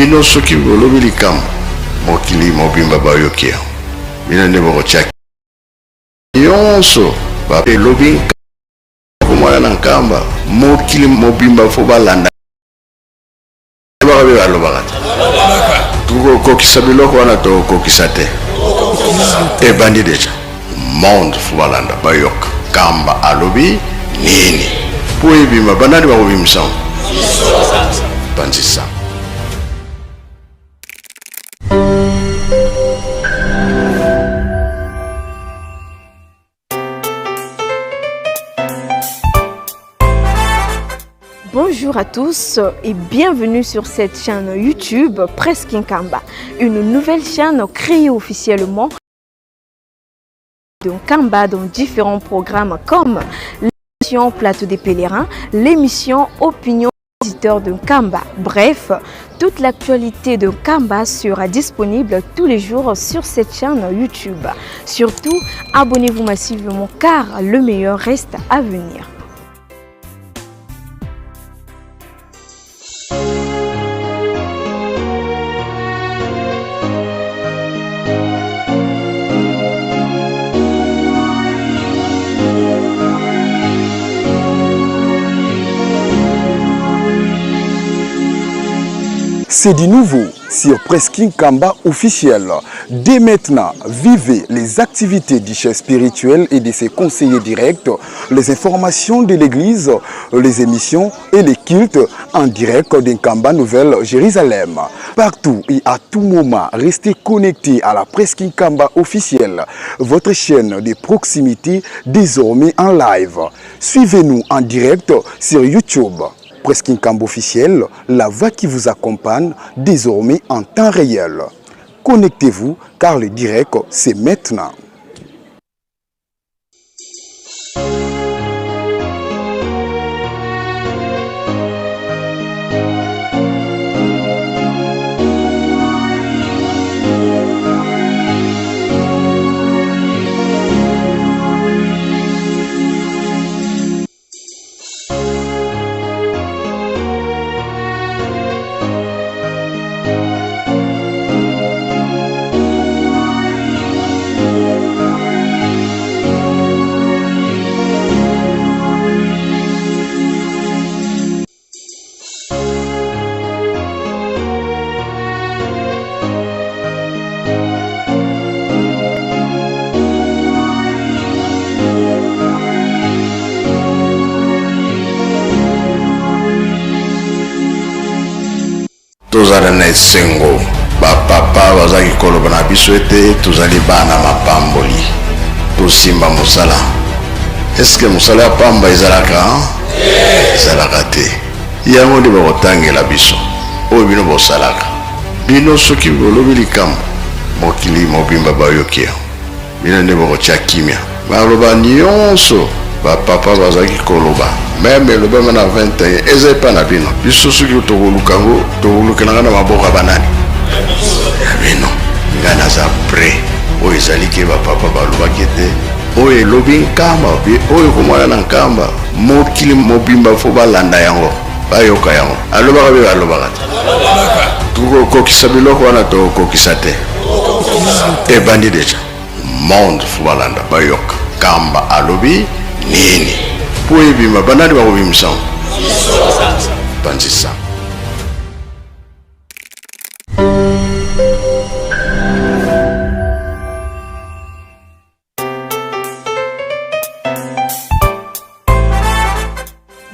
Bino soki bolobi likambo, mokili mobimba bayoki yango. Bino nde bokotia nyonso ba elobi komona na Nkamba, mokili mobimba fo balanda. Baka be balobaka te. Tokokokisa biloko wana, tokokokisa te. Ebandi deja. Monde fo balanda, bayoka Nkamba alobi nini mpo ebima. Banani bakobimisa yango? Panzisa. Bonjour à tous et bienvenue sur cette chaîne YouTube Presse Nkamba, une nouvelle chaîne créée officiellement de Nkamba dans différents programmes comme l'émission Plateau des Pèlerins, l'émission Opinion visiteurs de Nkamba. Bref, toute l'actualité de Nkamba sera disponible tous les jours sur cette chaîne YouTube. Surtout, abonnez-vous massivement car le meilleur reste à venir. C'est du nouveau sur Presking Kamba officiel. Dès maintenant, vivez les activités du chef spirituel et de ses conseillers directs, les informations de l'église, les émissions et les cultes en direct d'Nkamba Nouvelle Jérusalem. Partout et à tout moment, restez connectés à la Presking Kamba officielle, votre chaîne de proximité désormais en live. Suivez-nous en direct sur YouTube. Presking Kamba officiel, la voix qui vous accompagne désormais en temps réel. Connectez-vous car le direct, c'est maintenant. Tozala na esengo, bapapa bazalaki koloba na biso ete tozali bana mapamboli, tosimba mosala. Eske mosala ya pamba ezalaka? Ezalaka te. Yango nde bakotangela biso oyo bino bosalaka. Bino soki bolobi likambo, mokili mobimba bayoki yango. Bino nde bokotia kimia. Maloba nyonso bapapa bazalaki koloba, meme elobama na 21, eza epa na bino. Biso soki tokoluka yango, tokolukelanga na maboko ya banani? Ya bino. Ngai naza prêt. Oyo ezali ke bapapa balobaki ete oyo elobi Nkamba, oyo komona na Nkamba, mokili mobimba fo balanda yango, bayoka yango. Alobaka be balobaka te. Tokokokisa biloko wana, tokokokisa te. Ebandi deja. Monde fo balanda, bayoka Nkamba alobi nini mpo ebima. Banani bakobimisa yango? Panzisa.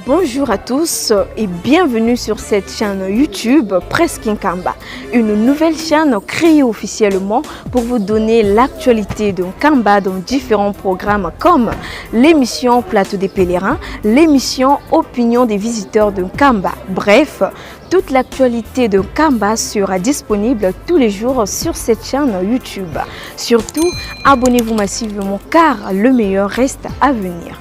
Bonjour à tous et bienvenue sur cette chaîne YouTube Presse Nkamba, une nouvelle chaîne créée officiellement pour vous donner l'actualité de Nkamba dans différents programmes comme l'émission Plateau des Pèlerins, l'émission Opinion des visiteurs de Nkamba. Bref, toute l'actualité de Nkamba sera disponible tous les jours sur cette chaîne YouTube. Surtout, abonnez-vous massivement car le meilleur reste à venir.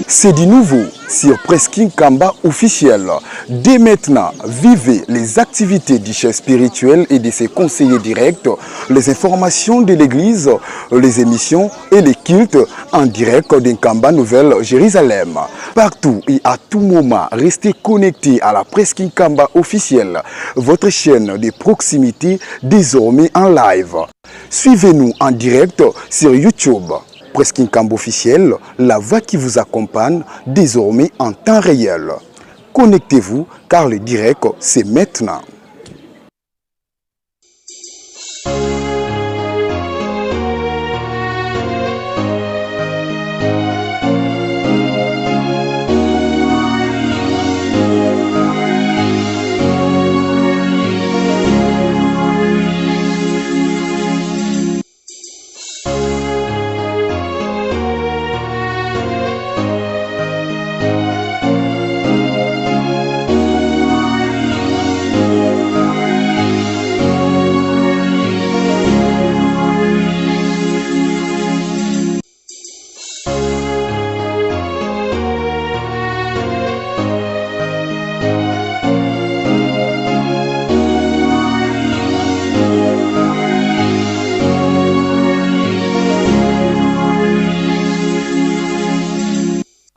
C'est du nouveau. sur Presse Kinkamba officiel. Dès maintenant, vivez les activités du chef spirituel et de ses conseillers directs, les informations de l'église, les émissions et les cultes en direct d'Nkamba Nouvelle Jérusalem. Partout et à tout moment, restez connectés à la Presse Kinkamba officielle, votre chaîne de proximité désormais en live. Suivez-nous en direct sur YouTube. Presse Kinkamba officiel, la voix qui vous accompagne désormais en temps réel. Connectez-vous car le direct, c'est maintenant.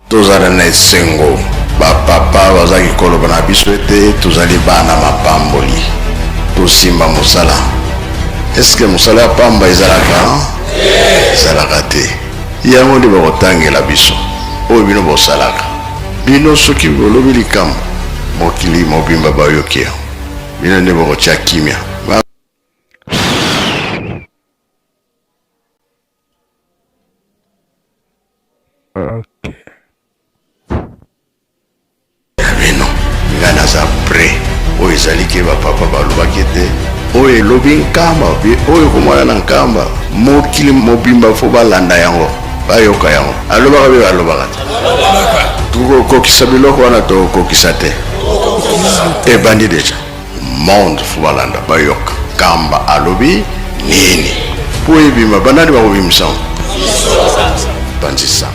Tozala na esengo, bapapa bazalaki koloba na biso ete tozali bana mapamboli, tosimba mosala. Eske mosala ya pamba ezalaka? Ezalaka te. Yango nde bakotangela biso oyo bino bosalaka. Bino soki bolobi likambo, mokili mobimba bayoki yango. Bino nde bokotia kimia. Ok. Ya bino, ngai naza prêt. Oyo ezali ke ba papa balobaki ete oyo elobi Nkamba pe oyo ekomona na Nkamba, mokili mobimba fo balanda yango, bayoka yango. Alobaka pe alobaka te. Tokokokisa biloko wana, tokokokisa te. Ebandi deja. Monde fo balanda, bayoka Nkamba alobi nini po ebima. Banani bakobimisa yango? Panzisa.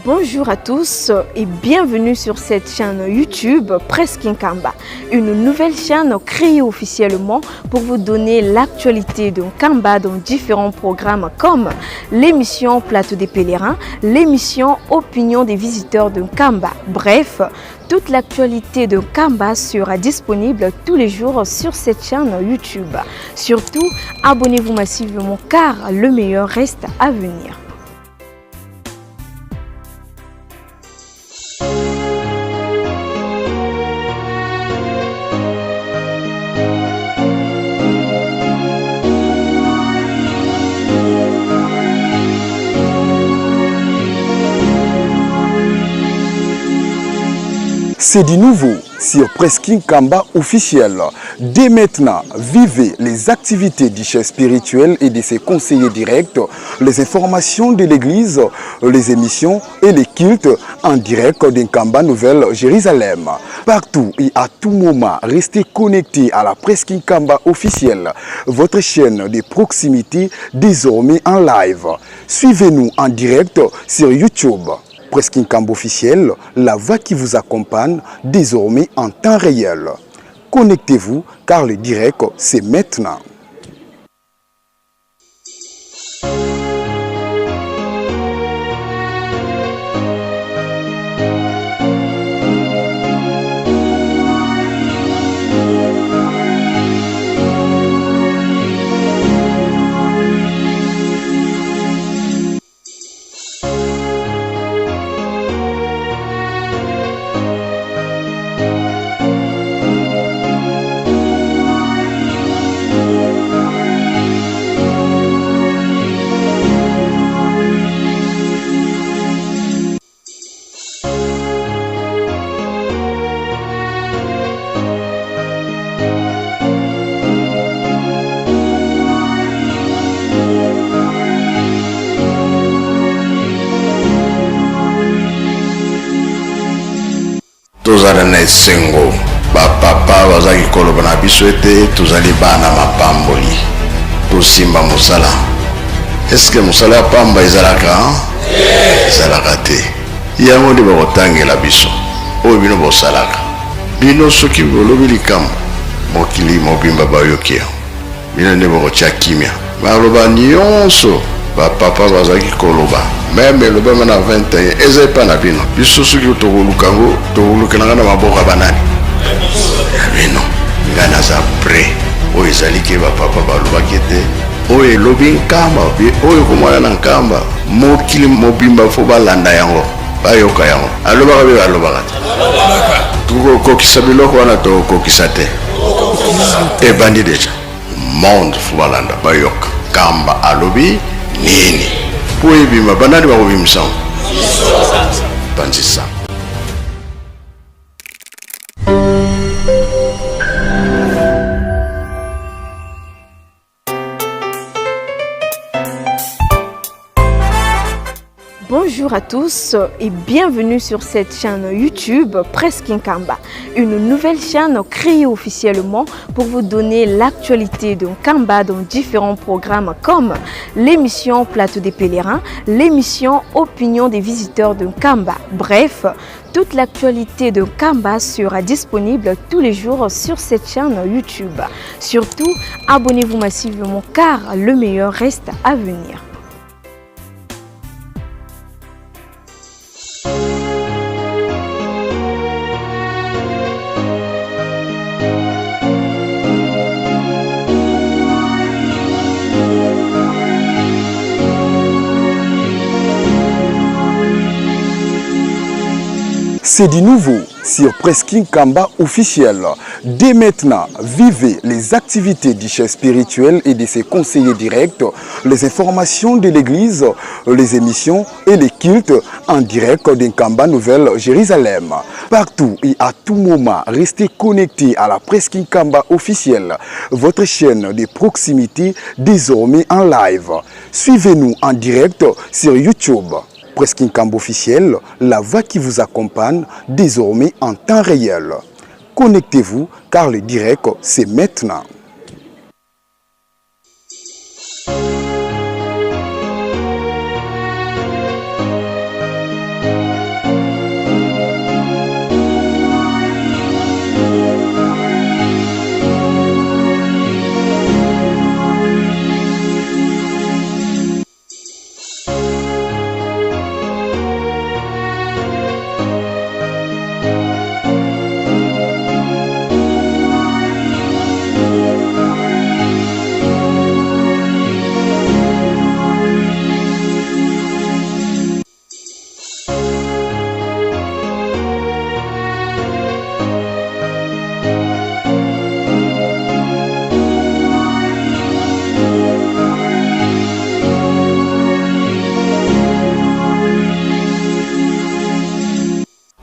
Bonjour à tous et bienvenue sur cette chaîne YouTube Presse Kinkamba, une nouvelle chaîne créée officiellement pour vous donner l'actualité de Nkamba dans différents programmes comme l'émission Plateau des Pèlerins, l'émission Opinion des visiteurs de Nkamba. Bref, toute l'actualité de Nkamba sera disponible tous les jours sur cette chaîne YouTube. Surtout, abonnez-vous massivement car le meilleur reste à venir. C'est du nouveau sur Presse Kinkamba officiel. Dès maintenant, vivez les activités du chef spirituel et de ses conseillers directs, les informations de l'église, les émissions et les cultes en direct d'Nkamba Nouvelle Jérusalem. Partout et à tout moment, restez connectés à la Presse Kinkamba officielle, votre chaîne de proximité désormais en live. Suivez-nous en direct sur YouTube. Presse Kinkamba officiel, la voix qui vous accompagne désormais en temps réel. Connectez-vous car le direct, c'est maintenant. Tozala na esengo. Bapapa bazalaki koloba na biso ete tozali bana mapamboli, tosimba mosala. Eske mosala ya pamba ezalaka? Ezalaka te. Yango nde bakotangela biso oyo bino bosalaka. Bino soki bolobi likambo, mokili mobimba bayoki yango. Bino nde bokotia kimia. Maloba nionso ba papa bazalaki koloba meme elobama na 21 eza epa na bino. Biso soki tokoluka yango tokolukela nga na maboko ya banani? Ya bino. Nga naza près. Oyo ezali ke ba papa balobaki ete oyo elobi Nkamba oyo ekomwana na Nkamba mokili mobimba fo balanda yango bayoka yango. Alobaka be alobaka te. Tokokokisa biloko wana tokokokisa te. Ebandi deja. Monde fo balanda bayoka Nkamba alobi nini po ebima banani bakobimisa yango? Panzi sango. Bonjour à tous et bienvenue sur cette chaîne YouTube Presse Nkamba, une nouvelle chaîne créée officiellement pour vous donner l'actualité de Nkamba dans différents programmes comme l'émission Plateau des pèlerins, l'émission Opinion des visiteurs de Nkamba. Bref, toute l'actualité de Nkamba sera disponible tous les jours sur cette chaîne YouTube. Surtout, abonnez-vous massivement car le meilleur reste à venir. C'est du nouveau sur Presking Kamba officiel. Dès maintenant, vivez les activités du chef spirituel et de ses conseillers directs, les informations de l'église, les émissions et les cultes en direct d'Nkamba Nouvelle Jérusalem. Partout et à tout moment, restez connectés à la Presking Kamba officielle, votre chaîne de proximité désormais en live. Suivez-nous en direct sur YouTube. Presking Kamba officiel, la voix qui vous accompagne désormais en temps réel. Connectez-vous car le direct, c'est maintenant.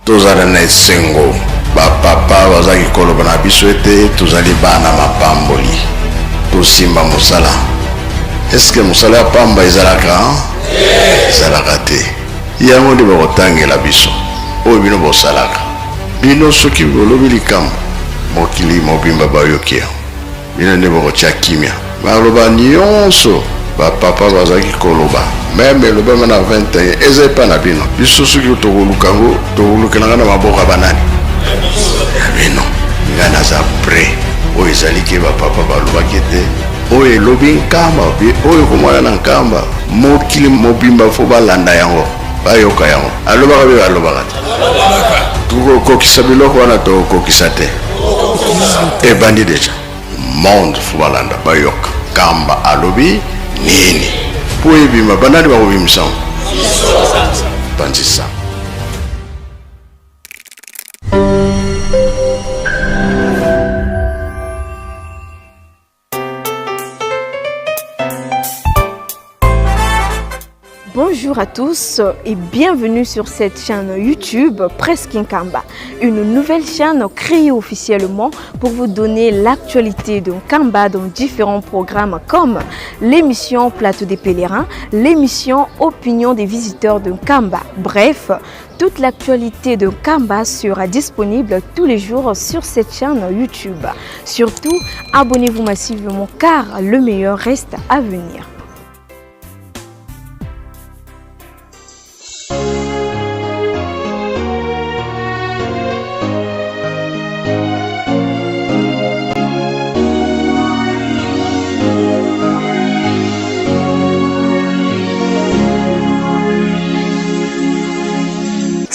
Tozala na esengo. Ba papa bazalaki koloba na biso ete tozali bana mapamboli, tosimba mosala. Eske mosala ya pamba ezalaka? Ezalaka te. Yango nde bakotangela biso oyo bino bosalaka. Bino soki bolobi likambo, mokili mobimba bayoki yango. Bino nde bokotia kimia. Maloba nionso ba papa bazalaki koloba meme elobama na 21 eza epa na bino. Biso soki tokoluka yango tokolukela nga na maboko ya banani? Ya bino. Nga naza près. Oyo ezali ke ba papa balobaki ete oyo elobi Nkamba oyo ekomwana na Nkamba mokili mobimba fo balanda yango bayoka yango. Alobaka be alobaka te. Tokokokisa biloko wana tokokokisa te. Ebandi deja. Monde fo balanda bayoka Nkamba alobi nini po ebima banani bakobimisa yango? Panzi sango. Bonjour. Bonjour à tous et bienvenue sur cette chaîne YouTube Presse Kinkamba, une nouvelle chaîne créée officiellement pour vous donner l'actualité de Nkamba dans différents programmes comme l'émission Plateau des pèlerins, l'émission Opinion des visiteurs de Nkamba. Bref, toute l'actualité de Nkamba sera disponible tous les jours sur cette chaîne YouTube. Surtout, abonnez-vous massivement car le meilleur reste à venir.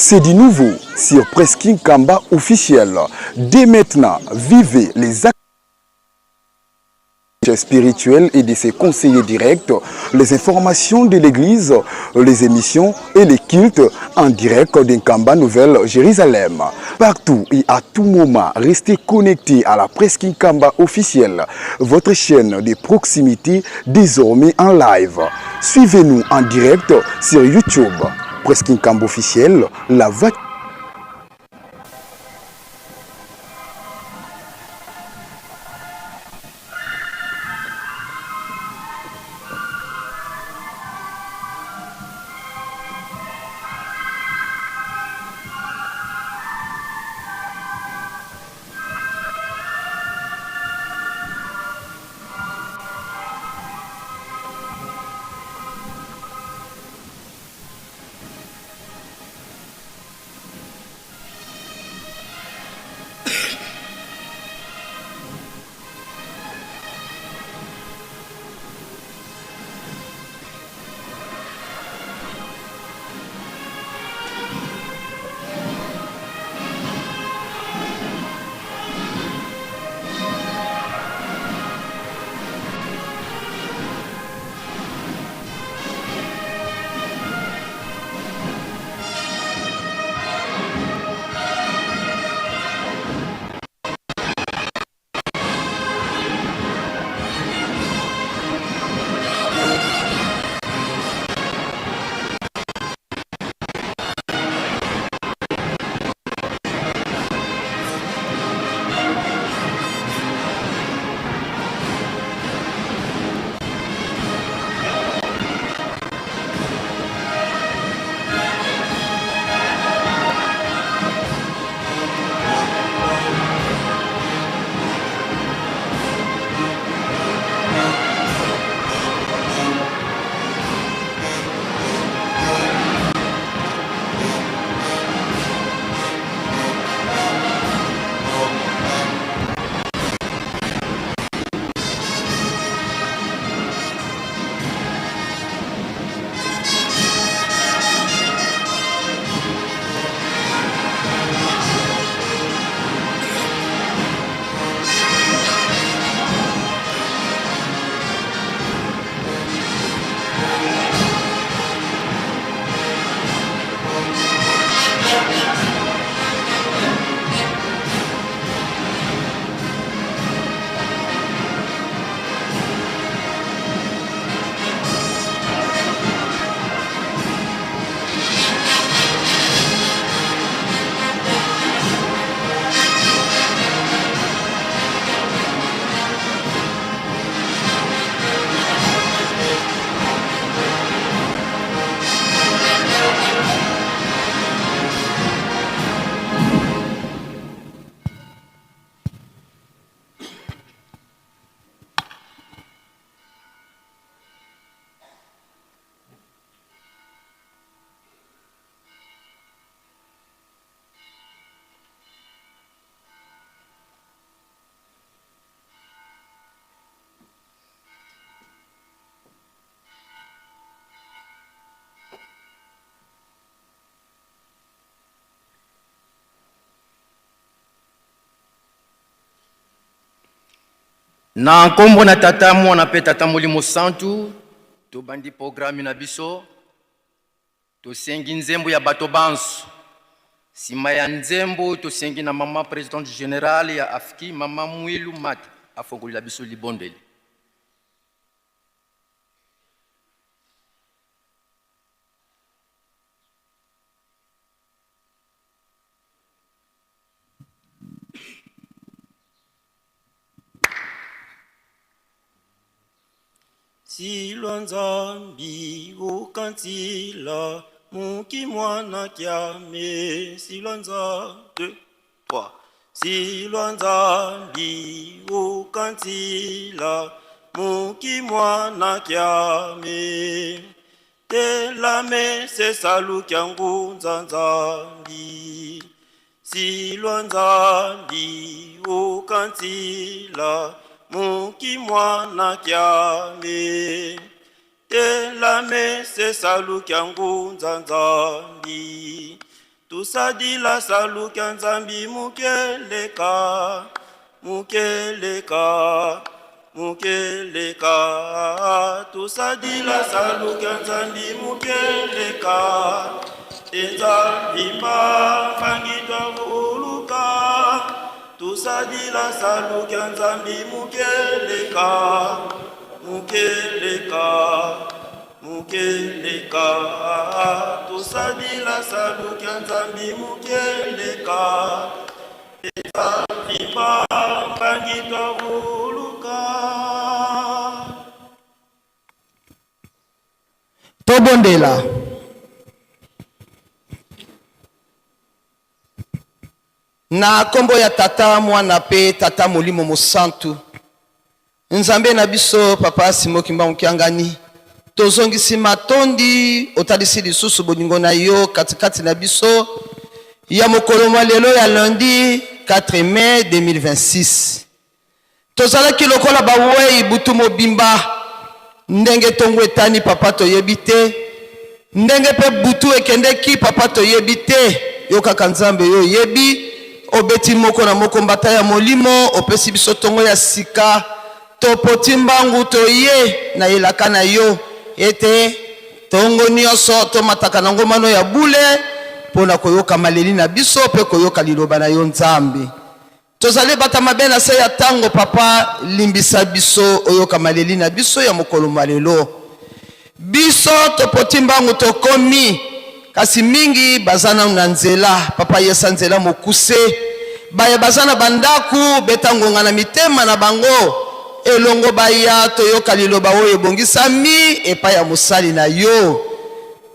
C'est du nouveau sur Presking Kamba officiel. Dès maintenant, vivez les actes spirituel et de ses conseillers directs, les informations de l'église, les émissions et les cultes en direct d'Nkamba Nouvelle Jérusalem. Partout et à tout moment, restez connectés à la Presse Kinkamba officielle, votre chaîne de proximité désormais en live. Suivez-nous en direct sur YouTube. Presse Kinkamba officielle, la voix Na nkombo na Tata, Mwana mpe Tata Molimo Santu, tobandi programe na biso. Tosengi nzembo ya bato banso. Nsima ya nzembo, tosengi na mama presidente generale ya AFKI, mama Mwilu Mat, afongolela biso libondeli. Silwa Nzambi ukantila muki mwana kiame Silwa Nzambi 2 3 Silwa Nzambi ukantila muki mwana kiame Telame sesalu kya ngunza Nzambi Silwa Nzambi ukantila muki mwana kiame Telame sesalu kya ngunza Nzambi Tusadila salu kya Nzambi mukeleka mukeleka mukeleka Tusadila salu kya Nzambi mukeleka Te Nzambi mpangi twavuluka Tusadila salu kya Nzambi mukeleka mukeleka mukeleka Tusadila salu kya Nzambi mukeleka Te Nzambi mpangi twavuluka Tobondela. Na nkombo ya Tata, Mwana mpe Tata Molimo Mosantu, Nzambe na biso, Papa Simon Kimbangu Kiangani, tozongisi matondi, otalisi lisusu bolingo na yo katikati na biso ya mokolo mwa lelo ya lundi 4 mai 2026. Tozalaki lokola bawei butu mobimba, ndenge tongo etani papa toyebi te, ndenge mpe butu ekendeki papa toyebi te. Yo kaka Nzambe yo oyebi, obeti moko na moko mbata ya molimo, opesi biso tongo ya sika, topoti mbangu toye na elaka na yo ete tongo nyonso tomataka na ngomano ya bule mpo na koyoka maleli na biso mpe koyoka liloba na yo Nzambe. Tozali bata mabe na se ya tango papa, limbisa biso, oyoka maleli na biso ya mokolo mwa lelo. Biso topoti mbangu tokomi, kasi mingi baza nanu na nzela papa, yesa nzela mokuse. Baye baza na bandaku beta ngonga na mitema na bango elongo, baya toyoka liloba oyo ebongisami epai ya mosali na yo.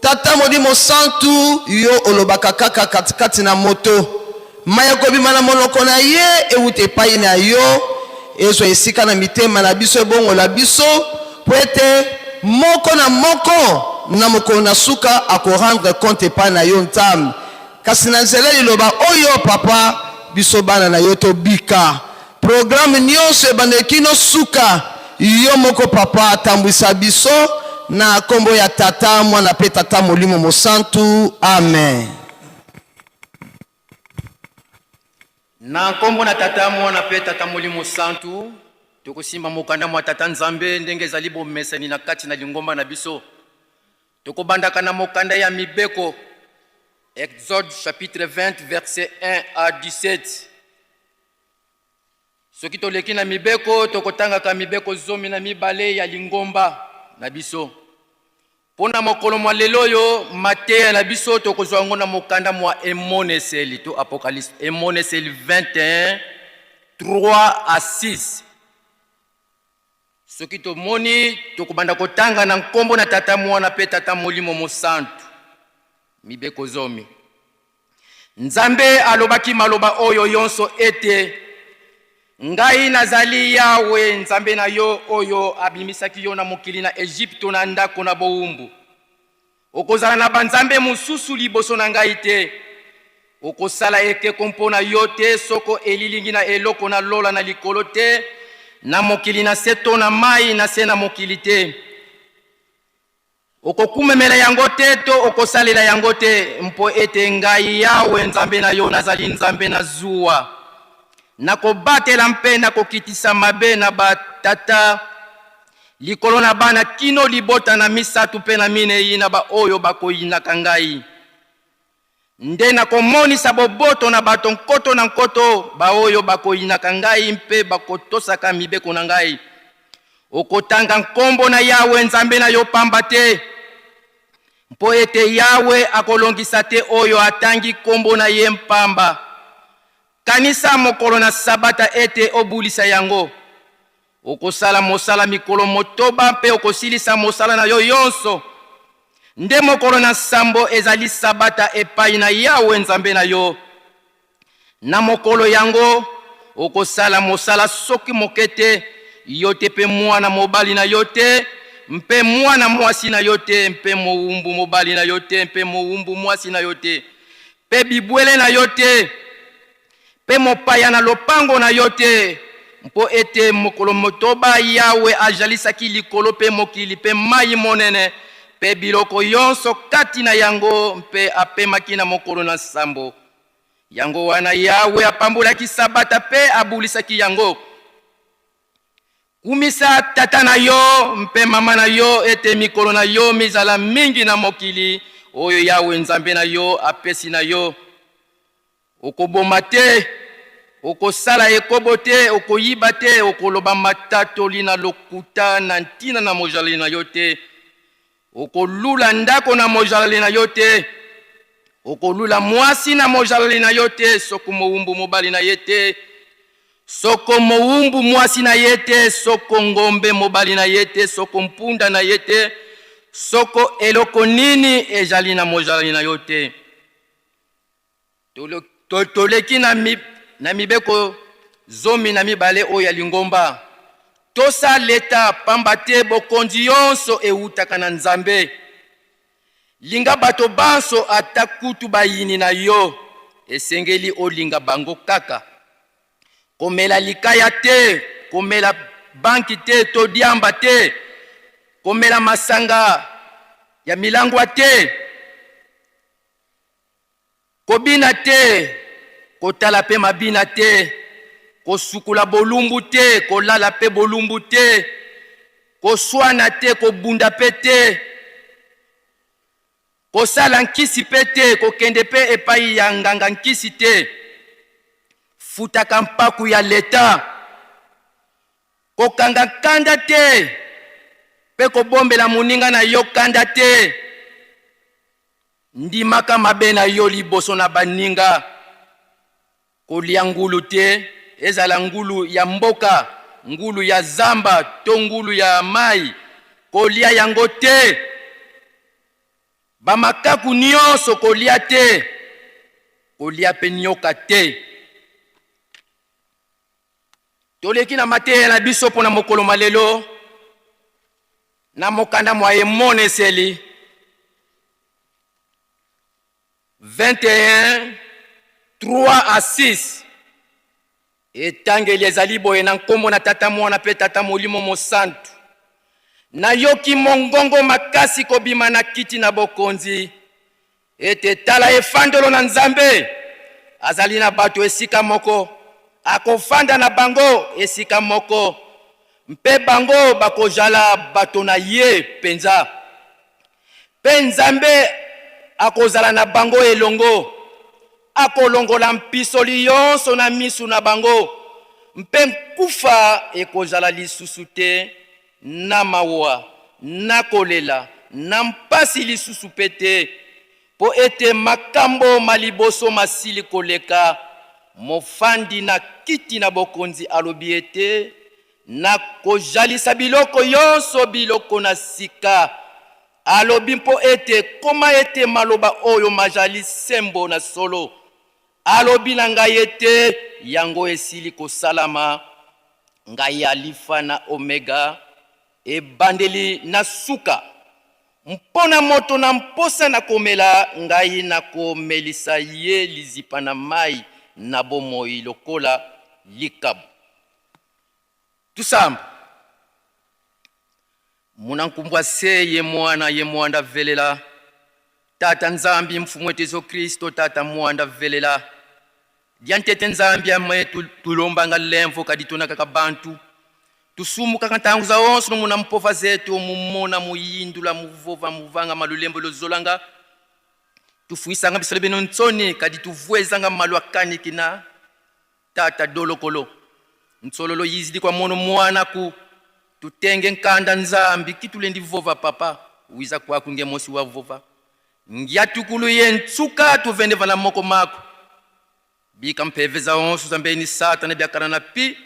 Tata Molimo Santu, yo olobaka kaka katikati na moto. Mai ekobima na monoko na ye ewuta epai na yo, ezwa esika na mitema na biso, ebongola biso, po ete moko na moko na mokolo na suka akorendre compte epai na yo Nzambe. Kasi na nzela liloba oyo papa, biso bana na yo tobika. Programme nyonso ebandeli kino suka, yo moko papa tambwisa biso na kombo ya Tata, Mwana pe Tata Molimo Mosantu. Amen. Na nkombo na Tata, Mwana pe Tata Molimo Santu, tokosimba mokanda mwa Tata Nzambe ndenge ezali bomesani na kati na lingomba na biso. Tokobandaka na mokanda ya mibeko, Exode chapitre 20 verset 1 à 17. Soki toleki na mibeko, tokotangaka mibeko 12 ya lingomba na biso. Mpo na mokolo mwa lelo oyo, mateya na biso tokozwa yango na mokanda mwa Emoniseli to Apocalypse, Emoniseli 21 3 à 6. Soki tomoni, tokobanda kotanga na nkombo na Tata, Mwana mpe Tata Molimo Mosantu. Mibeko 10. Nzambe alobaki maloba oyo yonso ete, Ngai nazali Yawe Nzambe na yo oyo abimisaki yo na mokili na Ejipito na ndako na bowumbu. Okozala na banzambe mosusu liboso na ngai te. Okosala ekeko mpo na yo te, soko elilingi na eloko na lola na likolo te, na mokili na se to na mai na se na mokili te. Okokumemela yango te to okosalela yango te, mpo ete ngai Yawe Nzambe na yo nazali Nzambe na zuwa. Nakobatela mpe nakokitisa mabe na batata likolo na bana kino libota na misato mpe na minei na baoyo bakoyinaka ngai. Nde nakomonisa boboto na bato nkoto na nkoto baoyo bakoyinaka ngai mpe bakotosaka mibeko na ngai. Okotanga nkombo na Yawe Nzambe na yo pamba te, mpo ete Yawe akolongisa te oyo atangi nkombo na ye mpamba. Kanisa mokolo na Sabata ete obulisa yango. Okosala mosala mikolo motoba mpe okosilisa mosala na yo yonso. Nde mokolo na nsambo ezali Sabata epai na Yawe Nzambe na yo. Na mokolo yango okosala mosala soki moke te, yo te mpe mwana mobali na yo te, mpe mwana mwasi na yo te, mpe mowumbu mobali na yo te, mpe mowumbu mwasi na yo te, mpe bibwele na yo te, mpe mopaya na lopango na yo te, mpo ete mokolo motoba Yawe ajalisaki likolo mpe mokili mpe mai monene mpe biloko yonso kati na yango, mpe apemaki na mokolo na nsambo. Yango wana Yawe apambolaki Sabata mpe abulisaki yango. Kumisa tata na yo mpe mama na yo ete mikolo na yo mizala mingi na mokili oyo Yawe Nzambe na yo apesi na yo. Okoboma te, okosala ekobo te, okoyiba te, okoloba matatoli na lokuta na ntina na mozalani na yo te, okolula ndako na mozalani na yo te, okolula mwasi na mozalani na yo te, soko mowumbu mobali na ye te, soko mowumbu mwasi na ye te, soko ngombe mobali na ye te, soko mpunda na ye te, soko eloko nini ezali na mozalani na yo te. Toleki na, mi, na mibeko 12 oyo ya lingomba. Tosa leta, pamba te bokonzi yonso ewutaka na Nzambe. Linga bato banso, ata kutu bayini na yo, esengeli olinga bango kaka. Komela likaya te, komela banki te to diamba te, komela masanga ya milangwa te, Kobina te, kotala pe mabina te, kosukola bolumbu te, kolala pe bolumbu te, koswana te, kobunda pe te, kosala nkisi pe te, kokende pe epai ya nganga nkisi te, futaka mpaku ya leta, kokanga nkanda te pe kobombela moninga na yo kanda te. Ndimaka mabe na yo liboso na baninga. Kolia ngulu te, ezala ngulu ya mboka, ngulu ya zamba to ngulu ya mayi, kolia yango te. Bamakaku nionso kolia te, kolia pe nioka te. Toleki na mateya na biso pona mokolo mwa lelo na mokanda mwa Emoniseli 21 3 à 6. Etangeli ezali boye na nkombo na Tata, Mwana mpe Tata Molimo Mosantu. Nayoki mongongo makasi kobima na kiti na bokonzi ete, Tala efandelo na Nzambe azali na bato esika moko, akofanda na bango esika moko, mpe bango bakozala bato na ye mpenza, mpe Nzambe akozala na bango elongo, akolongola mpisoli yonso na miso na bango, mpe nkufa ekozala lisusu te, na mawa, na kolela, na mpasi lisusu mpe te, mpo ete makambo ma liboso masili koleka. Mofandi na kiti na bokonzi alobi ete, Nakojalisa biloko yonso biloko na sika. Alobi mpo ete, Koma ete maloba oyo majali sembo na solo. Alobi na ngai ete, Yango esili kosalama. Ngai Alifa na Omega, ebandeli na suka. Mpo na moto na mposa na komela, ngai nakomelisa ye liziba na mai na bomoi lokola likabo. Tusamba. Muna nkumbwa se ye mwana ye mwanda velela Tata Nzambi mfumu wetu Yesu Kristo Tata mwanda velela Dia ntete Nzambi ame tulombanga lemvo kadi tunakaka bantu tusumukaka ntango za onso no muna mpova zetu mumona muyindula muvova muvanga malulembo lozolanga tufuisanga bisalo bino nsoni kadi tuvuezanga malu akaniki na Tata dolokolo nsololo yizidi kwa mono mwana ku tutenge nkanda Nzambi kitulendi vova papa wiza kwaku nge mosi wa vova ngiatukulu ye ntsuka tuvende vala moko mako bika mpeve za onso za mbeni Satana biakana na pi.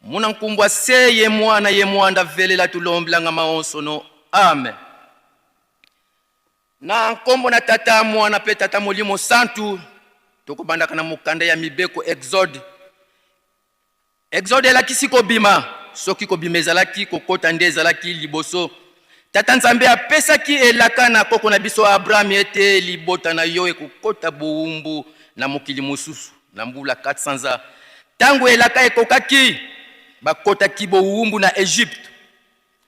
Muna nkumbwa se ye mwana ye mwanda velela tulomblanga maonsono. Amen. Na nkombo na Tata, Mwana mpe Tata Molimo Santu, tokobandaka na mokanda ya mibeko Exode. Exode elakisi kobima. Soki kobima ezalaki kokota nde ezalaki liboso. Tata Nzambe apesaki elaka na koko na biso Abraham ete libota na yo ekokota bowumbu na mokili mosusu na mbula 400 ans. Tango elaka ekokaki, bakotaki bowumbu na Egypte.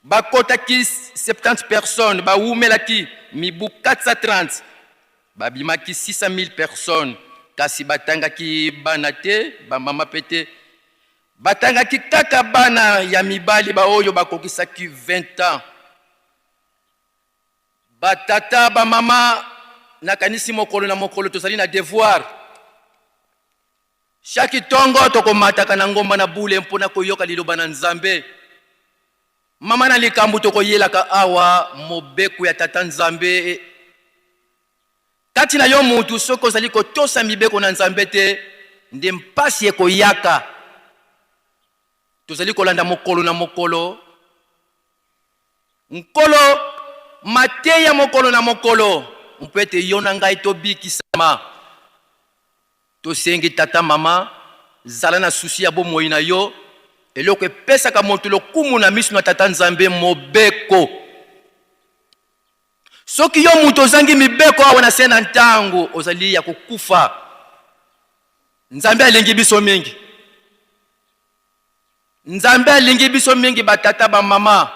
Bakotaki 70 personnes, bawumelaki mibu 430. Babimaki 600.000 personnes, kasi batangaki bana te, bamama pe te. Batangaki kaka bana ya mibali baoyo bakokisaki 20 ans. Batata, bamama, nakanisi mokolo na mokolo tozali na devoir. Chaque tongo tokomataka na ngomba na bule mpo na koyoka liloba na Nzambe. Mama na likambo tokoyelaka awa mobeko ya Tata Nzambe kati na yo mutu, soki ozali kotosa mibeko na Nzambe te, nde mpasi ekoyaka. Tozali kolanda mokolo na mokolo Nkolo mateya mokolo na mokolo mpo ete yo na ngai tobikisama. Tosengi tata mama, zala na souci ya bomoi na yo. Eloko epesaka moto lokumu na miso na tata Nzambe, mobeko. Soki yo moto ozangi mibeko awa na se na ntango ozali ya kokufa. Nzambe alingi biso mingi. Nzambe alingi biso mingi ba tata ba mama,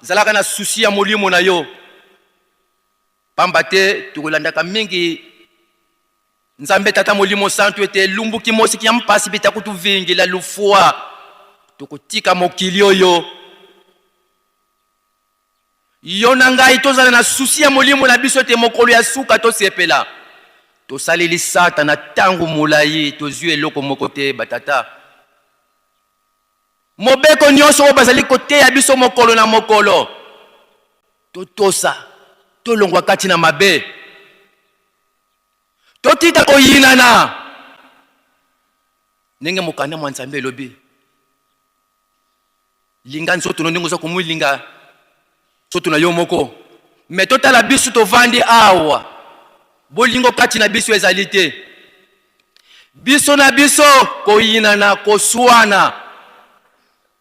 zalaka na souci ya molimo na yo. Pamba te tokolandaka mingi Nzambe Tata Molimo Santu ete elumbuki mosiki ya mpasi bita kutuvingila lufua tokotika mokili oyo. Yo na ngai tozala na susi ya molimo na biso ete mokolo ya suka tosepela. Tosaleli Satana ntango molai, tozwi eloko moko te, batata. Mobeko nyonso oyo bazali koteya biso mokolo na mokolo, totosa, tolongwa kati na mabe, totika koyinana ndenge mokanda mwa Nzambe elobi. Linga nzoto no ndenge oza komilinga nzoto na yo moko. Me totala biso tovandi awa, bolingo kati na biso ezali te. Biso na biso koyinana, koswana.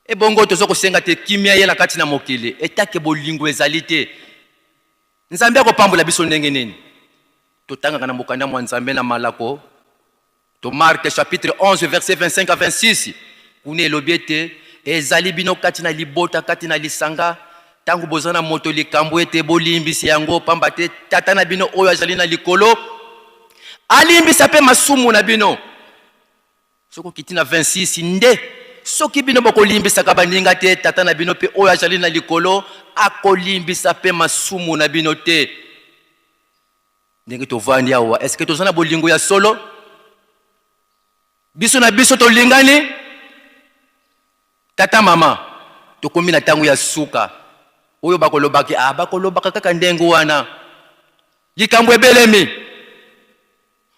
Ebongo toza kosenga te kimia ye na kati na mokili, etake bolingo ezali te. Nzambe akopambola biso ndenge nini? Totangaka na mokanda mwa Nzambe na Malako to Marc chapitre 11 verset 25 à 26, kuna elobi ete ezali bino kati na libota, kati na lisanga, ntango boza na moto likambo ete bolimbisi yango, pamba te Tata na bino oyo azali na likolo alimbisa mpe masumu na bino. Soki okiti na 26 nde soki bino bokolimbisaka baninga te, Tata na bino mpe oyo azali na likolo akolimbisa mpe masumu na bino te. Ndenge tovandi awa, est-ce que toza na bolingo ya solo? Biso na biso tolingani? Tata mama, tokomi na ntango ya suka oyo bakolobaki, ah, bakolobaka kaka ndenge wana, likambo ebelemi.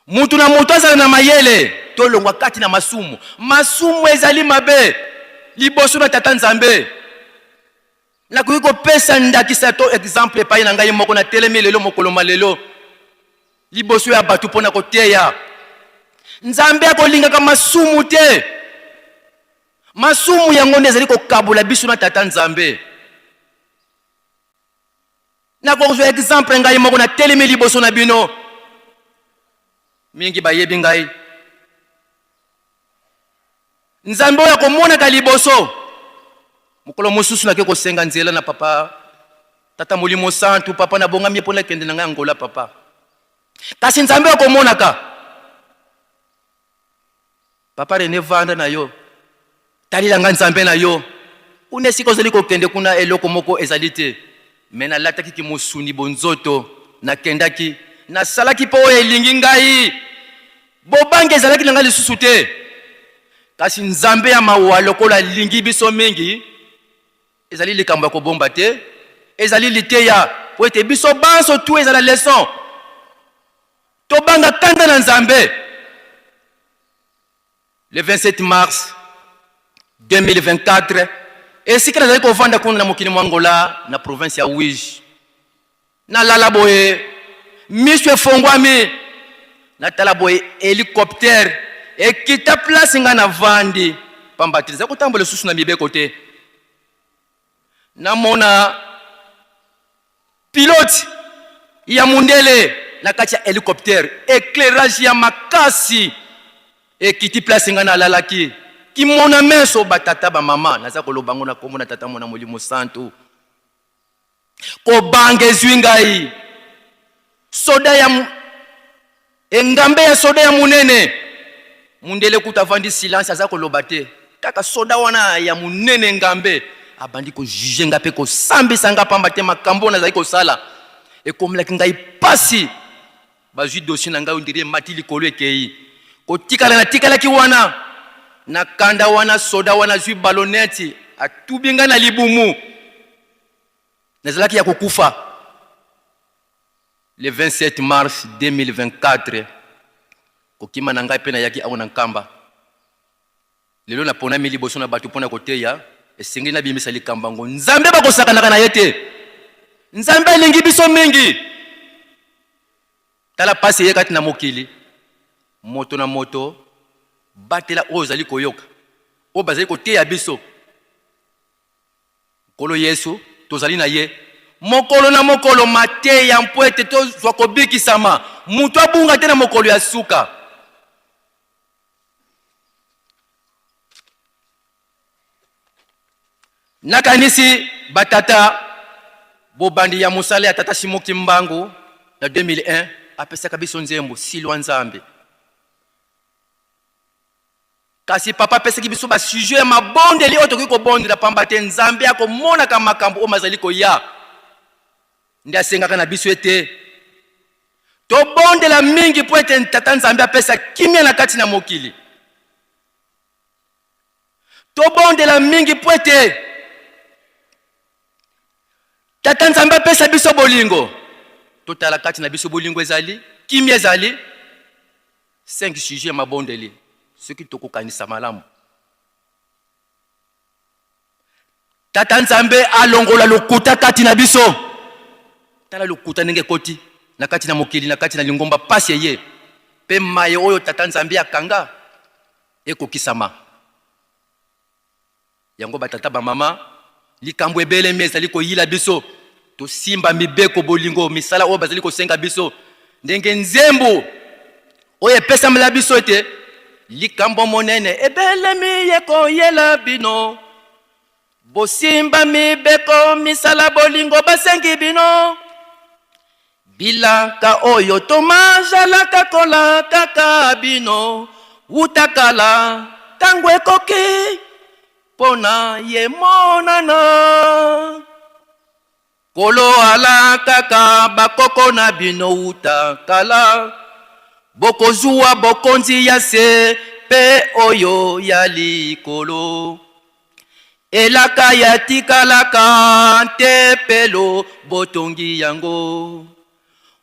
Mutu na mutu azala na mayele, tolongwa kati na masumu. Masumu ezali mabe liboso na Tata Nzambe. Nakoki kopesa ndakisa to exemple epai na ngai moko. Natelemi lelo mokolo ma lelo liboso ya bato mpo na koteya. Nzambe akolingaka masumu te. Masumu yango nde ezali kokabola biso na Tata Nzambe. Nakozwa exemple ngai moko, natelemi liboso na bino, mingi bayebi ngai. Nzambe oyo akomonaka liboso. Mokolo mosusu nake kosenga nzela na papa Tata Molimo Santu, papa nabongami mpo nakende na ngai Angola papa. Kasi Nzambe oyo akomonaka, papa Rene, vanda na yo, talela ngai Nzambe na yo. Kuna esika ozali kokende kuna eloko moko ezali te. Me nalataki kimosuni bonzoto, nakendaki, nasalaki mpo oyo elingi ngai. Bobangi ezalaki na ngai lisusu te. Kasi Nzambe ya mawa lokola alingi biso mingi, ezali likambo ya kobomba te, ezali liteya mpo ete biso banso tu ezala leson. Tobanga kanda na Nzambe. Le 27 mars 2024, esika nazali kovanda kuna na mokili mwa Angola, na province ya Uige. Nalala boye, miso efongwami, natala boye helicoptère ekita place ngai navandi, pamba te nazali kotambola lisusu na mibeko te. Namona pilote ya mundele na kati ya helicoptère, éclairage ya makasi ekiti place ngai nalalaki, kimona meso. Batata, bamama, naza koloba ngo na kombo na Tata, Mwana, Molimo Santu. Kobanga ezwi ngai. Soda ya engambe ya soda ya monene mundele kuta avandi silence, aza koloba te. Kaka soda wana ya monene engambe abandi kojuge ngai mpe kosambisa ngai, pamba te makambo oyo nazali kosala ekomelaki ngai pasi. Bazwi dossier na ngai, ondiri emati likolo, ekei kotikala. Natikalaki wana na kanda wana. Soda wana azwi baloneti, atubi ngai na libumu, nazalaki ya kokufa. Le 27 mars 2024, kokima na ngai mpe nayaki awa na Nkamba. Lelo naponami liboso na bato mpo na koteya. Esengeli nabimisa likambo yango. Nzambe bakosakanaka na ye te. Nzambe alingi biso mingi. Tala pasi eye kati na mokili. Moto na moto, batela oyo ozali koyoka, oyo bazali koteya biso. Nkolo Yesu, tozali na ye mokolo na mokolo, mateya mpo ete tozwa kobikisama, moto abunga te na mokolo ya suka. Nakanisi batata, bobandi ya mosala ya tata Simon Kimbangu na 2001, apesaka biso nzembo Silwa Nzambe. Kasi papa apesaki biso basujet ya mabondeli oyo tokoki kobondela, pamba te Nzambe akomonaka makambo oyo mazali koya. Nde asengaka na biso ete tobondela mingi mpo ete Tata Nzambe apesa kimia na kati na mokili. Tobondela mingi mpo ete Tata Nzambe apesa biso bolingo. Totala kati na biso, bolingo ezali, kimia ezali. 5 sujet ya mabondeli, soki tokokanisa malamu. Tata Nzambe alongola lokuta kati na biso. Tala lokuta ndenge ekoti na kati na mokili, na kati na lingomba, pasi eye mpe maye oyo Tata Nzambe akanga ekokisama. Yango batata, bamama, likambo ebelemi ezali koyila biso. Tosimba mibeko, bolingo, misala oyo bazali kosenga biso, ndenge nzembo oyo epesamela biso ete likambo monene ebelemi ekoyela bino, bosimba mibeko, misala, bolingo basengi bino. Bilaka oyo tomajalaka kolakaka bino wuta kala, ntango ekoki mpo na ye monana. Nkolo alakaka bakoko na bino wuta kala, bokozua bokonzi ya se mpe oyo ya likolo. Elaka ya tikalaka ntempelo botongi yango,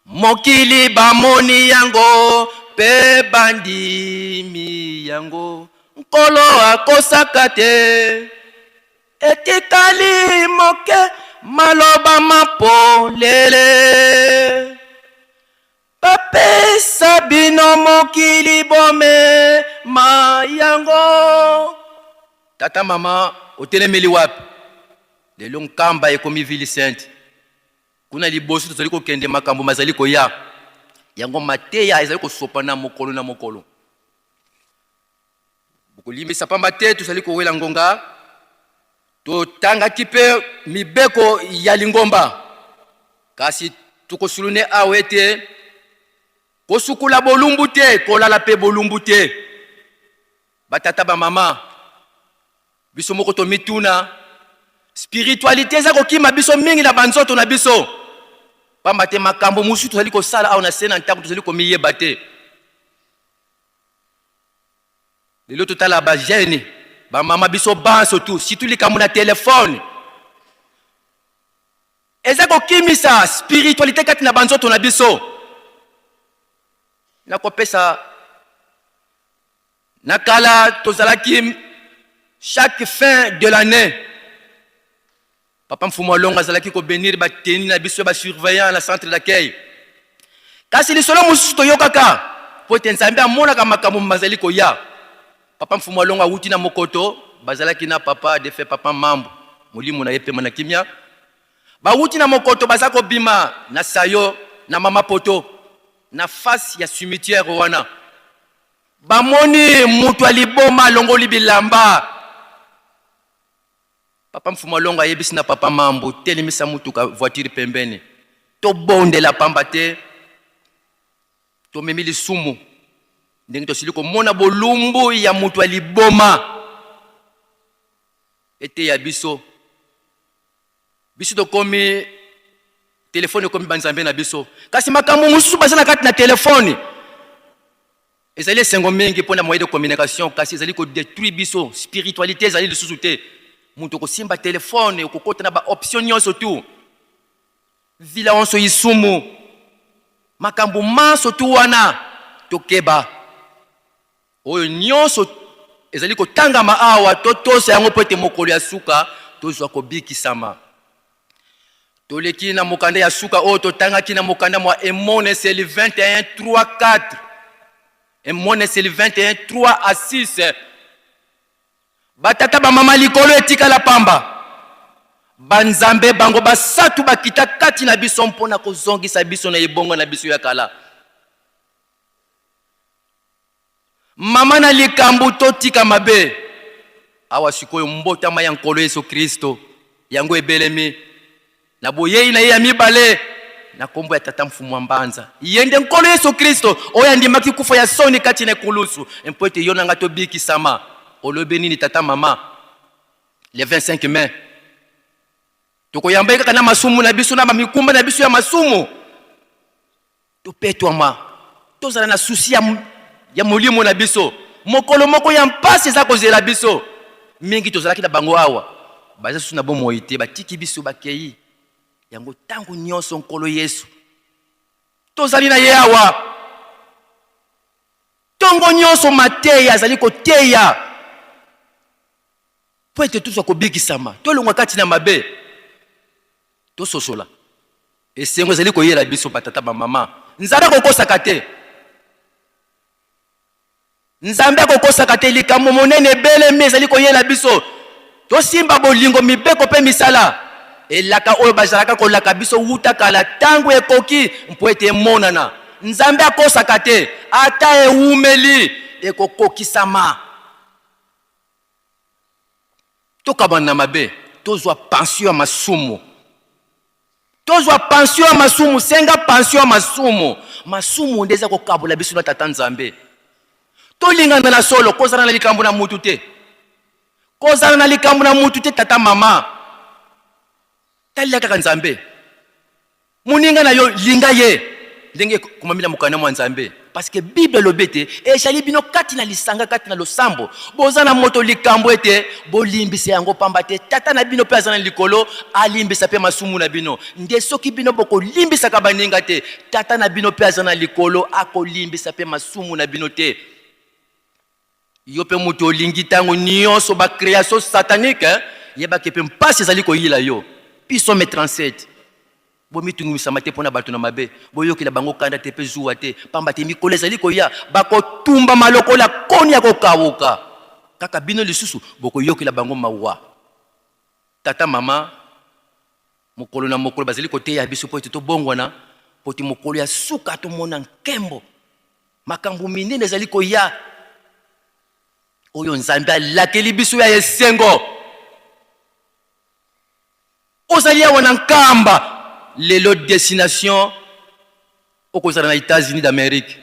mokili bamoni yango mpe bandimi yango. Nkolo akosaka te. Etikali moke maloba mapolele. Bapesa bino mokili bomema yango. Tata, mama, otelemeli wapi lelo? Nkamba ekomi ville sainte. Kuna liboso tozali kokende, makambo mazali koya. Yango mateya ezali kosopana mokolo na mokolo. Bokolimbisa pamba te tozali kowela ngonga. Totangaki mpe mibeko ya lingomba, kasi tokosulune awa ete kosukola bolumbu te, kolala mpe bolumbu te. Batata, bamama, biso moko tomituna, spiritualité eza kokima biso mingi na banzoto na biso, pamba te makambo mosusu tozali kosala awa na se na ntango tozali komiyeba te. Lelo totala ba jeune, ba mama, biso banso tu, surtout likambo na telefone eza kokimisa spiritualité kati na banzoto na biso. Nakopesa na kala tozalaki Chaque fin de l'année, Papa Mfumu Alongo azalaki ko benir ba tenue na biso ya ba surveillant na centre d'accueil. Kasi lisolo mosusu toyokaka mpo ete Nzambe amonaka makambo mazali koya. Papa Mfumu Alongo awuti na Mokoto, bazalaki na papa defunt papa Mambu, molimo na ye epema na kimia. Bawuti na Mokoto baza kobima na Sayo na mama Poto na face ya cimetière wana. Bamoni moto ya liboma alongoli bilamba. Papa Mfumu Alongo ayebisi na papa Mambu, telemisa mutuka voiture pembeni, tobondela pamba te tomemi lisumu ndenge tosili komona bolumbu ya moto ya liboma. Eteya biso, biso tokomi telefone ekomi banzambe na biso, kasi makambo mosusu baza na kati na telefone Ezali esengo mingi mpo na moyen de communication, kasi ezali ko detruire biso. Spiritualite ezali lisusu te. Moto okosimba telephone, okokota na ba options nyonso tout. Vila onso isumu. Makambo manso tout wana tokeba. Oyo nyonso ezali kotangama awa totosa yango mpo ete mokolo ya suka tozwa kobikisama. Toleki na mokanda ya suka oyo totangaki na mokanda mwa Emoniseli 21 3 4. Emoniseli 21 3 à 6. Batata bamama likolo etikala pamba. Banzambe bango basatu bakita kati na biso mpo na kozongisa biso na ebongo na biso ya kala. Mama na likambo totika mabe. Awa sikoyo mbotama ya Nkolo Yesu Kristo yango ebelemi na boyei na ye ya mibale na kombo ya Tata Mfumu wa Mbanza. Ye nde Nkolo Yesu Kristo oyo andimaki kufa ya soni kati na ekulusu mpo ete yo na ngai tobikisama. Olobi nini tata mama? Le 25 mai tokoyamba ye kaka na masumu na biso na bamikumba na biso ya masumu. Topetwama, tozala na susi ya, ya molimo na biso. Mokolo moko ya mpasi eza kozela biso. Mingi tozalaki na bango awa baza susu na bomoi te, batiki biso bakei. Yango ntango nyonso Nkolo Yesu tozali na ye awa ntongo nyonso, mateya azali koteya mpo ete tozwa kobikisama, tolongwa kati na mabe. Tososola esengo ezali koyela biso batata bamama. Nzambe akokosaka te, Nzambe akokosaka te. Likambo monene ebelemi ezali koyela biso. Tosimba bolingo, mibeko mpe misala. Elaka oyo bazalaka kolaka biso wuta kala, ntango ekoki mpo ete emonana. Nzambe akosaka te, ata ewumeli, ekokokisama. Tokabwana na mabe, tozwa pension ya masumu. Tozwa pension ya masumu, senga pension ya masumu. Masumu nde eza kokabola biso na Tata Nzambe. Tolingana na solo, kozala na likambo na mutu te. Kozala na likambo na mutu te, tata mama. Talela kaka Nzambe. Moninga na yo, linga ye ndenge ekomami na mokanda mwa Nzambe. Parce que Bible elobi ete ezali bino kati na lisanga, kati na losambo, boza na moto likambo ete bolimbisa yango, pamba te Tata na bino mpe aza na likolo alimbisa mpe masumu na bino. Nde soki bino bokolimbisaka baninga te, Tata na bino mpe aza na likolo akolimbisa mpe masumu na bino te. Yo mpe moto olingi ntango nyonso ba creation satanique, yeba ke mpe mpasi ezali koyila yo. Psaume 37. Bomitungisama te mpo na bato na mabe, boyokela bango kanda te mpe zuwa te, pamba te mikolo ezali koya, bakotumbama lokola koni ya kokawuka. Kaka bino lisusu bokoyokela bango mawa. Tata, mama, mokolo na mokolo bazali koteya biso mpo ete tobongwana, mpo ete mokolo ya suka tomona nkembo. Makambo minene ezali koya oyo Nzambe alakeli biso ya esengo. Ozali awa na Nkamba lelo, destination okozala na Etats-Unis d'Amerique.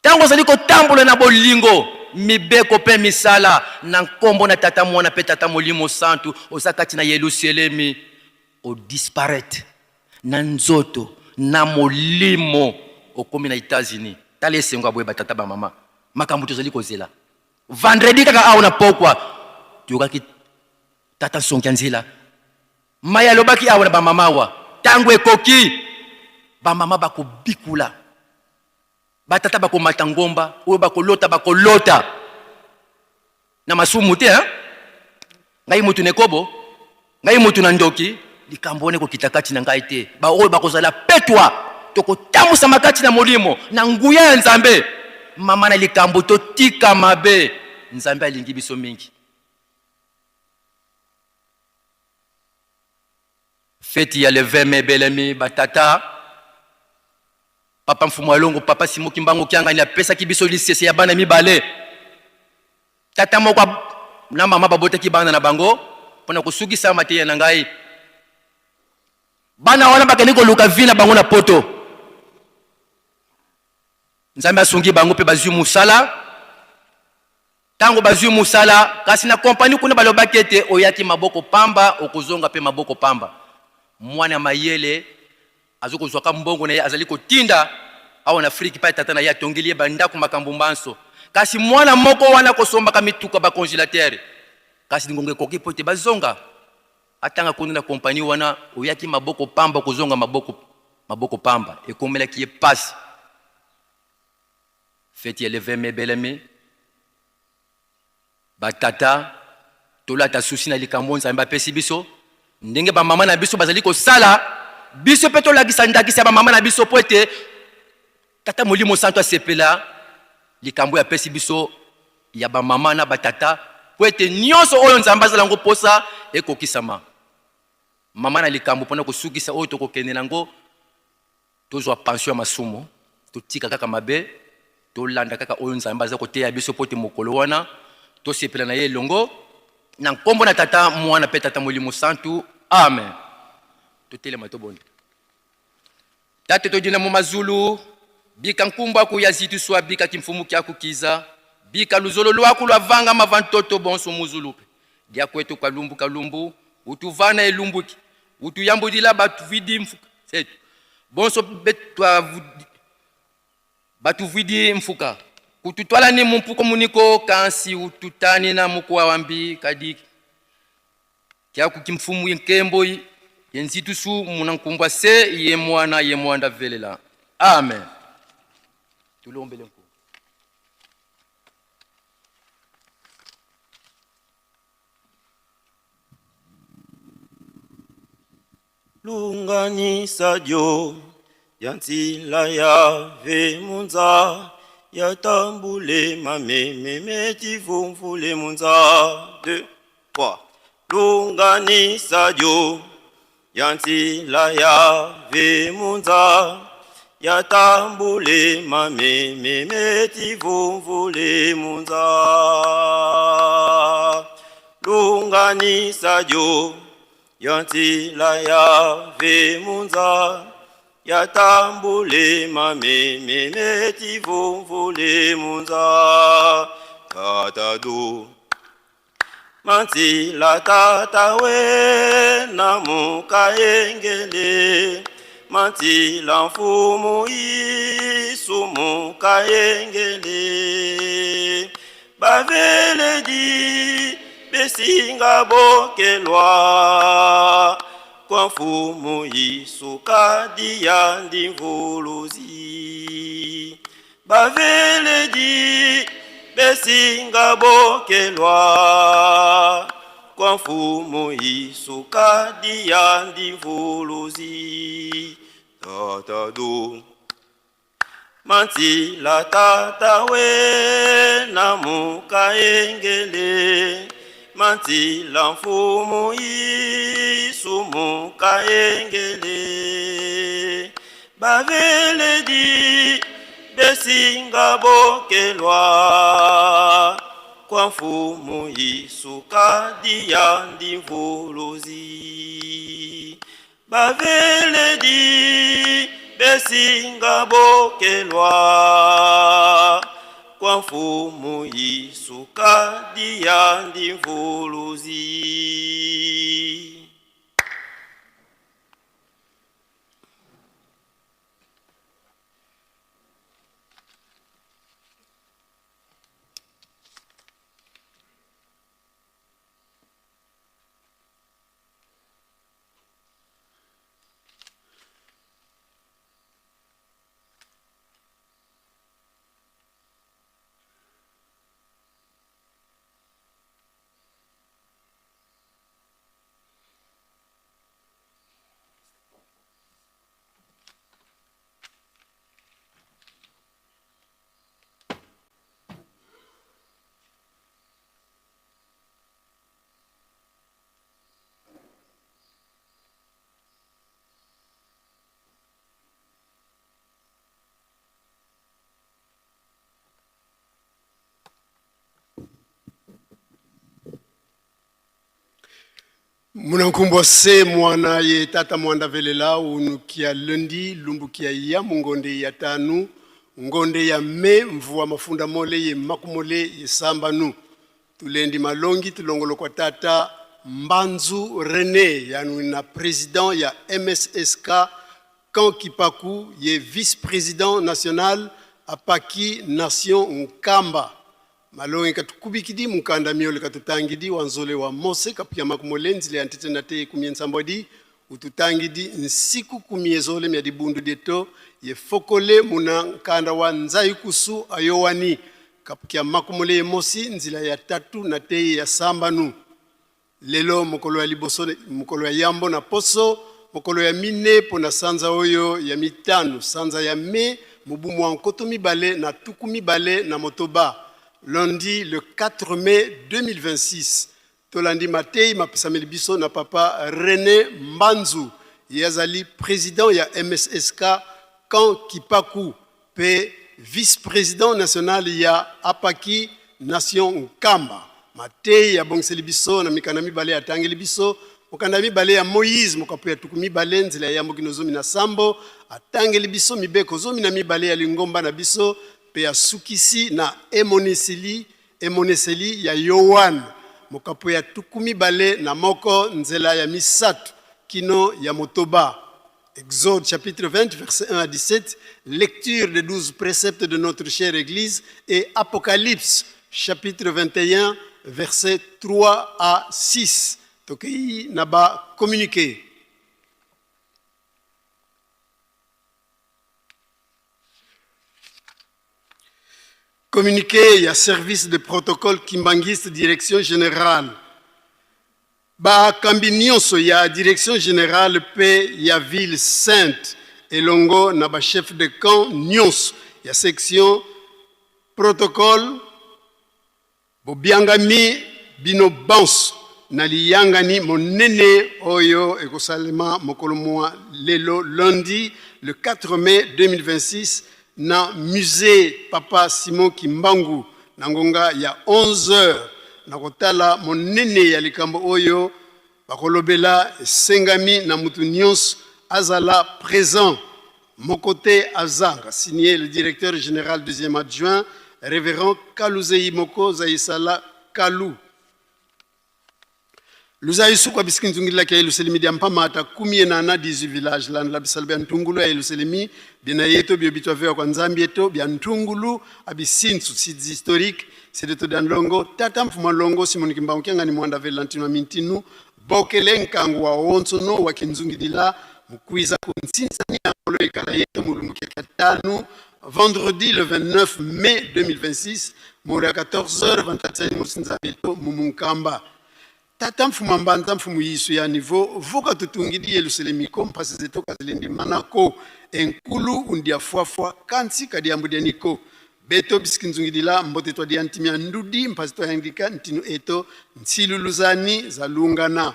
Ntango ozali kotambola na bolingo, mibeko mpe misala na nkombo na Tata, Mwana mpe Tata Molimo Santu, oza kati na Yelusalemi, odisparaître na nzoto na molimo, okomi na Etats-Unis. Tala esengo ya boye, batata bamama, makambo tozali kozela. Vendredi kaka awa na pokwa toyokaki tata Nsonki ya nzela mai alobaki awa na bamama awa, ntango ekoki bamama bakobikula, batata bakomata ngomba, oyo bakolota bakolota. Na masumu te, hein? Ngai moto na ekobo, ngai moto na ndoki, likambo wana ekokita kati na ngai te. Baoyo bakozala petwa, tokotambwisama kati na molimo na nguya ya Nzambe. Mama na likambo, totika mabe. Nzambe alingi biso mingi. Feti ya le 20 mai ebelemi, batata Papa Mfumu Alongo, Papa Simon Kimbangu Kiangani apesaki biso lisese ya bana mibale. Tata moko na mama babotaki bana na bango mpo na kosukisa mateya na ngai. Bana wana bakende koluka vie na bango na poto. Nzambe asungi bango mpe bazwi mosala. Ntango bazwi mosala, kasi na kompani kuna balobaki ete oyaki maboko pamba, okozonga mpe maboko pamba. Mwana ya mayele azo kozwaka mbongo na ye azali kotinda awa na Afrique epai tata na ye atongeli ye bandako makambo manso. Kasi mwana moko wana akosombaka mituka ba congélateur. Kasi ngonga ekoki mpo ete bazonga. Atanga kuna na kompani wana, oyaki maboko pamba, okozonga maboko maboko pamba. Ekomelaki ye pasi. Feti ya le 20 mai ebelemi. Ba tata, tolata susi na likambo Nzambe apesi biso. Ndenge ba mama na biso bazali kosala, biso mpe tolakisa ndakisa ya ba mama na biso mpo ete Tata Molimo Santu asepela likambo oyo apesi biso ya ba mama na ba tata mpo ete nyonso oyo Nzambe azala yango mposa ekokisama. Mama na likambo mpo na kosukisa oyo tokokende na yango. Tozwa pension ya masumu, totika kaka mabe, tolanda kaka oyo Nzambe aza koteya biso mpo ete mokolo wana tosepela na ye elongo. Na nkombo na Tata, Mwana mpe Tata Molimo Santu. Amen. Totelema tobonda. Tate todina mu mazulu, bika nkumbu aku ya zitu sua bika kimfumu kia kukiza, bika luzolo luaku lua vanga mava ntoto bonso muzulu pe dia kuetu kalumbu kalumbu utuvana elumbuki utuyambudila batuidi mfuka setu bonso batuvuidi mfuka kututwala ni mumpuko muniko kansi ututani na mukua wambi kadi kyaku kimfumu nkembo ye nzitusu muna nkumbwa se ye mwana ye mwanda velela amen tulombele nku Lunganisa dio ya nzila ya ve munza ya tambule mame meme tivumvule munza 2 3 Lunganisa dio ya nzila ya ve munza ya tambule mame meme tivumvule munza Lunganisa dio ya nzila ya ve munza ya tambule mame meme tivumvule munza tata du manzila tata we na mukayengele manzila mfumu isu mukayengele Baveledi besinga bokelwa kwa mfumu Yesu kadi ya ndimvuluzi. Baveledi besinga bokelwa kwa mfumu Yesu kadi ya ndimvuluzi. Tata do Mantila tata we na mukaengele mantila mfumu Yesu mukaengele baveledi besinga bokelwa kwa mfumu Yesu kadi ya ndimvuluzi Baveledi besinga bokelwa kwa mfumu Yesu kadi ya ndimvuluzi. Munankumbwa se mwana ye tata mwanda velela unukia lundi lumbukia ya mungonde ya tanu ngonde ya me mvua mafunda mole ye makumole ye sambanu tulendi malongi tulongolo kwa tata Mbanzu René yanu na président ya MSSK Camp Kipaku ye vice-président national apaki nation Nkamba Malongi katukubikidi mukanda miole katutangidi wa nzole wa Mose kapia makumole nzile ya ntete na te kumie nsambwadi ututangidi nsiku kumie zole mia dibundu dieto ye fokole muna nkanda wa nzaikusu ayowani kapukia makumole ye mosi nzila ya tatu na te ya sambanu. Lelo mokolo ya liboso, mokolo ya yambo na poso, mokolo ya mine mpo na sanza oyo ya mitano, sanza ya Mai, mobu mwa 2026, lundi le 4 mai 2026. Tolandi mateyi mapesameli biso na papa Rene Mbanzu, ye azali president ya MSSK Camp Kipaku pe vice-president national ya Apaki Nation Nkamba. Mateyi abongiseli biso na mikanda mibale atangeli biso mokanda mibale ya Moïse mokapo ya 20 nzela ya yambo kino 17, atangeli biso mibeko 12 ya lingomba na biso pe asukisi na emoniseli ya Yoane mokapo ya 21 nzela ya misato kino ya motoba. Exode chapitre 20, verset 1 à 17, lecture des 12 préceptes de notre chère Église et Apocalypse chapitre 21, verset 3 à 6. Tokei naba communiqué. Communiqué ya service de protocole kimbanguiste direction générale. Bakambi nionso ya Direction generale mpe ya Ville Sainte elongo na ba chefs de camp nionso ya section protocole bobiangami bino banso na liyangani monene oyo ekosalema mokolo mwa lelo lundi le 4 mai 2026 na musee Papa Simon Kimbangu na ngonga ya 11 heures na kotala monene ya likambo oyo bakolobela. Esengami na mutu nionso azala present, moko te azanga. Signé le directeur general deuxième adjoint Révérend Kaluzeyi Moko Zayisala Kalu. Luzayi suku abisiki nzungilila kia Yelusalemi dia mpamata kumi enana 18 village landa la bisala bia ntungulu ya Yelusalemi bina yeto bio bitwavewa kwa Nzambi eto bia ntungulu abisintsu sites historiques sedeto dia ndongo tata mfuma longo Simoni Kimbangu kiangani mwanda vela ntinu mintinu bokele nkangu wa onso no wa kinzungidila mukwiza ku nsinsani ya ngolo ikala yeto mulumbu kia tanu vendredi le 29 mai 2026 moro ya 14h 24 musinza beto mumunkamba tata mfumu mbanza mfumu yisu ya niveau voka tutungidi Yelusalemi ko mpasi zeto kazilindi manako enkulu undia fwafwa kansi kadiambu dia niko beto bisikinzungidila mbote twa dia ntimia ndudi mpasi twayangika ntinu eto nsiluluzani zalungana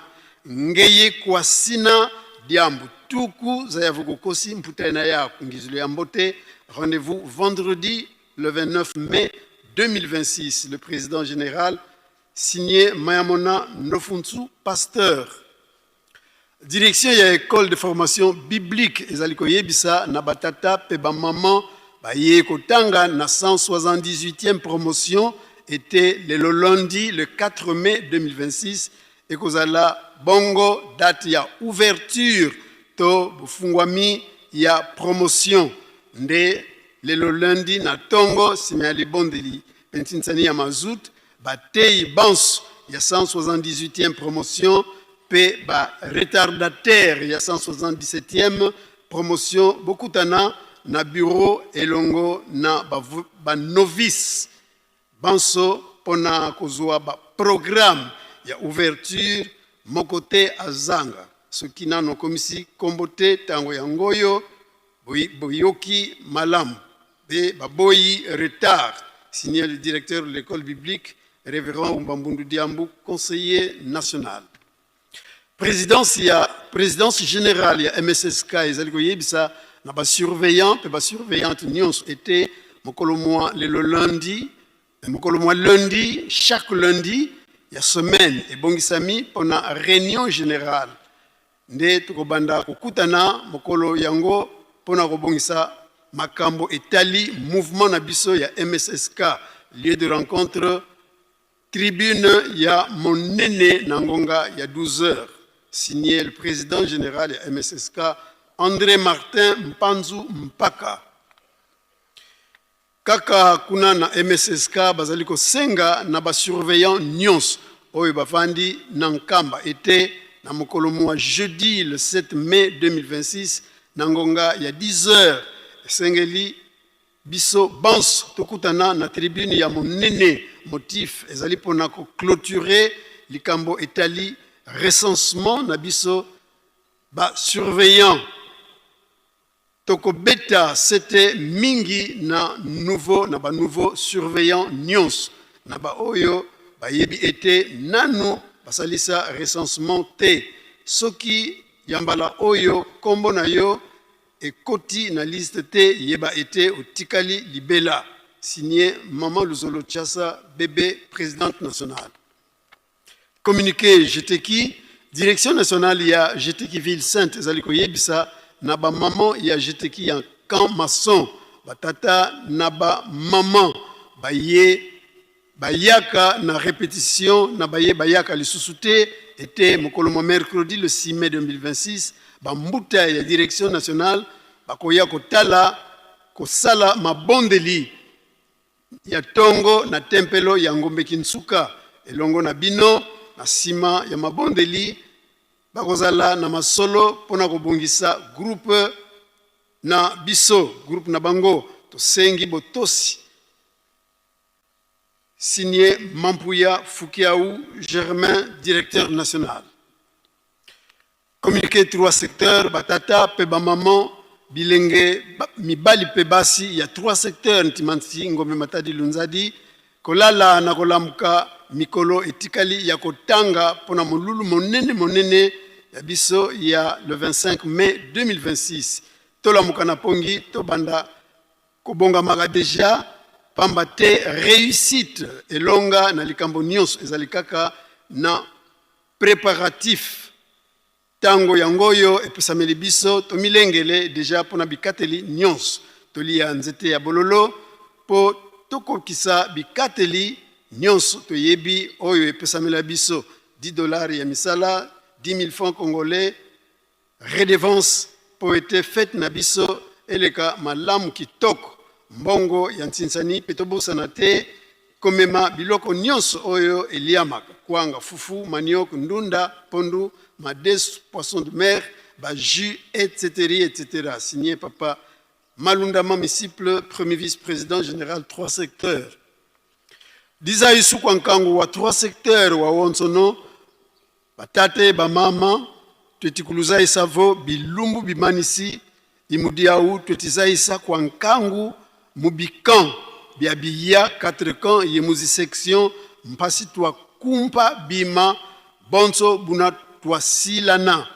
ngeye kwasina diambu tuku za yavukukosi mputa na ya kungizulu ya mbote. Rendez-vous vendredi le 29 mai 2026. Le président général signé Mayamona Ndofunsu, pasteur. Direction ya école de formation biblique ezali koyebisa na batata pe bamama baye kotanga na 178e promotion était lelo lundi le 4 mai 2026 ekozala bongo date ya ouverture to bofungwami ya promotion nde lelo lundi na tongo nsima ya libondeli mpe ntinsani ya mazut bateyi banso ya 178e promotion mpe ba retardataire ya 177e promotion bokutana na bureau elongo na ba novice banso mpona kozwa ba programme ya ouverture moko te azanga. Soki nano okomisi kombo te ntango yango oyo boyoki malamu be baboyi retard. Signé le directeur de l'école biblique révérend Umbambundu Diambu, conseiller national. Présidence ya présidence générale ya MSSK ezali koyebisa na basurveillant mpe basurveillante nyonso ete mokolo mwa lelo lundi, mokolo mwa lundi, chaque lundi ya semaine ebongisami mpona reunion generale. Nde tokobanda kokutana mokolo yango mpona kobongisa makambo etali mouvement na biso ya MSSK. Lieu de rencontre, tribune ya monene na ngonga ya 12 heures. Signé le président général ya MSSK, André Martin Mpanzu Mpaka. Kaka kuna na MSSK, bazali kosenga na basurveillant nyonso oyo bafandi na Nkamba ete na mokolo mwa jeudi le 7 mai 2026 na ngonga ya 10 heures, esengeli biso banso tokutana na tribune ya monene. Motif ezali mpona koclôturer likambo etali recensement na biso basurveillant. Tokobeta sete mingi na nouveau na banouveau surveillant nyonso, na baoyo bayebi ete nanu basalisa recensement te. Soki ya mbala oyo nkombo na yo ekoti na liste te, yeba ete otikali libela. Signé Mama Luzolo Chasa Bebe, présidente nationale. Communiqué GTK, direction nationale ya GTK Ville Sainte ezali koyebisa na bamama ya GTK ya camp maçon, batata na bamama baye bayaka na répétition na baye bayaka lisusu te, ete mokolo mwa mercredi le 6 mai 2026, bambuta ya direction nationale bakoya kotala kosala mabondeli ya ntongo na tempelo ya Ngombe Kinsuka elongo na bino. Na nsima ya mabondeli, bakozala na masolo mpona kobongisa groupe na biso, groupe na bango. Tosengi botosi. Signé Mampuya Fukiau Germain, directeur national. Communiqué trois secteurs, batata mpe bamama, bilenge mibali mpe basi ya trois secteurs Ntimansi, Ngombe, Matadi, Lunzadi, kolala na kolamuka mikolo etikali ya kotanga mpona molulu monene monene ya biso ya le 25 mai 2026. Tolamuka na pongi, tobanda kobongamaka deja, pamba te réussite, elonga na likambo nyonso ezali kaka na préparatif. Ntango yango oyo epesameli biso, tomilengele deja mpona bikateli nyonso. Tolia nzete ya bololo mpo tokokisa bikateli nyonso toyebi oyo epesamela biso: 10 $ ya misala, 10 000 francs congolais redevance, mpo ete fete na biso eleka malamu kitoko, mbongo ya ntinsani. Mpe tobosana te komema biloko nyonso oyo eliamaka: kwanga, fufu, manioc, ndunda, pondu, madesu, poisson de mer, bajus, etc etc. Signé Papa Malundama Misiple, premier vice-président général trois secteurs. Diza isukwa nkangu wa trois secteurs wa wonsono, batate, bamama, twetikuluza isavo bilumbu bimanisi imudiau twetizaisa kwa nkangu mu bikamp bya biya 4 camps ye muzi section mpasi twakumpa bima bonso buna twasilana: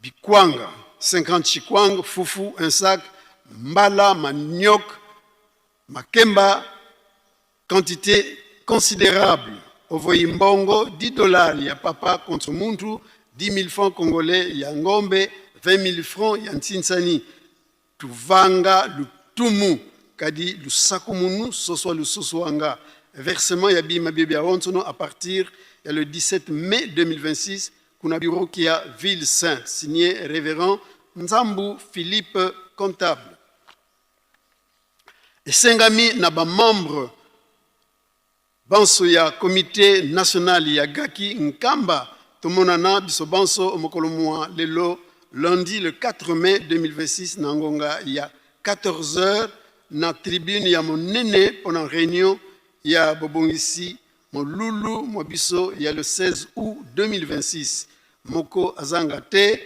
bikwanga 50 chikwang, fufu un sac, mbala, manioc, makemba, quantité considérable. Ovoyi mbongo 10 $ ya papa contre muntu, 10 000 francs congolais ya ngombe, 20 000 francs ya ntinsani. Tuvanga lutumu kadi lusakumunu soswa lususu wanga. Versement ya bima bie bya onsono à partir ya le 17 mai 2026 kuna bureau kia Ville Sainte. Signé révérend Nzambu Philippe, comptable. Esengami na bamembre banso ya comité national ya Gaki Nkamba, tomonana biso banso mokolo mwa lelo lundi le 4 mai 2026 na ngonga ya 14 heures na tribune ya monene mpona réunion ya bobongisi molulu mwa biso ya le 16 août 2026. Moko azanga te.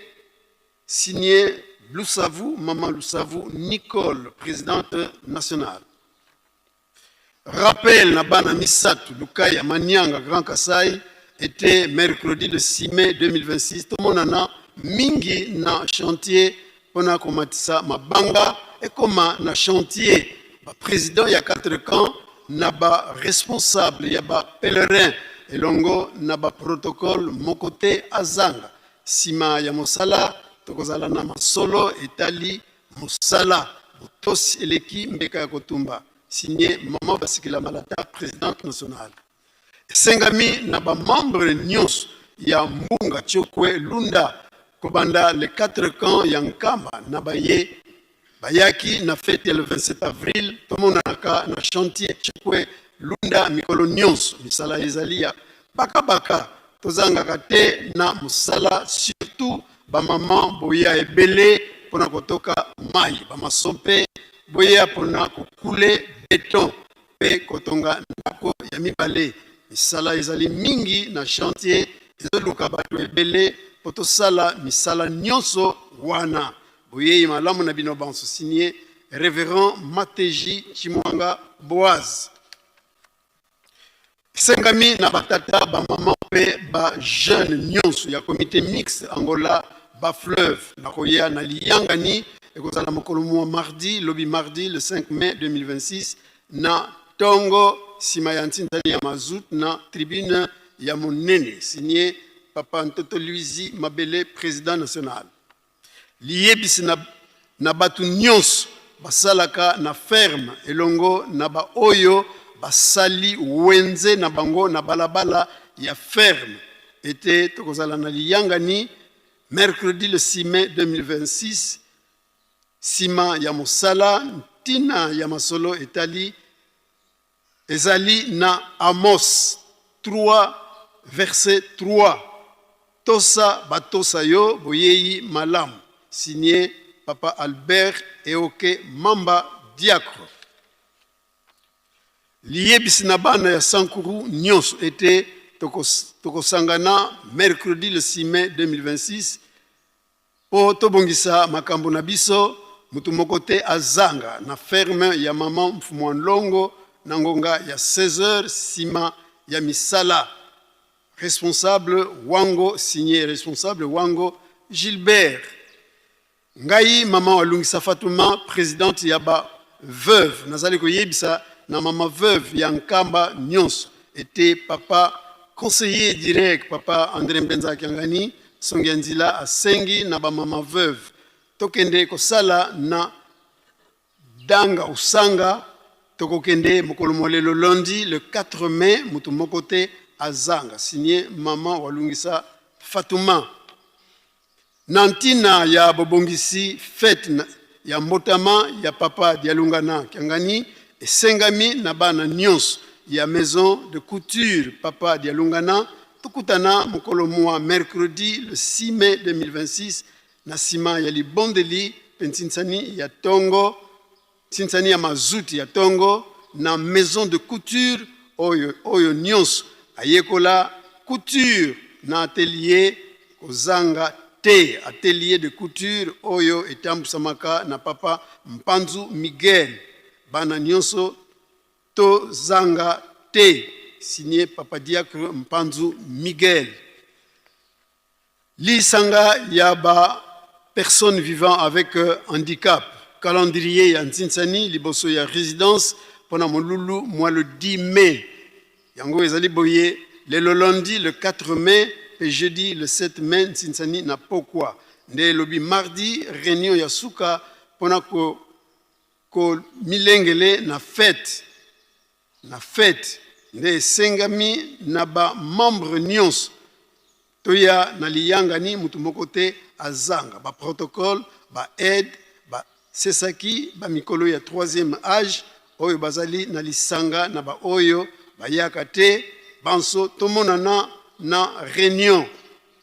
Signé Lusavu, Maman Lusavu Nicole, présidente nationale. Rappel na bana misato Lukaya, Manianga, Grand Kasai, ete mercredi le 6 mai 2026 tomonana mingi na chantier mpona komatisa mabanga ekoma na chantier. Baprésident ya 4 camps na baresponsable ya bapèlerin. elongo na ba protocole moko te azanga. Sima ya mosala tokozala na masolo etali mosala. Botosi eleki mbeka ya kotumba. Signé Maman Basikila Malata, presidente nationale. Esengami na ba membres nionso ya Mbunga Tshokwe Lunda kobanda les quatre camps ya Nkamba na baye bayaki na fete ya le 27 avril tomonanaka na chantier Tshokwe Lunda mikolo nionso. Misala ezali ya baka baka, tozangaka te na mosala surtout ba maman boya ebele pona kotoka mayi, ba maçon pe boya pona ko couler beton mpe kotonga ndako ya mibale. Misala ezali mingi na chantier, ezoluka bato ebele mpo tosala misala nyonso wana. Boyei malamu na bino banso. Signé Reverend Mateji Chimwanga Boaz. Esengami na batata, bamama mpe ba jeune nyonso ya comite mixte Angola ba fleuve na koya na liyangani ekozala mokolo mwa mardi lobi mardi le 5 mai 2026 na tongo sima ya ntinzani ya mazout na tribune ya monene. Signé Papa Ntoto Luizi Mabele, président national. Liyebisi na, na bato nyonso basalaka na ferme elongo na baoyo basali wenze na bango na balabala ya ferme ete tokozala na liyangani mercredi le 6 mai 2026 nsima ya mosala. Ntina ya masolo etali Ezali na Amos 3 verset 3 tosa batosa yo boyeyi malamu signe papa Albert Eoke Mamba diacre. Liyebisi na bana ya Sankuru nionso ete tokosangana mercredi le 6 mai 2026 Po tobongisa makambo na biso, mutu moko te azanga na ferme ya maman Mfumua Nlongo na ngonga ya 16 heures sima ya misala. Responsable Wango signe Responsable Wango Gilbert. Ngai maman Walungisa Fatuma, presidente ya ba veuves, nazali koyebisa na mama veuve ya Nkamba nionso ete papa conseiller direct papa Andre Mbenza Kiangani Songi ya nzila asengi na ba mama veuve tokende kosala na danga usanga. Tokokende mokolo mwa lelo lundi le 4 mai, moto moko te azanga. Signé maman Walungisa Fatuma. Na ntina ya bobongisi fete ya mbotama ya papa Dialungana Kiangani, esengami na bana nionso ya maison de couture papa Dialungana tokutana mokolo mua mercredi le 6 mai 2026 na sima ya libondeli mpe ntsinsani ya tongo, ntsinsani ya mazuti ya tongo na maison de couture oyo, oyo nionso ayekola couture na atelier kozanga te, atelier de couture oyo etambusamaka na papa Mpanzu Miguel. Bana nionso To zanga te signe papa diacre mpanzu Miguel. Lisanga ya ba personnes vivant avec handicap calendrier ya ntsinsani liboso ya residence pona molulu mwa le 10 mai yango ezali boye lelo lundi le 4 mai pe jeudi le 7 mai ntsinsani na pokwa nde lobi mardi reunion ya suka pona ko Ko milengele na fete na fete nde esengami na ba membres nionso toya na liyangani mutu moko te azanga ba protocole ba aide ba sesaki ba mikolo ya troisième age oyo bazali na lisanga na ba oyo bayaka te banso tomonana na reunion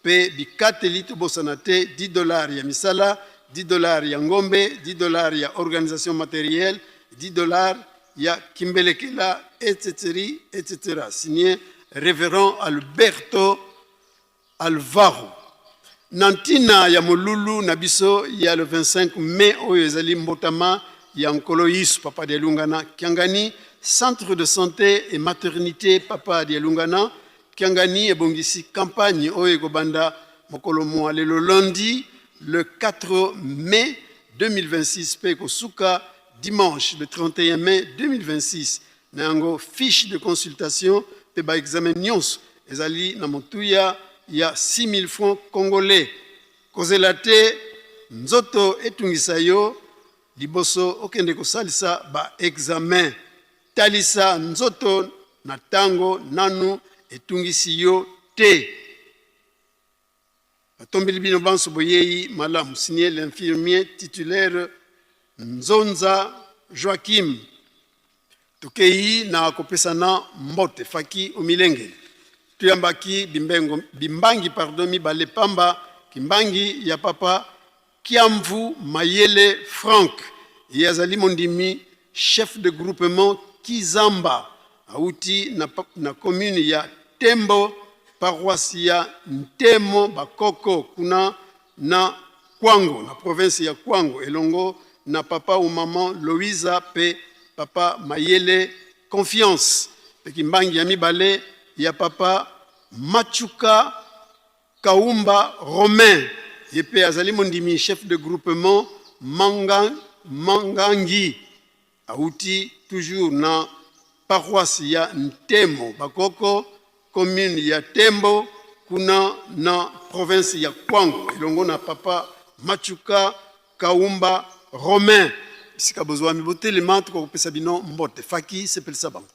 Pe bikateli tobosana te 10 dollars ya misala, 10 dollars ya ngombe, 10 dollars ya organisation materielle, 10 dollars ya kimbelekela etc etc. Signé Reverend Alberto Alvaro. Na ntina ya molulu na biso ya le 25 mai oyo ezali mbotama ya Nkolo Yesu, Papa Dialungana Kiangani, Centre de santé et maternité Papa Dialungana Kiangani ebongisi campagne oyo ekobanda mokolo mwa lelo lundi le 4 mai 2026 mpe ekosuka dimanche le 31 mai 2026. Na yango fiche de consultation mpe ba examen nyonso ezali na motuya ya 6000 francs congolais. Kozela te nzoto etungisa yo liboso okende kosalisa ba examen. Talisa nzoto na tango nanu etungisi yo te. Batombeli bino banso boyeyi malamu. Signé l'infirmier titulaire Nzonza Joachim. Tokeyi na kopesana mbote faki omilengele. Toyambaki bimbengo, bimbangi pardon mibale pamba kimbangi ya papa Kiamvu Mayele Franck ye azali mondimi chef de groupement Kizamba awuti na, na commune ya Tembo paroisse ya Ntemo Bakoko kuna na Kwango na province ya Kwango elongo na papa ou maman Loïsa pe papa Mayele Confiance pe kimbangi ya mibale ya papa Machuka Kaumba Romain ye pe azali mondimi chef de groupement Manga, Mangangi awuti toujours na paroisse ya Ntemo Bakoko commune ya Tembo kuna na province ya Kwango elongo na papa Machuka Kaumba Romain. Esika bozwami botelema tokokopesa bino mbote. Faki sepelisa bango.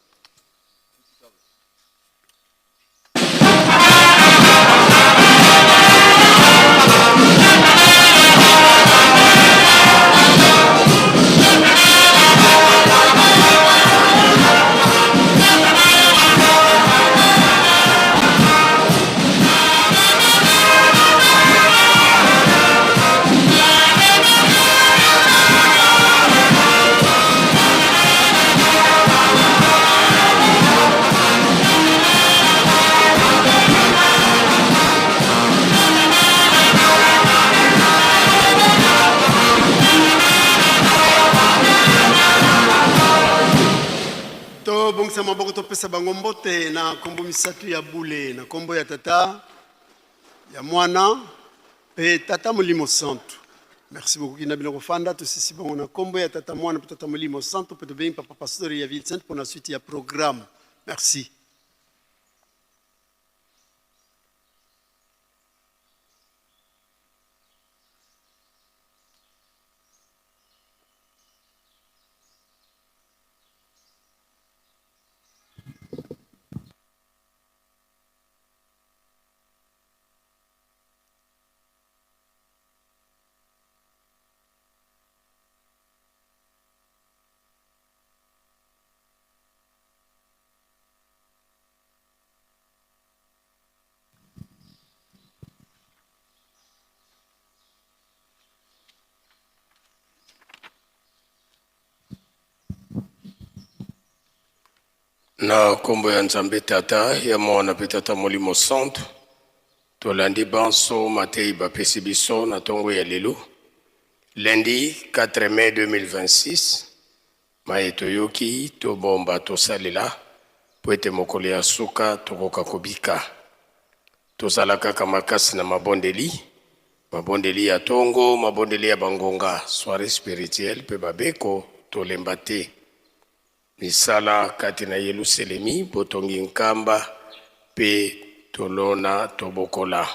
Tobongisa maboko topesa bango mbote na nkombo misato ya bule, na nkombo ya Tata, ya Mwana mpe Tata Molimo Santu. Merci beaucoup kina bino kofanda tosisi bango na nkombo ya Tata, Mwana mpe Tata Molimo Santu mpe tobengi Papa Pasteur ya Ville Sainte mpo na suite ya programme. Merci. Na nkombo ya Nzambe Tata, ya Mwana mpe Tata Molimo Santu, tolandi banso mateyi bapesi biso na ntongo ya lelo lundi 4 mai 2026. Maye toyoki, tobomba, tosalela, mpo ete mokolo ya suka tokoka kobika. Tozala kaka makasi na mabondeli, mabondeli ya tongo, mabondeli ya bangonga, soiree spirituelle mpe babeko, tolemba te. Misala kati na Yeluselemi, botongi nkamba mpe tolona tobokola.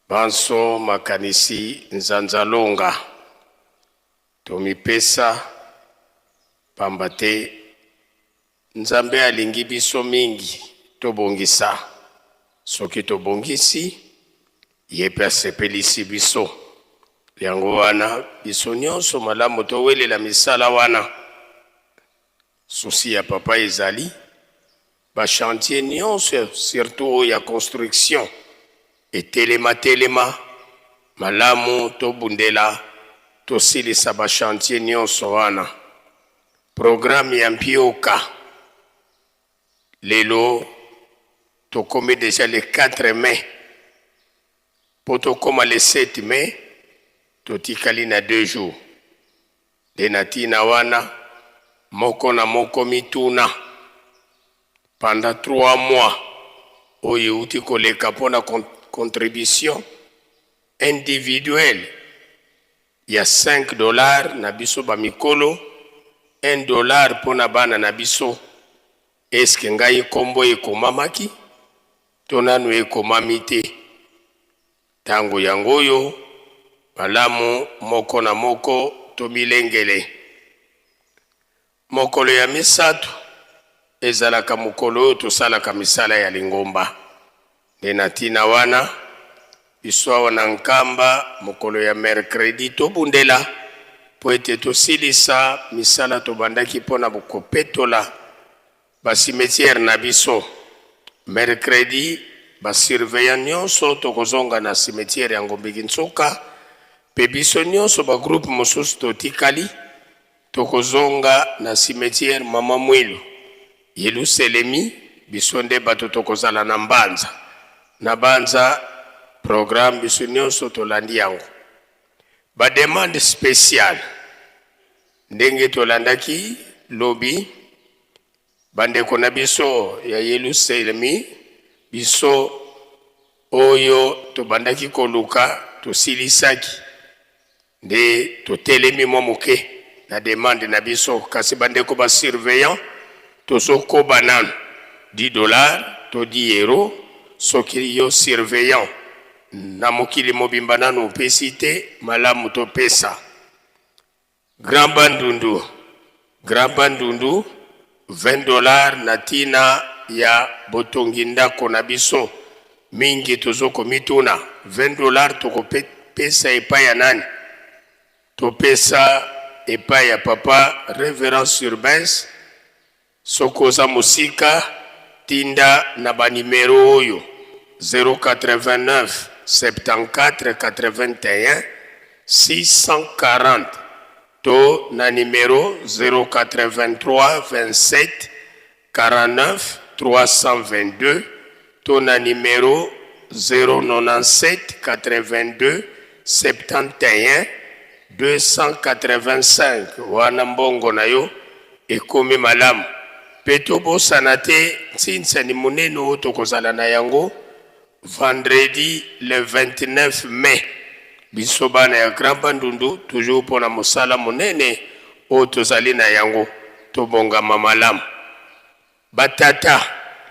Banso makanisi nzanzalonga. Tomipesa, pamba te Nzambe alingi biso mingi tobongisa. Soki tobongisi, ye mpe asepelisi biso. Yango wana biso nyonso malamu towelela misala wana. Souci ya papa ezali ba chantier nyonso surtout oyo ya construction etelema telema malamu tobundela tosilisa ba chantier nyonso wana. Programme ya mpioka lelo tokomi dejà le 4 mai po tokoma le 7 mai totikali na 2 jours nde na tina wana moko na moko mituna pendant 3 mois oyo euti koleka mpo na contribution individuelle ya 5 dollars na biso ba mikolo, 1 dollar mpo na bana na biso. Eske ngai nkombo ekomamaki to nanu ekomami te? Tango yango oyo, malamu moko na moko tomilengele. Mokolo ya misato ezalaka mokolo oyo tosalaka misala ya lingomba. Nde na ntina wana, biso awa na Nkamba, mokolo ya mercredi tobundela mpo ete tosilisa misala tobandaki mpo na kopetola ba cimetières na biso. Mercredi, ba surveillants nionso tokozonga na cimetière ya Ngombe Kinsuka mpe biso nionso ba groupes mosusu totikali tokozonga na cimetière Mama Mwilu. Yeluselemi, biso nde bato tokozala na Mbanza. Na banza programme biso nionso tolandi yango. Ba demandes speciales. Ndenge tolandaki lobi, bandeko na biso ya Yelusalemi, biso oyo tobandaki koluka, tosilisaki nde totelemi mwa moke na demande na biso, kasi bandeko ba surveillant tozokoba nanu 10 dollars to 10 euro. Soki yo surveillant na mokili mobimba nanu opesi te, malamu topesa. Grand Bandundu, Grand Bandundu, 20 dollars na ntina ya botongi ndako na biso. Mingi tozokomituna 20 dollars tokopesa epai ya nani? Topesa epai ya papa Révérend Surbens. Soki oza mosika, tinda na banimero oyo: 089 74 81 640 to na nimero 083 27 49 322 to na nimero 097 82 71 285. Wana mbongo na yo ekomi malamu. Mpe tobosana te ntsinsani monene oyo tokozala na yango vendredi le 29 mai, biso bana ya Grand Bandundu, toujours mpona mosala monene oyo tozali na yango. Tobongama malamu, batata.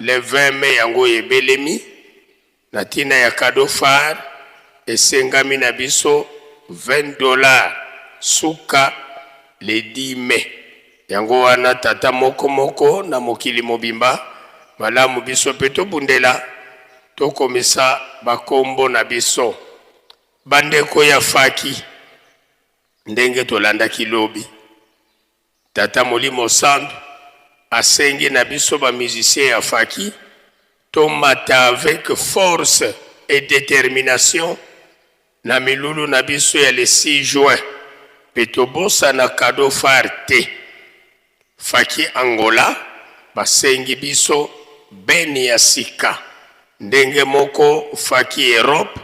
Le 20 mai yango ebelemi na ntina ya cadeau phare. Esengami na biso 20 dollars suka le 10 mai. Yango wana, tata moko moko na mokili mobimba, malamu biso mpe tobundela tokomisa bakombo na biso. Bandeko ya faki, ndenge tolandaki lobi, tata Molimo Santu asengi na biso bamusicien ya faki tomata avec force et détermination na milulu na biso ya le 6 juin, mpe tobosana cadeau phare te. Faki Angola basengi biso benne ya sika, ndenge moko faki Europe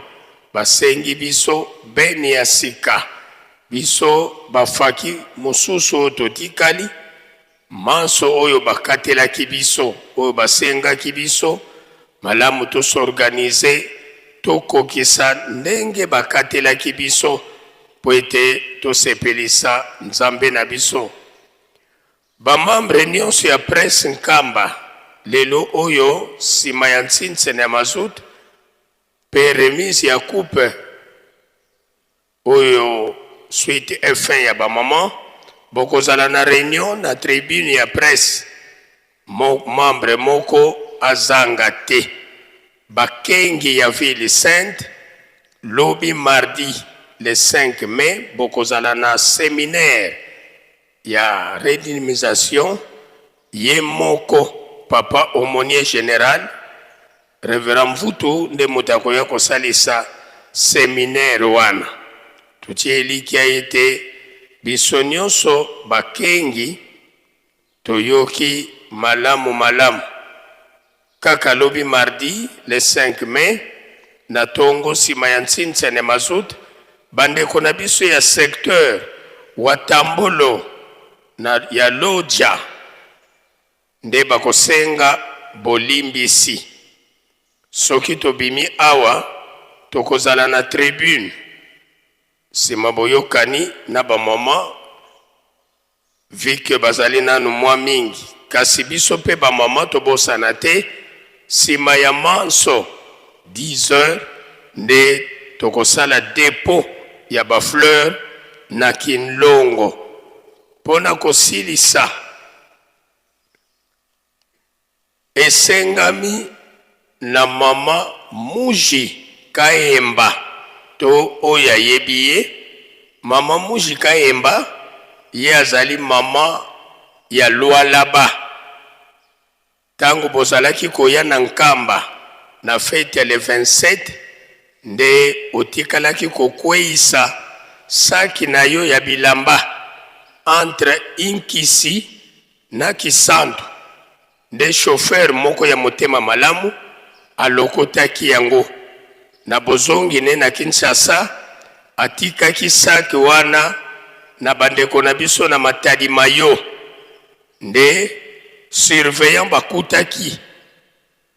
basengi biso benne ya sika. Biso bafaki mosusu oyo totikali, manso oyo bakatelaki biso, oyo basengaki biso, malamu tos'organiser, tokokisa ndenge bakatelaki biso mpo ete tosepelisa Nzambe na biso. Bamembre nyonso ya presse Nkamba, lelo oyo nsima ya ntsinsene ya mazut mpe remise ya coupe oyo suite F1 ya bamama, bokozala na réunion na tribune ya presse. Membre moko azanga te. Bakengi ya ville sainte, lobi mardi le 5 mai bokozala na séminaire ya redynamisation. Ye moko papa aumônier général Révérend Mvutu nde moto akoya kosalisa séminaire wana. Totie elikya ete biso nyonso bakengi toyoki malamu malamu. Kaka lobi mardi le 5 mai na ntongo, nsima ya ntsinsene mazut, bandeko na biso ya secteur Watambolo na ya Lodja nde bakosenga bolimbisi. Soki tobimi awa, tokozala na tribune nsima boyokani na bamama, vu que bazali nanu mwa mingi. Kasi biso mpe ba mama tobosana te, sima ya manso 10 heures nde tokosala depot ya ba fleurs na Kinlongo mpo na kosilisa. Esengami na mama Muji Kaemba to oyo ayebi ye, mama Muji Kaemba ye azali mama ya Lualaba. Tango bozalaki koya na Nkamba na fete ya le 27 nde otikalaki kokweyisa saki na yo ya bilamba entre Inkisi Na Kisantu nde chauffeur moko ya motema malamu alokotaki yango. Na bozongi ne na Kinshasa, atikaki sac wana na bandeko na biso na Matadi Mayo. Nde surveillant bakutaki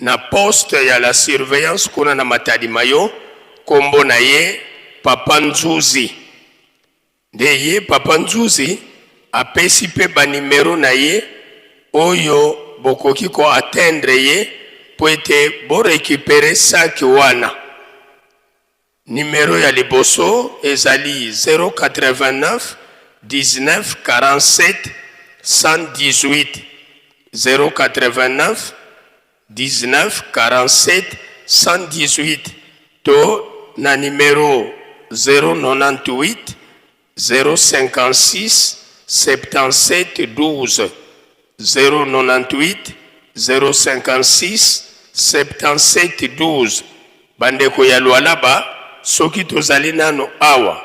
na poste ya la surveillance kuna na Matadi Mayo, kombo na ye Papa Nzuzi. Nde ye papa Nzuzi apesi pe ba numero na ye oyo bokoki ko atteindre ye po ete bo recuperer sac wana. Numero ya liboso ezali 089 19 47 118, 089 19 47 118 to na numero 098 056 77 12, 098 056 77 12. Bandeko ya Lualaba, soki tozali nano awa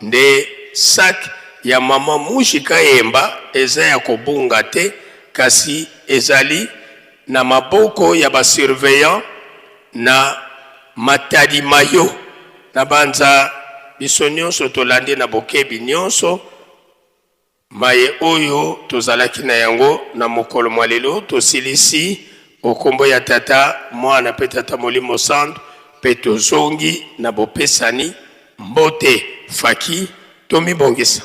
nde sac ya mama Mushi Kayemba eza ya kobunga te, kasi ezali na maboko ya ba surveillants na Matadi Mayo. Nabanza biso nionso tolandi na bokebi nionso maye oyo tozalaki na yango na mokolo mwa lelo. Tosilisi o kombo ya Tata, Mwana mpe Tata Molimo Santu, mpe tozongi na bopesani mbote. Faki, tomibongisa.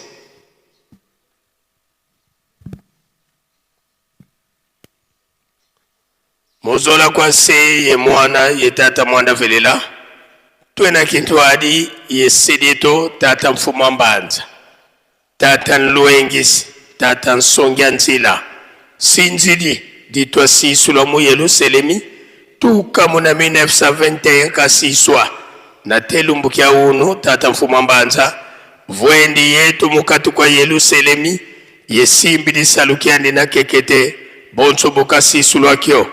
Mozola kwa se ye mwana ye tata mwanda velela twena kintu adi ye sedieto tata mfuma mbanza tata nluengisi tata nsongia nzila sinzidi ditwa sisulwa mu Yeluselemi tuka muna 1921 kasiswa na telumbu kya unu tata mfuma mbanza vwendi yetu mukatu kwa Yeluselemi Yesimbi lisalu kyandi na kekete bonso bokasisulwakyo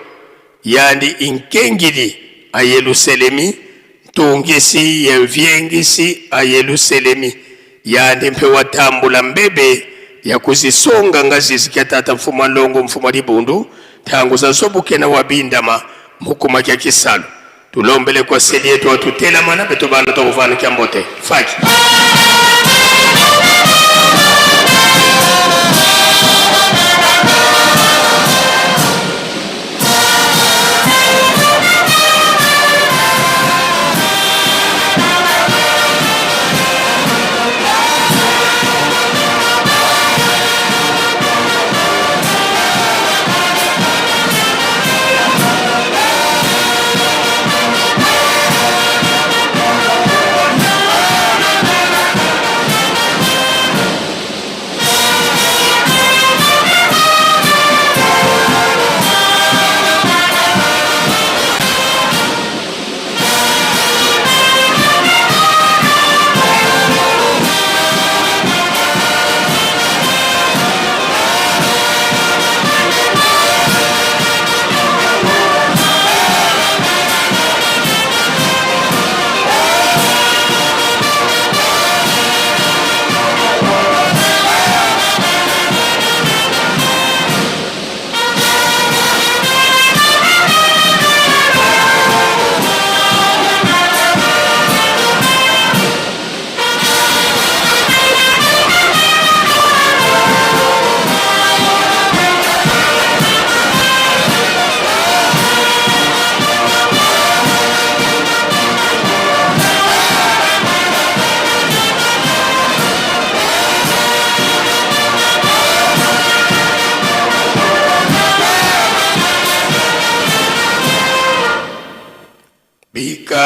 yandi inkengili a Yeluselemi, ntungisi ye mvyengisi a Yeluselemi yandi mpe watambula mbebe ya kuzisonga nga zizi kya tata mfumu wa ndongo mfumu wa libundu ntango za zobukena wa bindama mukuma kya kisalu. Tulombele kwa seli yetu atutelamana beto bana tokuvana kya mbote faki.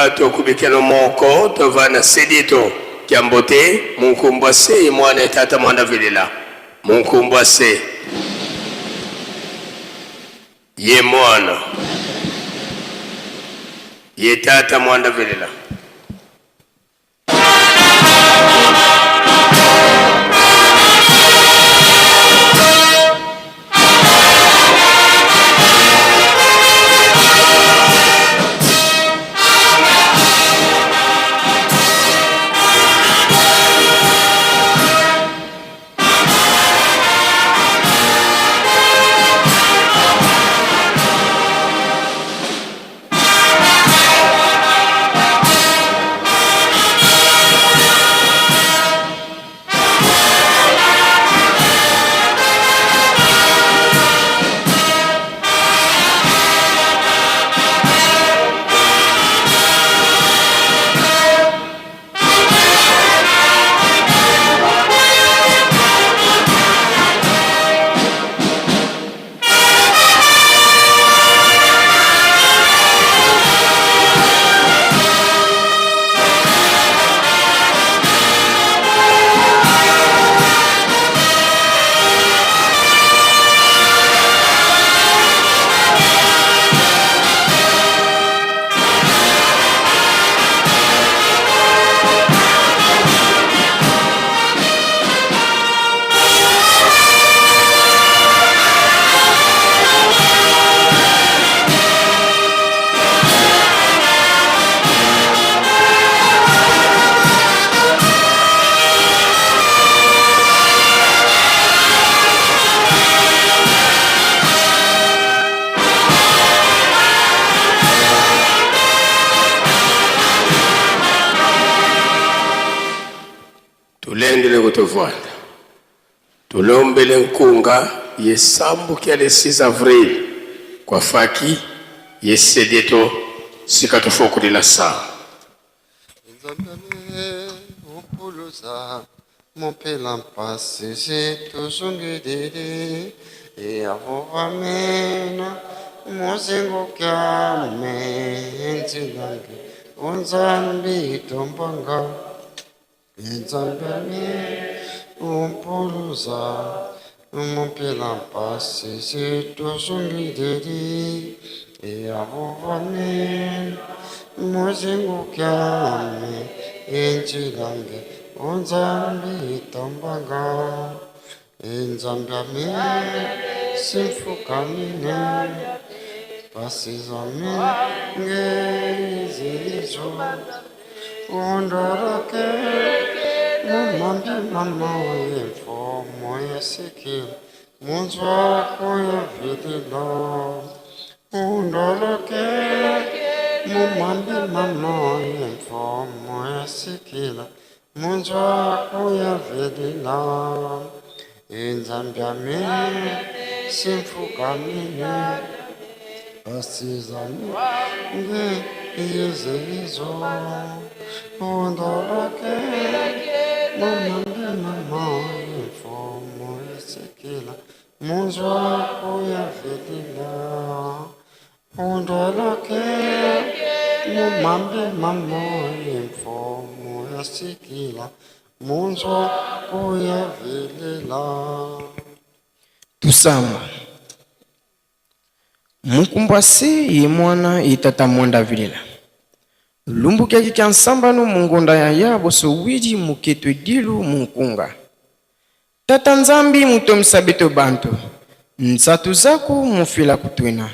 Sika tokubikeno moko tovanda sedito kiambo te munkumbwa se mwana ya tata mwanda velela munkumbwa se ye mwana ye tata mwanda velela. Tulendele kutovanda tulombele nkunga yesambukia le 6 avril kwa faki yesedeto sika tufokulila saa Nzambe opulusa mopela mpasi se tozongedede eyavovamena mozengokyame nzilange onzambi tombanga Nzambe opulusa mopela mpasi se tozongedede eyavovamena mozengokyame nzilange onzambi tombanga Nzambe simfukamine pasizame ngezilizo undoroke mumambi mama yemfomo yesikile munzwako yevililo undoroke mumambi mama yemfomo yesikile munzwako yevilila Nzambe simfukamine pasizame ngeyezeyizo undoroke mumambi mama yemfomo yesikila munzwako yevilila undoroke mumambi mama yemfomo yesikila munzwako yevilila. Tusamba mukumbwa se ye mwana ye tata mwanda vilela lumbu kiaki kia nsambano mungonda ya ya boso widi muketwe dilu munkunga tata Nzambi mutomisa beto bantu nzatu zaku mufila kutwena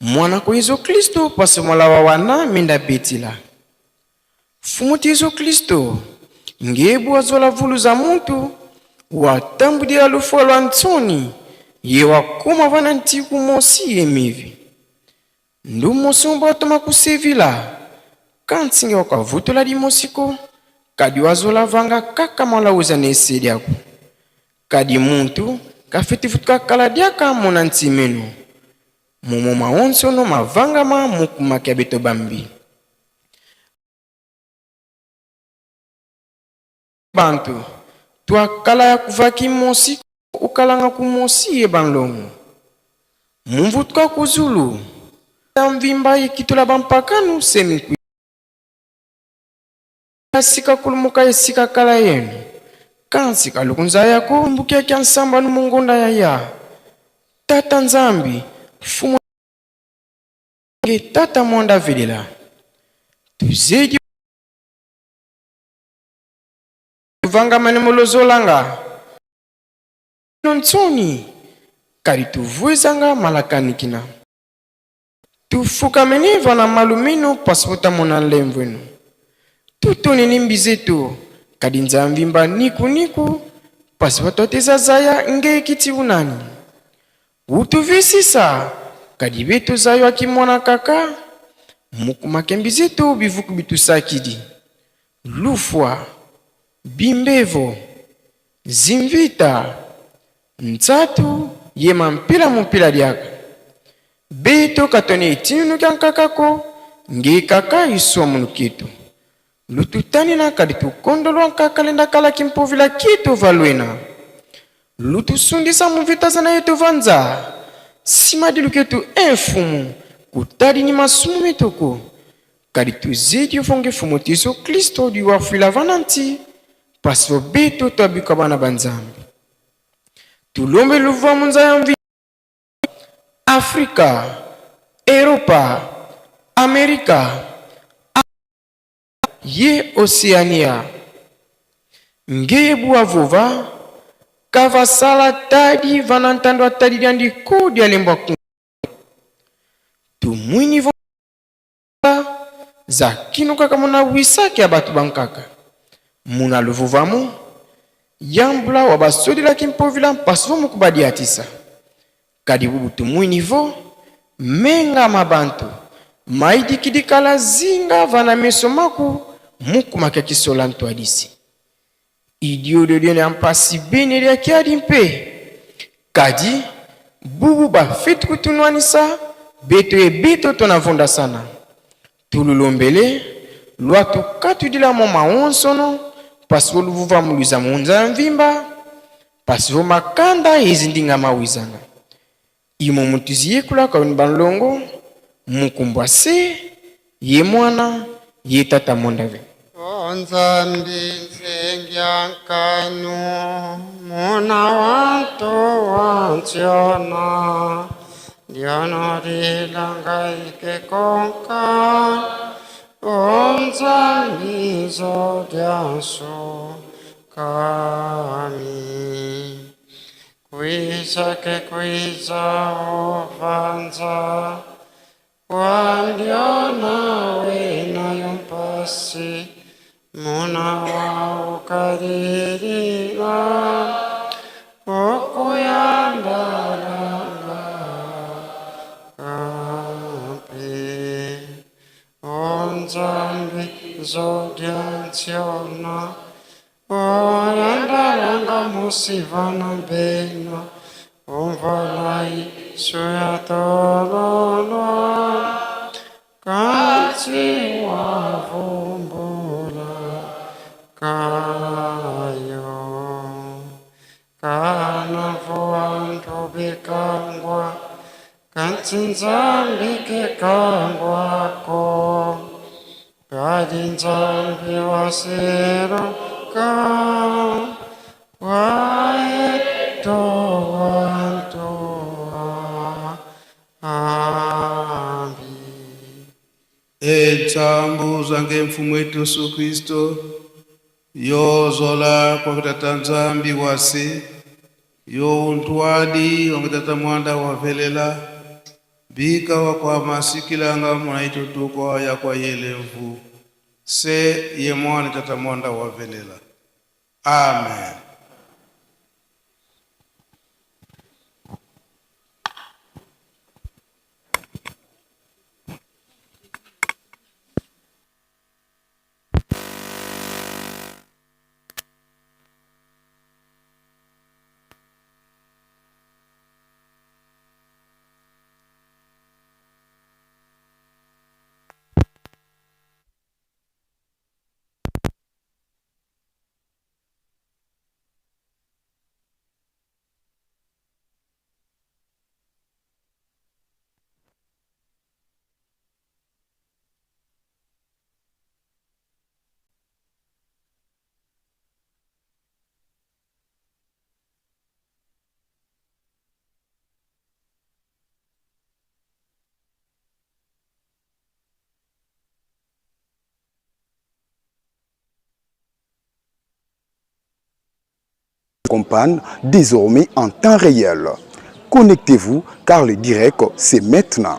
mwana ko Yesu Kristo pasomola wa wana minda betila Fumu Yesu Kristo ngebu azola vulu za muntu watambudila lufua lwa ntsoni ye wakoma vana ntiku mosi ye mivi ndu mosi ombo atoma kusevila kantsinge wakavutula dimosiko kadi wazola vanga kaka mwalauza ne esediaku kadi muntu kafetifutuka kala diaka mona ntsimenu mumo maonsono mavangama mukumakia beto bambi bantu twakala ya kuvaki mosi ukalanga ku mosi ye banlongo mumvutuka kuzulu mvimba yekitula bampakanu semi. Sika kulumuka esika kala yenu kansi kalukunza yako mbukia kya nsamba numungonda ya ya tata Nzambi fumu nge tata mwanda velela tuzedi vangamane mulozolanga nonsoni kali tuvwezanga malakanikina Tufukameni vana maluminu pasipotamona nlemvwenu. Tutoneni mbizetu kadi Nzambi mba niku niku pasipo twateza zaya nge unani. Utuvisisa kadi betu zayo akimona kaka mukumake mbizetu bivuku bitusakidi. Lufwa, bimbevo, zimvita, ntsatu yema mpila mupila diaka. Beto katone etinu kya nkakako nge kaka iswa munu kitu. Lututanina kadi tukondolwa nkaka kala kimpovila kitu valwena. Lutusundisa muvita zana yetu vanza. Sima dilu ketu enfumu kutadi ni masumu mitoko. Kadi tuzidi ufonge fumu Yesu Kristo di wafwila vananti. Pasipo beto twabika bana banzambi. Tulombe luvwa munza ya mvi Afrika, Europa, Amerika, ye Oceania. Ngeye bua vova kavasala tadi vanantando atadi diandi ku dialembwa ku tumwini vo za kino kaka muna wisaki ya bato bankaka muna luvuvamu yambula wa basodelaki mpovila mpasi vo mukubadiatisa kadi bubu tumwini vo menga mabantu maidikidikala zinga vana meso maku mukumaka kisola ntwadisi idiododio na mpasi bene lya kiadi mpe kadi bubu bafeti kutunwanisa beto ebito tonavonda sana tululombele lwa tukatudila mo maonsono pasi voluvuva muluiza munza ya mvimba pasi vo makanda ezi ndinga mawizanga imo mutu ziyekula kawini banlongo mukumbwa se ye mwana ye tata mondave Nzambi nzengyankanu muna wantu wantiona ndionorilanga konka Nzambi zodyanso kami Kwiza ke kwiza ovanza Wandiona wena yompasi Muna waukaririra Okuyandalanga kampi Onzambi zodyantsiona Oyandalanga musivana bena Omvalai suyatololo Kansi wavumbula kayo Kana voantu bikangwa Kansi nzambi kikangwako Kadi nzambi wasiruka Waeto wantu ambi Etsambu zange mfumu wetu Yesu Kristo yozola kwa tata Nzambi wasi yo untwadi wange tata mwanda wavelela bika wa kwa masikilanga mwanaitutukwa ya kwa yelevu se ye mwana tata mwanda wavelela. Amen. Accompagne désormais en temps réel. Connectez-vous car le direct, c'est maintenant.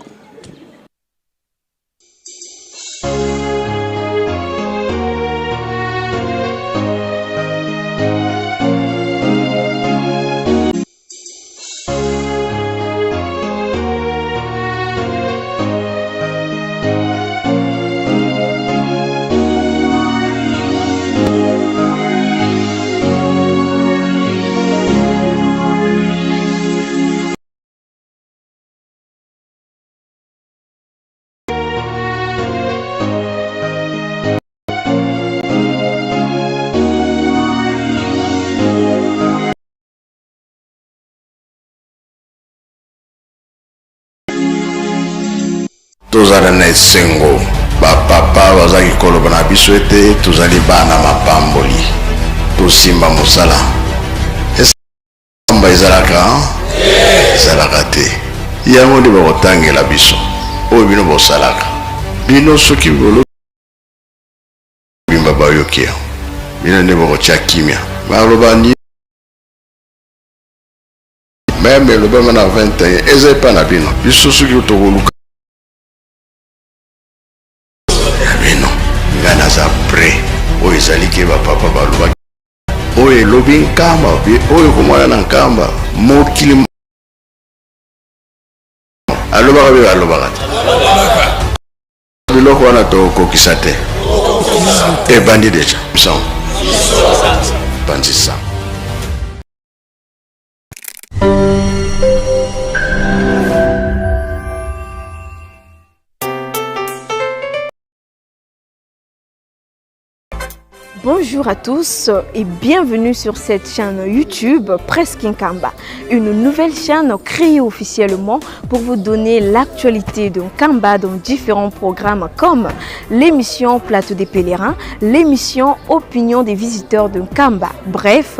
Tozala na esengo, ba papa bazalaki koloba na biso ete tozali bana mapamboli, tosimba mosala. Pamba ezalaka ezalaka te, yango nde bakotangela biso oyo bino bosalaka. Bino soki bolo bimba bayoki yango, bino nde bokotia kimia. Baloba ni meme elobama na 21 eza epa na bino, biso soki tokoluka ya bino, ngai naza prêt. Oyo ezali ke bapapa balobaki oyo elobi nkamba oyo komona na nkamba mokili alobaka mpe alobaka te biloko wana tokokisa te ebandi deja sango panzi sango. Bonjour à tous et bienvenue sur cette chaîne YouTube Presse Nkamba, une nouvelle chaîne créée officiellement pour vous donner l'actualité de Nkamba dans différents programmes comme l'émission Plateau des pèlerins, l'émission Opinion des visiteurs de Nkamba. Bref,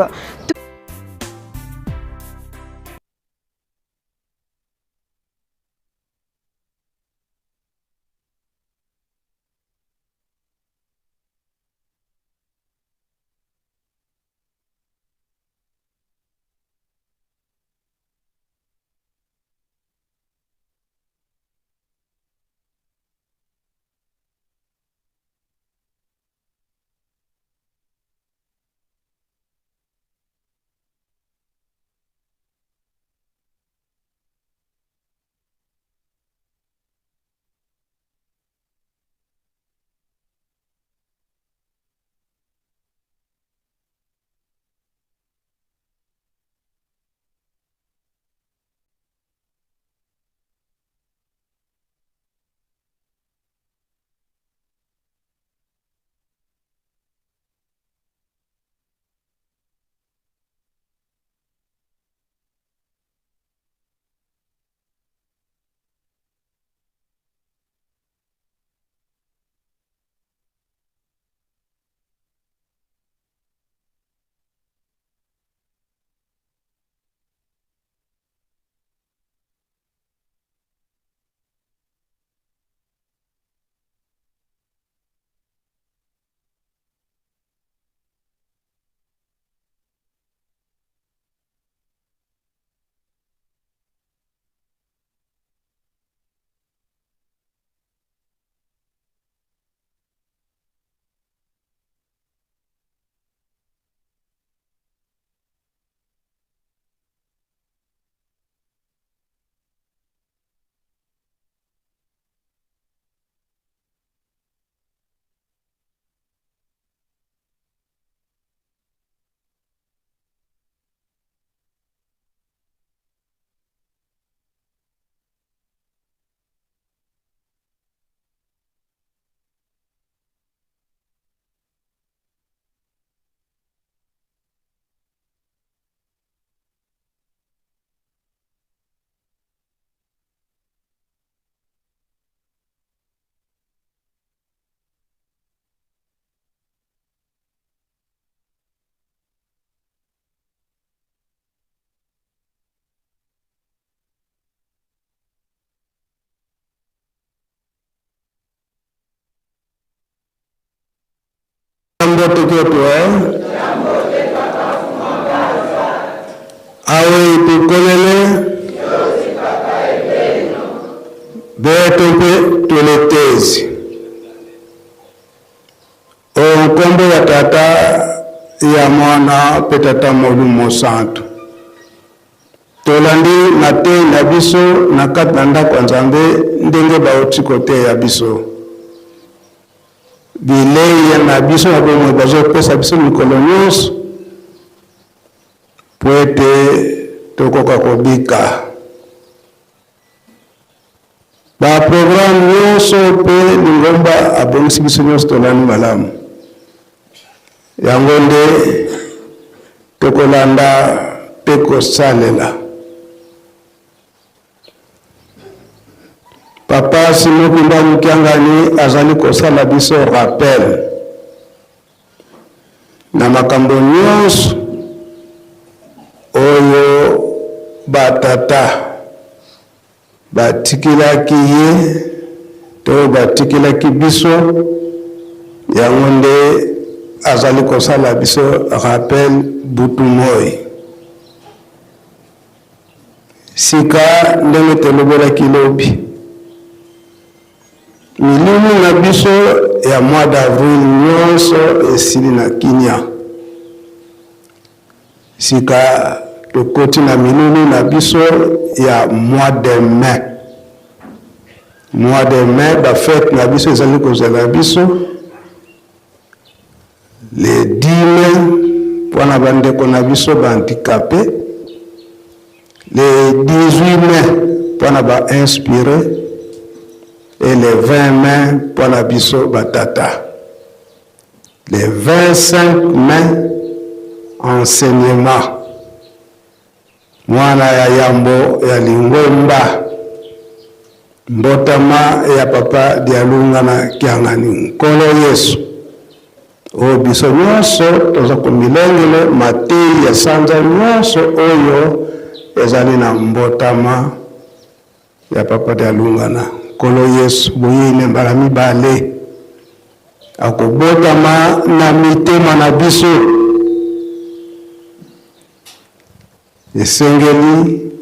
Mbote kwetu eh? Awe tukolele beto mpe toletezi o nkombo ya Tata ya Mwana mpe Tata Molimo Mosantu. Tolandi mateyi na biso na kati na ndako ya Nzambe ndenge bauti koteya biso. Bilei na biso ya bomoi bazopesa biso mikolo nyonso mpo ete tokoka kobika. Ba programme nyonso mpe lingomba abongisi biso nyonso tolandi malamu. Yango nde tokolanda mpe kosalela. Papa Simon Kimbangu Kiangani azali kosala biso rappel na makambo nyonso oyo batata batikelaki ye to batikelaki biso, yango nde azali kosala biso rappel butu moi. Sika ndenge tolobelaki lobi, milulu na biso ya mois d'avril nyonso esili na kimia. Sika tokoti na milulu na biso ya mois de mai. Mois de mai ba fete na biso ezali kozela biso le 10 mai mpo na bandeko na biso ba handicapé, le 18 mai mpo na ba inspiré et le 20 mai mpo na biso batata. Le 25 mai enseignement mwana ya yambo ya lingomba mbotama ya papa Dialungana Kiangani Nkolo Yesu oyo biso nyonso toza komilengele mateyi ya sanza nyonso oyo ezali na mbotama ya papa Dialungana Nkolo Yesu boyei na mbala mibale akobotama na mitema na biso. Esengeli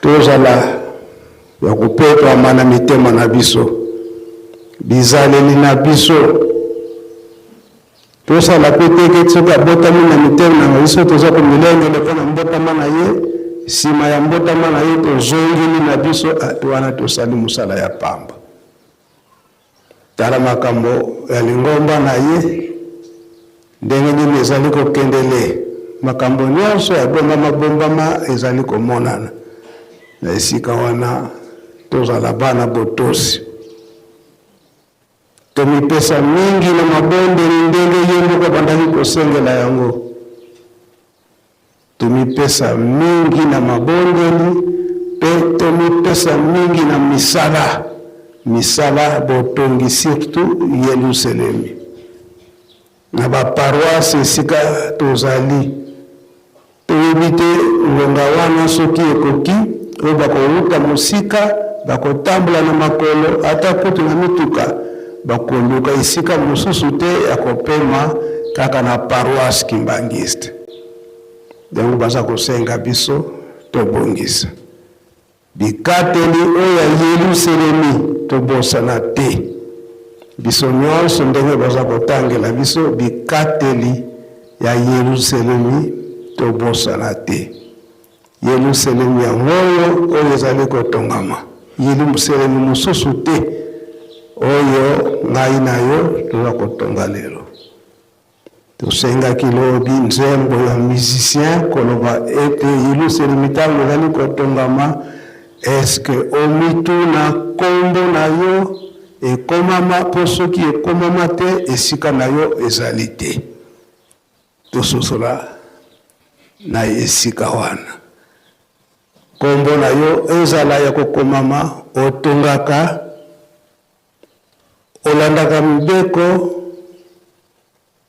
tozala ya kopetwama na mitema na biso, bizaleli na biso. Tosala mpe te ete soki abotami na mitema na biso toza komilengele mpo na mbotama na ye, nsima ya mbotama na ye tozongeli na biso, wana tosali mosala ya pamba. Tala makambo ya lingomba na ye, ndenge nini ezali kokendele, makambo nyonso ya bombama-bombama ezali komonana. Na esika wana, tozala bana botosi. Tomipesa mingi na mabondeli ndenge ye moko abandaki kosengela yango. Tomipesa mingi na mabondeli mpe tomipesa mingi na misala, misala botongi surtout Yeluselemi na ba paroisse esika tozali. Toyebi te ngonga wana soki ekoki, oyo bakowuta mosika, bakotambola na makolo, ata kutu na mituka, bakoluka esika mosusu te ya kopema kaka na paroisse Kimbanguiste. Yango baza kosenga biso tobongisa bikateli oyo ya Yeluselemi, tobosana te biso nyonso ndenge baza kotangela biso bikateli ya Yeluselemi, tobosana te Yeluselemi yango oyo oyo ezali kotongama, Yeluselemi mosusu te oyo ngai na yo toza kotonga lelo. Tosengaki lobi nzembo ya musicien koloba ete Yelusalemi ntango ezali kotongama, eske omituna nkombo na yo ekomama? Mpo soki ekomama te, esika na yo ezali te. Tososola na esika wana nkombo na yo ezala ya kokomama, otongaka Olandaka mibeko,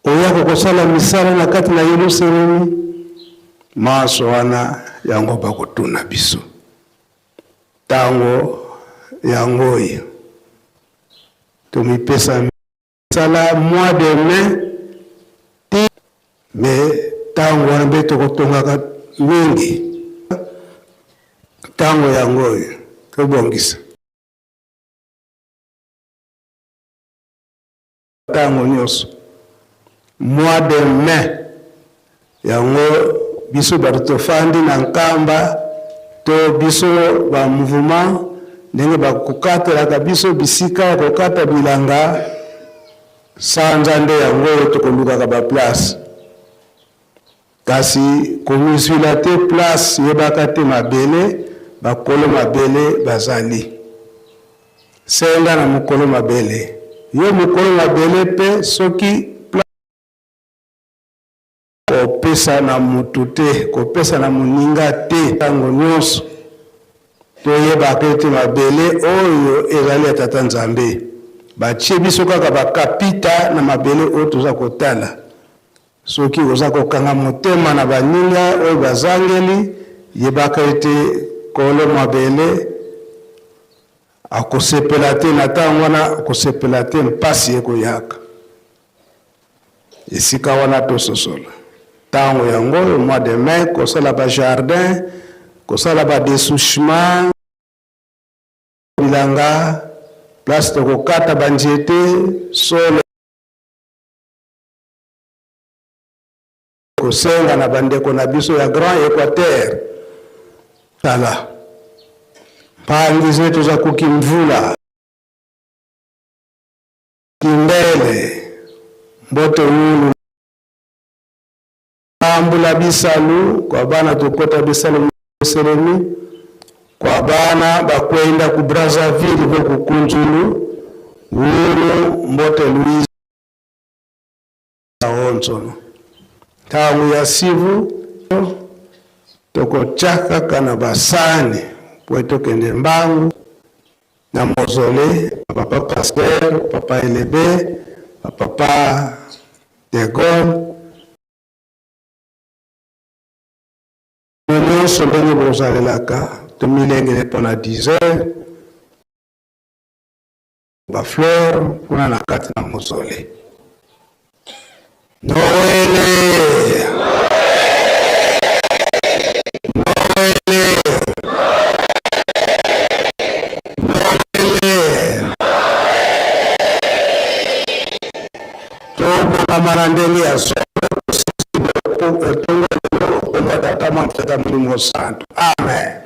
oyaka kosala misala na kati na Yelusalemi, manso wana yango bakotuna biso ntango yango oyo tomipesa misala mois de mai ti me ntango wana mpe tokotongaka. mingi. Ntango yango oyo tobongisa. Ntango nyonso mois de mai yango biso bato tofandi na Nkamba to biso ba mouvement ndenge bakokatelaka biso bisika ya kokata bilanga, sanza nde yango oyo tokolukaka ba place. Kasi komizwila te place, yebaka te mabele, bakolo mabele bazali. Senga na mokolo mabele. Yo mokolo mabele pe soki place. Kopesa na mutu te, kopesa na moninga te. Tango nionso toyebaka ete mabele oyo ezali ya Tata Nzambe. Batie biso kaka ba kapita na mabele oyo toza kotala. Soki oza kokanga motema na baninga oyo bazangeli, yebaka ete Nkolo mabele akosepela te na tango wana, akosepela te, mpasi ekoyaka. Esika wana tososola tango yango oyo mois de mai, kosala ba jardin, kosala ba dessouchement, bilanga, place tokokata ba nzete, solo. Kosenga na bandeko na biso ya Grand Equateur, tala mpangi zetu za kukimvula kimbele mbote wulu ambula bisalu kwa bana tokota bisalu selemi kwa bana bakwenda ku Brazzaville bo kukunzulu wulu mbote Louise Onsono ntango ya sivu tokotya kaka na basani po tokende mbangu na mausolée ya papa pasteur, papa Elebe, papa de Gaulle. Nyonso ndenge bozalelaka tomilengele mpo na 10 heures ba fleur kuna na kati na mausolée. Noele! Noele! Noele! Tobongama na ndenge ya solo tongo lelo komba Tata Mwana Tata Molimo Santu. Amen.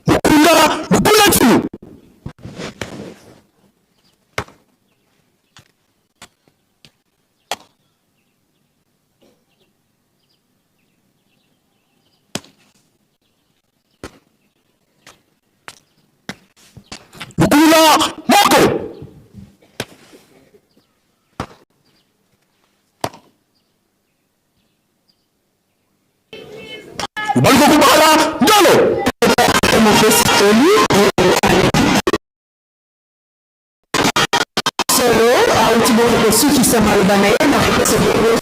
Mukunda mukunda mfulu. Mukunda moko. Baliko kubala ndolo. Mopesi toli solo auti bongo kosukisa maloba na ye na kopesa bongo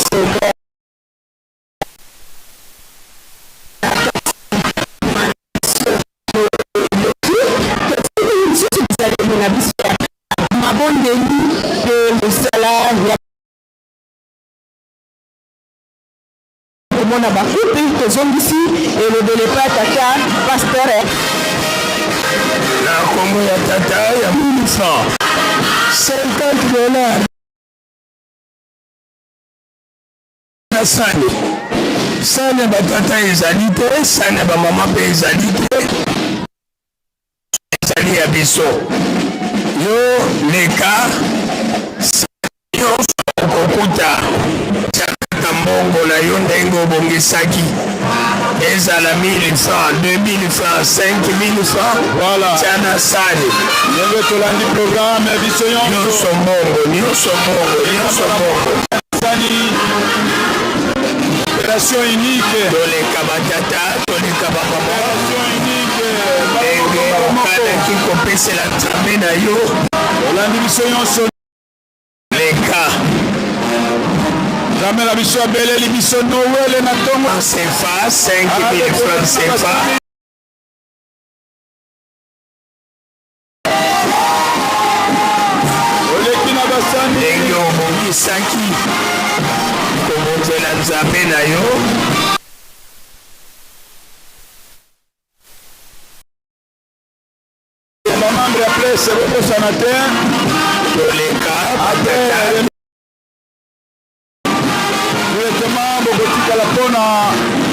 lisusu bizaleli na biso ya mabondeli mpe mosala ya komona bakupe tozongisi elobele pa tata pasteur. Na kombo ya tata ya 1850 dollars na sani, sani ya batata ezali te, sani ya bamama mpe ezali te, ezali ya biso. Yo leka nyonso okokuta, tiakaka mbongo na yo ndenge obongisaki, ezala 1000 francs, 2000 francs, 5000 francs. Voilà. Tia na sani. Ndenge tolandi programme ya biso nyonso. Nyonso mbongo, nyonso mbongo, nyonso mbongo. Sani. Opération unique. Toleka batata, toleka bamama. Opération unique. Ndenge okanaki kopesela Nzambe na yo. Olandi biso nyonso. Leka. Nzambe na biso abeleli biso Noele na ntongo. CFA, 5000 francs CFA. Oleki na basani. Okanisaki kobonzela Nzambe na yo? Ba membre ya presse bobosana te. Toleka ate directement bokotikala mpona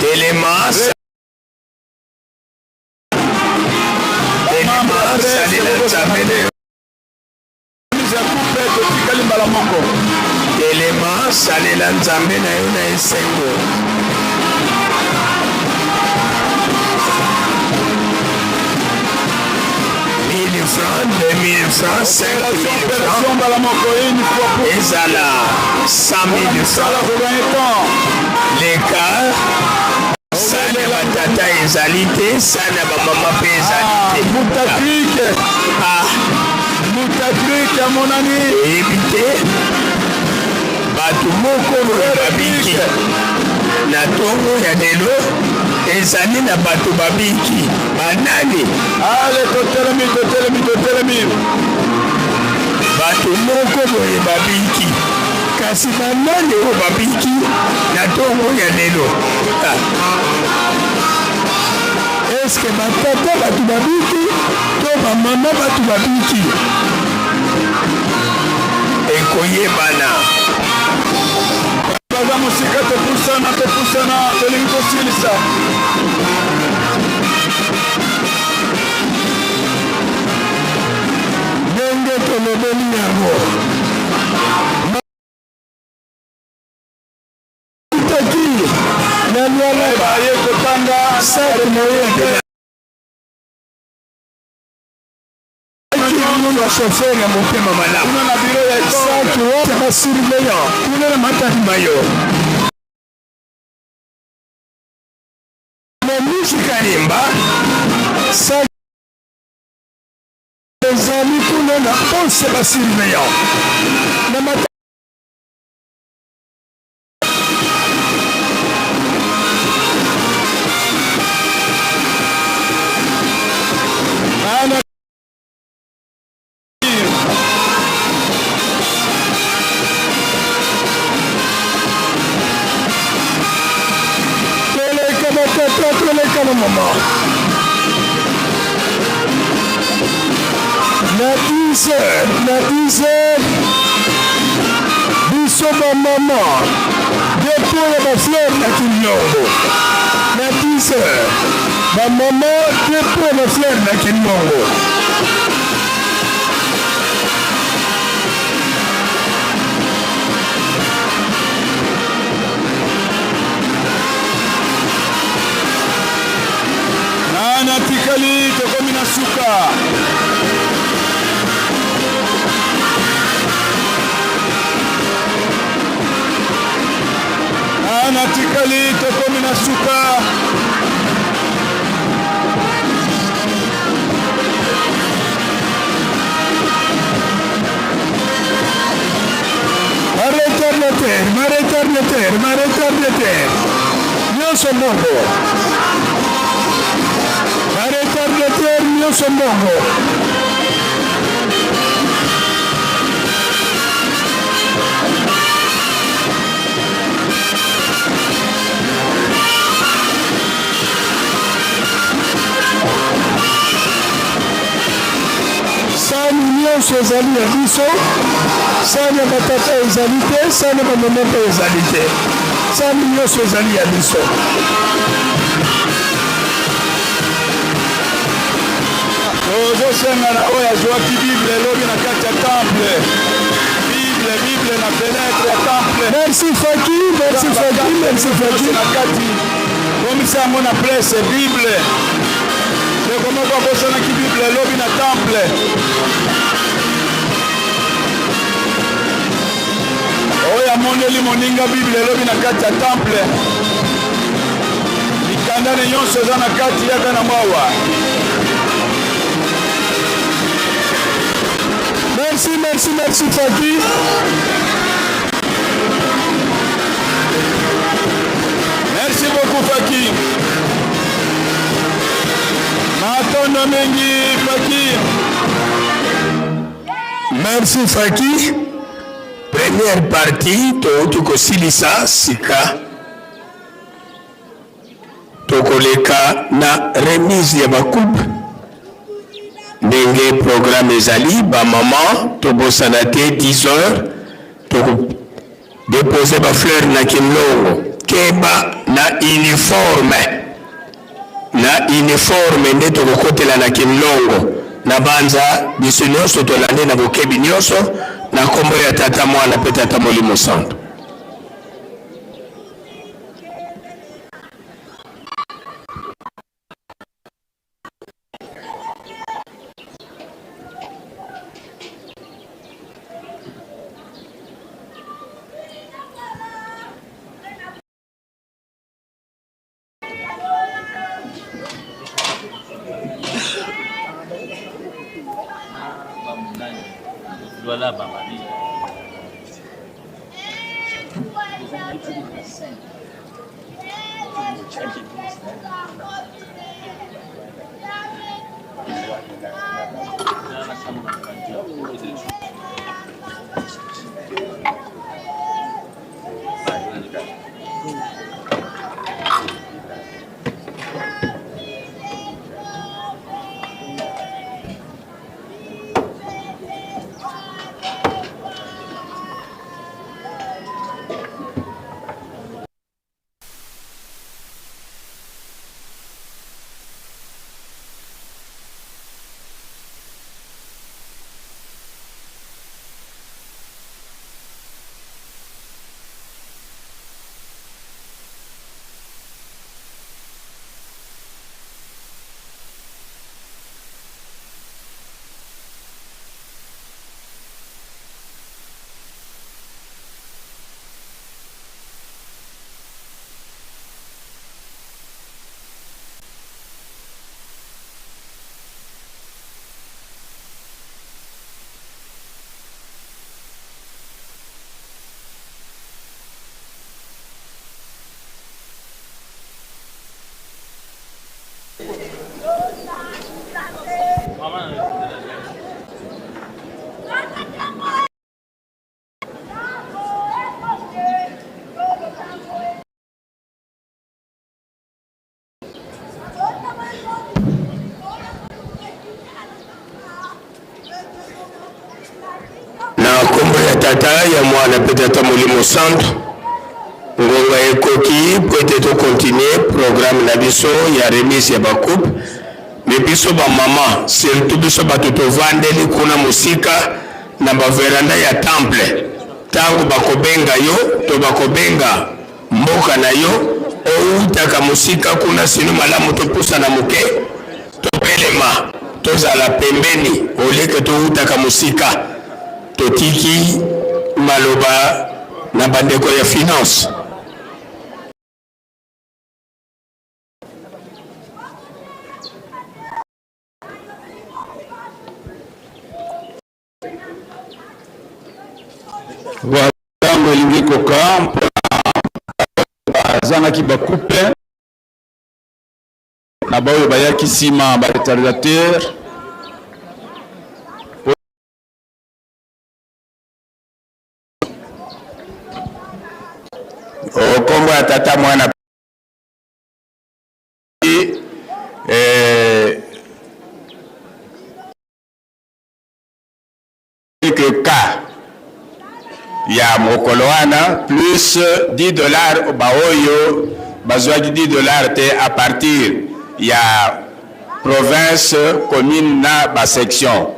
telema telema salela Nzambe na yo. Mise ya coupe totikali mbala moko. Telema, salela Nzambe na yo na esengo. Mille francs, 2000 francs, 5000 francs. Mbala moko une fois pour ezala 100 000 francs. Leka sani ya batata ezali te, sani ya bamama mpe ezali te. Mutatrick. Ah. Mutatrick amonani. Oyebi te bato moko boye babiki na ntongo ya lelo ezali na bato babiki banani? Ale totelemi totelemi totelemi. Bato moko boye babiki kasi banani oyo babiki na ntongo ya lelo? Ah. Eske batata bato babiki to bamama bato babiki? Ekoyebana. Baza mosika, topusana topusana, tolingi kosilisa. Ndenge tolobeli yango. Taki na lwala baye kotanga sac na ye ya chauffeur ya motema malamu kuna na biro ya sac ya ba surveillant kuna na matadi mayo na misi kalimba sac ezali kuna na poste ba surveillant na matadi Toleka batata, toleka na mama. Na 10 heures, na 10 heures, biso bamama depo ya bafleur na kinlongo. Na 10 heures, bamama depo ya bafleur na kinlongo. Nani atikali? Tokomi na suka. Nani atikali? Tokomi na suka. Ba retardataire, ba retardataire, ba retardataire. Nyonso mbongo. Ba retardataire nyonso mbongo. Sani nyonso ezali ya biso, sani ya batata ezali te, sani ya bamama mpe ezali te, sani nyonso ezali ya biso. Tozosenga na oyo azwaki Bible elobi na kati ya temple. Bible, Bible na fenetre ya temple. Merci Faki, merci Faki, merci Faki. Na kati komisa yango na place Bible. Ndeko moko abosanaki Bible elobi na temple. Oyo amoneli moninga Bible elobi na kati ya temple. Mikanda ne nyonso eza na kati, yaka na mwawa. Merci, merci, merci Faki. Merci beaucoup Faki. Matondo mingi Faki. Merci Faki. Première partie touti kosilisa sika tokoleka na remise ya bacoupe ndenge programme ezali bamama tobosana te 10 heures tokodepose bafleur na kinlongo keba na uniforme na uniforme nde tokokotela na kinlongo na banza biso nyonso tolandi na bokebi nyonso na nkombo ya tata mwana mpe tata molimo santo. Na nkombo ya Tata, ya Mwana mpe Tata Molimo Santu, ngonga ekoki mpo ete tokontinue programme na biso ya remise ya bacoupe. Me biso bamama, surtout biso bato tovandeli kuna mosika na baveranda ya temple, ntango bakobenga yo to bakobenga mboka na yo, owutaka mosika kuna, sino malamu topusana moke, tobelema, tozala pembeni oleke towutaka mosika. Totiki maloba na bandeko ya finance. Ntango elingi koka mpona bazangaki bakupe na baoyo bayaki nsima ba retardateur. Okombo ya tata mwana eh, quelques cas ya mokolo wana plus 10 dollars baoyo bazwaki 10 dollars te à partir ya province commune na ba section.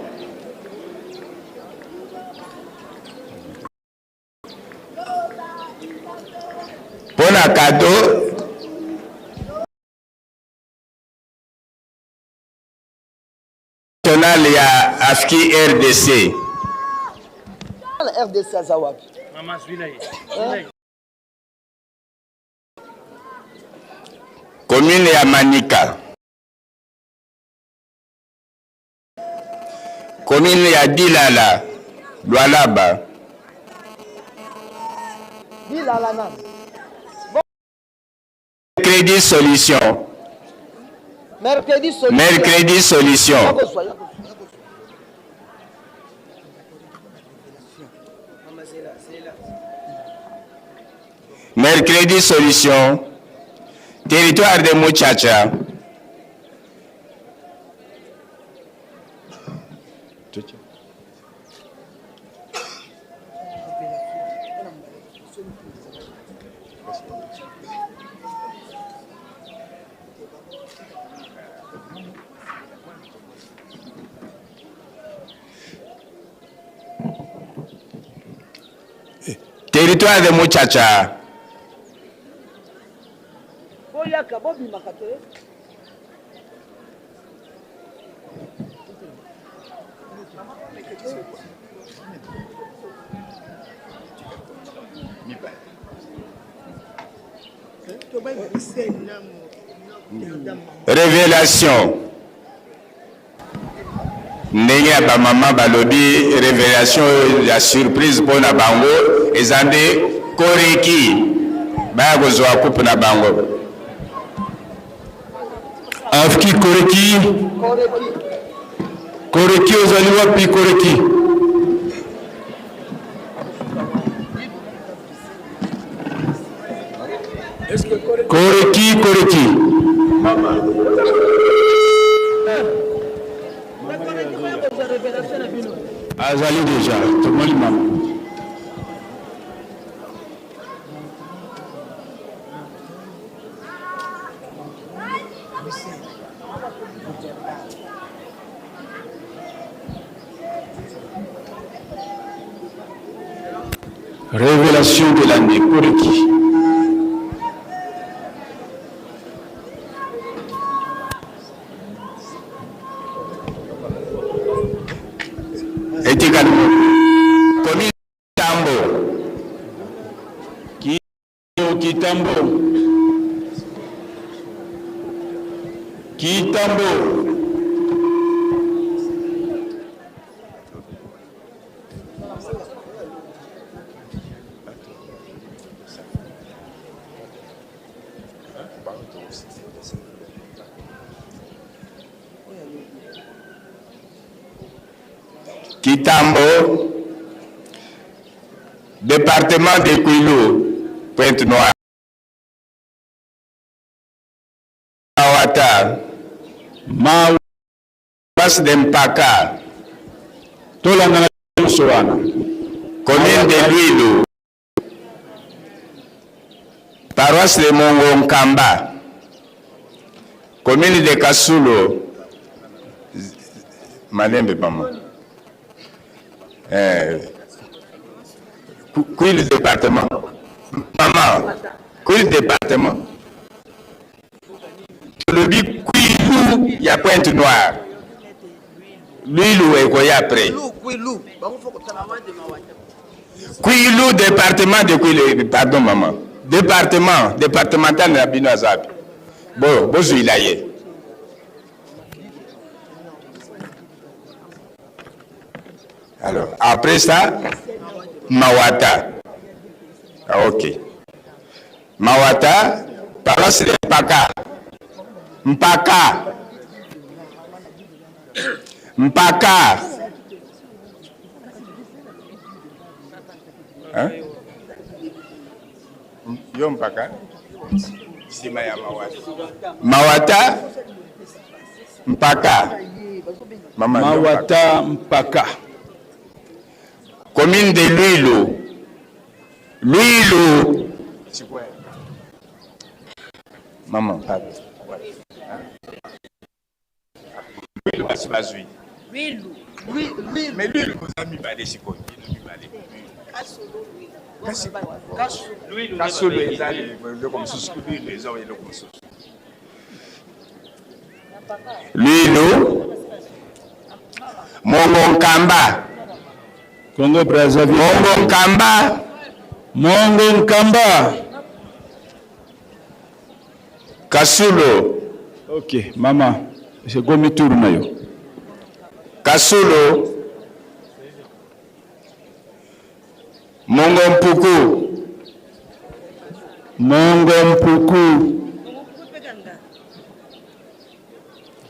Mpo na cadeau national ya AFKI RDC. Na RDC aza wapi? Mama zwila ye. Commune ya Manika. Commune ya Dilala, Lualaba. Dilala nani? Mercredi solution. Mercredi solution. Mercredi solution. Mercredi solution, territoire de Muchacha. Territoire de Muchacha. Boyaka bobimaka te. Révélation. Ndenge ya bamama balobi revelation ya surprise mpo na bango eza nde koreki baya kozwa coupe na bango. Afki koreki koreki ozali wapi koreki? Koreki koreki. Azali deja tomoni mama. Révélation de l'année Koreki. Etikali komi tambo. Kitambo. Kitambo. Kitambo, département de Kwilu, Pointe-Noire. Mawata, Mawas de Mpaka, Tolanda na nyonso wana. Commune de Luilu, paroisse de Mongo Nkamba, commune de Kasulo, Malembe maman. Eh, Kwilu département. Maman, Kwilu département. Tolobi Kwilu ya Pointe Noire. Luilu ekoya après. Kwilu département de Kwilu, pardon maman. Département, départemental na bino azabi. Bo, bozuila ye. Alors, après ça, Mawata. Ah, ok. Mawata, paroisse de Mpaka. Mpaka. Mpaka. Hein? Yo Mpaka? Sima ya Mawata. Mawata Mpaka. Mama Mawata Mpaka. Commune de Luilu. Luilu. Maman, pardon. Luilu basi bazwi. Luilu. Mais Luilu boza mibale sikoyo. Bino mibale. Kasolo eza eloko mosusu. Luilu eza eloko mosusu. Luilu. Mongo Nkamba. Congo Brazzaville. Mongo Nkamba. Mongo Nkamba. Kasulo. Ok, mama, ekomi tour na yo. Kasulo. Mongo Mpuku. Mongo Mpuku.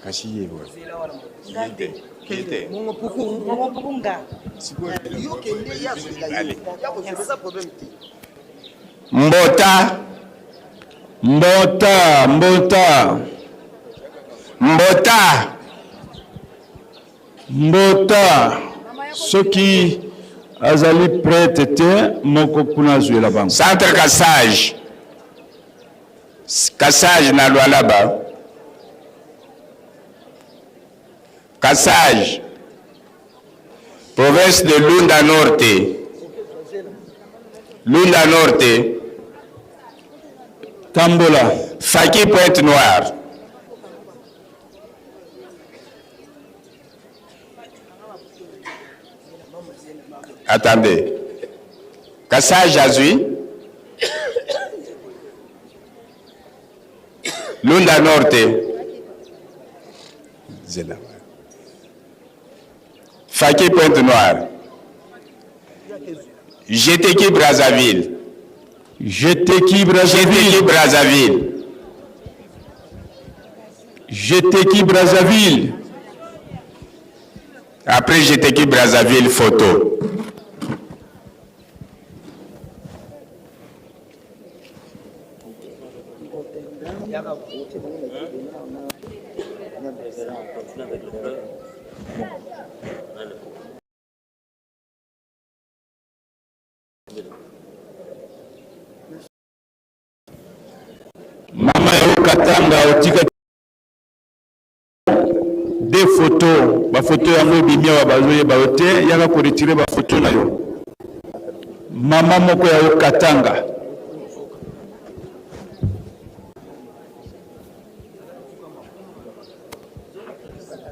Kasi ye wa. Ye te. Ye te. Mongo puku, mongo puku nga. Yo kende ya zwela yo. Ya kozwela eza problème te. Mbota. Mbota, mbota. Mbota. Mbota. Soki azali prete te, moko kuna azwela bango. Centre Kasage. Kasage na Lualaba. Kasage. Province de Lunda Norte. Lunda Norte. Tambola. Faki Pointe Noire. Attendez. Kasage Azui. Lunda Norte. Zela. Faki Pointe Noire. Jeteki Brazzaville. Jeteki Brazzaville. Jeteki Brazzaville. Jeteki Brazzaville. Après Jeteki Brazzaville, photo. Mama ya Katanga otika de photo bafoto yango ebimi awa bazoyeba yo te yaka koretire bafoto na yo mama moko ya Katanga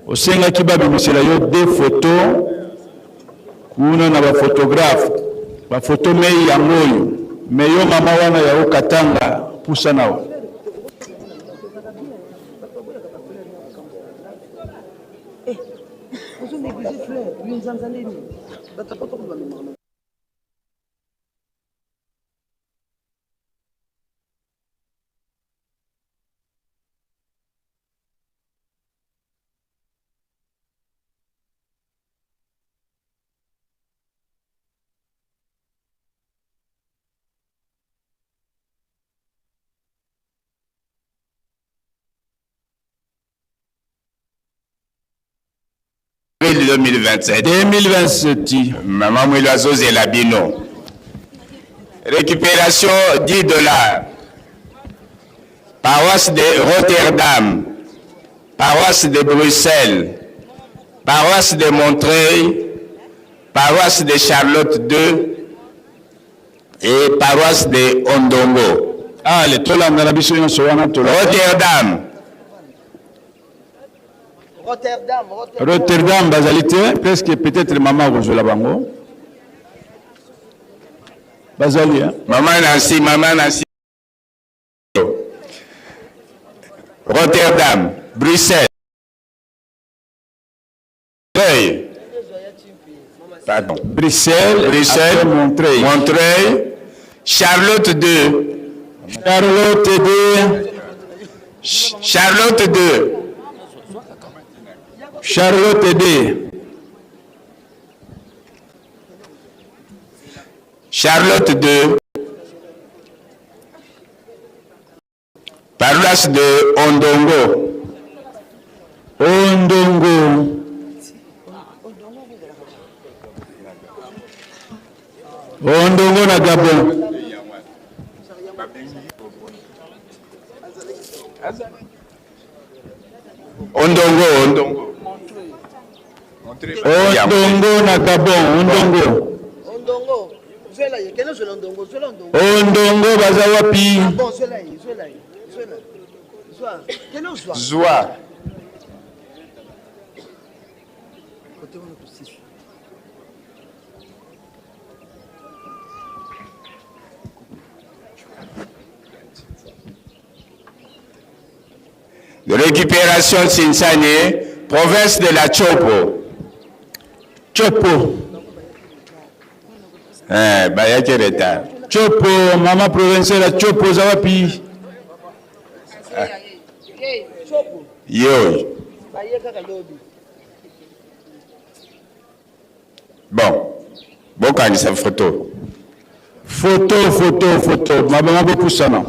osengaki babimisela yo de photo kuna na baphotographe bafoto mei yango oyo me yo mama wana ya Katanga pusa nao Eh, ozo négliger fleur, yo nzanza ndeni. Bato poto ko bamemaka. Avril 2027. 2027. Maman Mwilo azozela bino. Récupération 10 dollars. Paroisse de Rotterdam. Paroisse de Bruxelles. Paroisse de Montreuil. Paroisse de Charlotte II. Et paroisse de Ondongo. Allez, tolanda na biso nyonso wana tolanda. Rotterdam. Rotterdam, Rotterdam. Rotterdam bazali te presque peut-être mama akozwela bango bazali hein? Maman Nancy, Maman Nancy. Rotterdam, Bruxelles. Montreuil. Pardon. Bruxelles, Bruxelles, après Montreuil. Montreuil. Charlotte 2. Charlotte 2. Charlotte 2. Charlotte 2. Charlotte 2. Paroisse de Ondongo. Ondongo. Ondongo na Gabon. Ondongo, Ondongo. Ondongo na Gabon, Ondongo. Ondongo. Zwela ye, kende zwela Ondongo, zwela Ondongo. Ondongo baza wapi? Ah bon, zwela ye, zwela ye, zwela. Zwa, kende ozwa. Zwa. Kote wana tosisi. Récupération Tsinsane, province de la Chopo. Chopo. Eh, bayaki retard. Chopo, mama provinciale ya Chopo oza wapi? Chopo. Yo. Baye kaka lobi. Bon, bokangisa photo. Photo, photo, photo. Mabanga bopusana.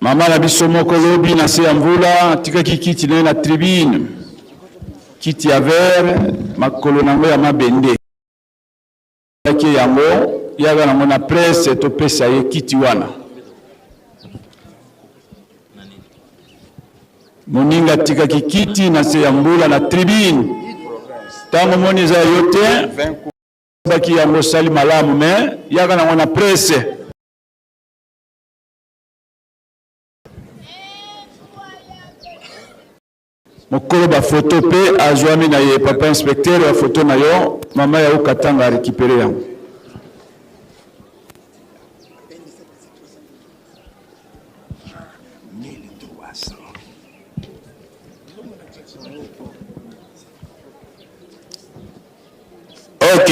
Mama na biso moko lobi na se ya mvula atikaki kiti na ye na tribune, kiti ya vert, makolo na yango ya mabende. Yaki yango yaka nango na presse topesa ye kiti wana. Moninga atikaki kiti na se ya mbula na tribune. Ntango omoni eza ya yo te, baki yango osali malamu me yaka nango na presse. Mokolo ba photo pe azwami na ye papa inspecteur ya photo na yo mama ya Katanga a récupérer yango. Ok.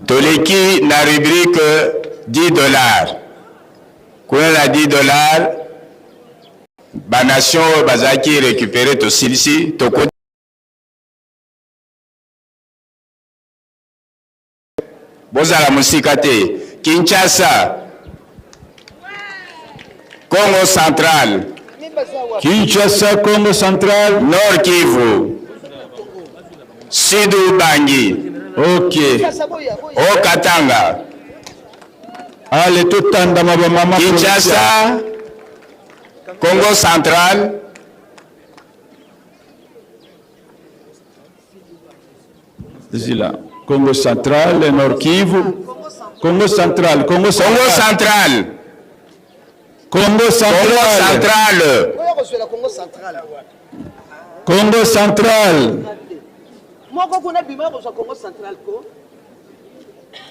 Toleki na rubrique 10 dollars. Kuna na 10 dollars ba nation oyo bazalaki récupérer tosilisi tokoti Bozala mosika te. Kinshasa, Congo Central. Kinshasa, Congo Central. Nord Kivu. Sud Ubangi. Ok. Haut Katanga. Ale totandama ba mama. Kinshasa, Congo Central. Zila. Congo Central, Nord Kivu. Congo Central, Congo Central. Congo Central. Congo Central. Congo Central. Congo Central. Moko kuna bima kozwa Congo Central ko.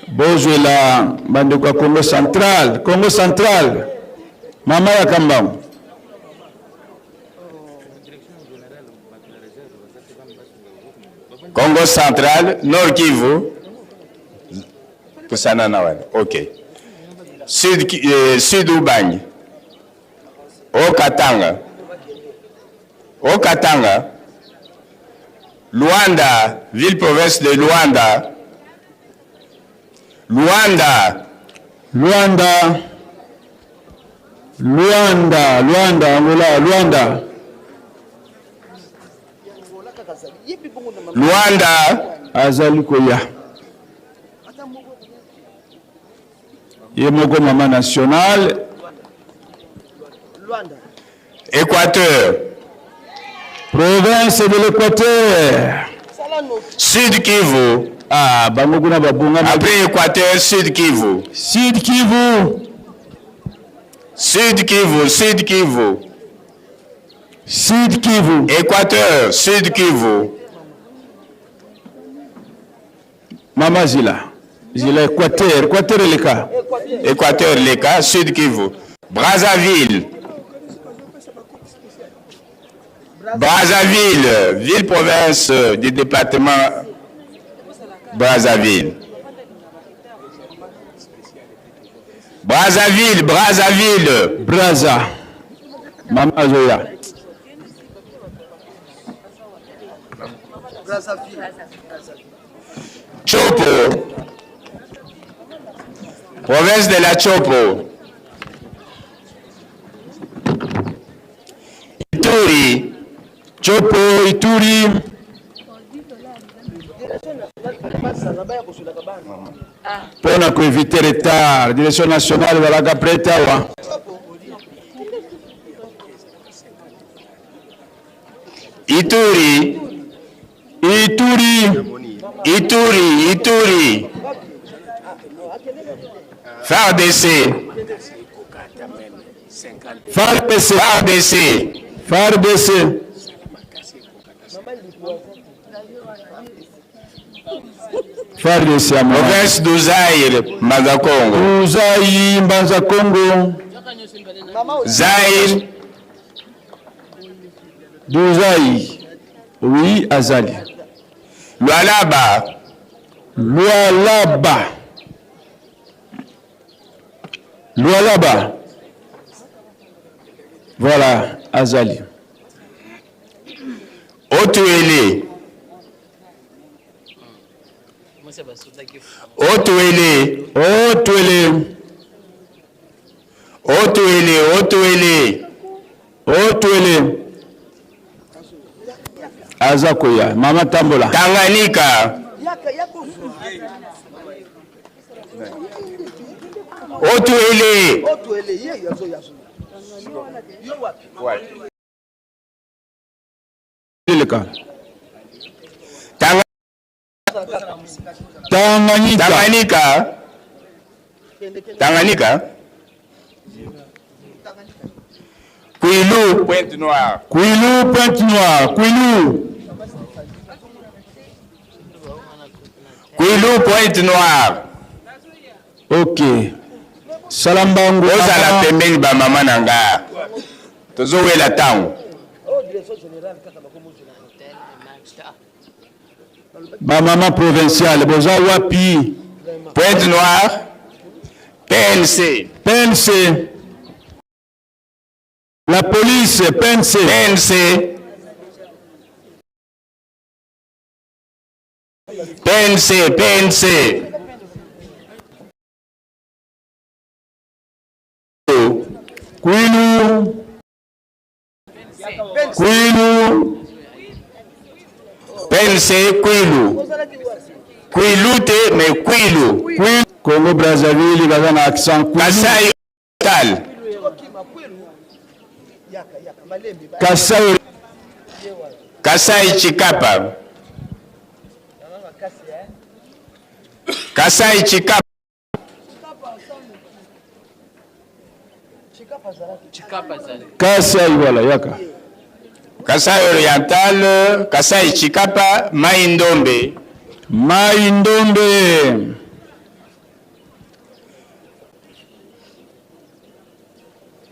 Bozwela bandeko ya Congo Central, Congo Central. Mama ya Kambangu. Congo Central, Nord Kivu, pusana na wana. Ok. Sud, eh, Sud Ubangi. Haut-Katanga. Haut-Katanga. Luanda, ville-province de Luanda. Luanda. Luanda. Luanda, Luanda, Angola, Luanda. Luanda. Azali koya. Ye moko mama nationale. Équateur. Province de l'Équateur. Sud Kivu. Ah, bango kuna babunga. Après Équateur, Sud Kivu. Sud Kivu. Sud Kivu, Sud Kivu. Sud Kivu. Équateur, Sud Kivu. Mama Zila. Zila Équateur, Équateur eleka. Équateur leka, Sud Kivu. Brazzaville. Brazzaville, ville-province du département Brazzaville. Brazzaville, Brazzaville. Brazza. Mama Zoya. Chopo. Province de la Chopo. Ituri. Chopo, Ituri. Mpo na koevite retard, direction nationale balaka prete awa. Ituri. Ituri. Ituri, Ituri. FARDC. FARDC. FARDC. FARDC. FARDC ya Province du Zaïre, Mbanza Congo. Uzayi Mbanza Congo. Zaïre. Duzayi. Oui, Azali. Lualaba. Lualaba. Lualaba. Voilà. Azali. Otuele. Otuele. Otuele. Otuele, Otuele. Otuele. Aza koya. Mama tambola. Tanganyika. Otuele. Eleka. Tanganyika. Tanganyika. Tanganyika. Kwilu, Pointe Noire. Kwilu, Pointe Noire. Kwilu. Kwilu, Pointe Noire. Ok. Salambangu. Ozala pembeni ba mama na nga. Tozowela tango. Ba mama provinciale boza wapi? Pointe Noire. PNC. PNC. La police PNC. PNC. PNC, PNC. Kwilu. Kwilu. PNC Kwilu. Kwilu te mais Kwilu. Kwilu. Congo Brazzaville baza na accent Kwilu. Kasai Oriental. Kasai Kasai Chikapa. Kasai Chikapa. Kasai wala yaka. Kasai Oriental, Kasai Chikapa, Mai Ndombe. Mai Ndombe.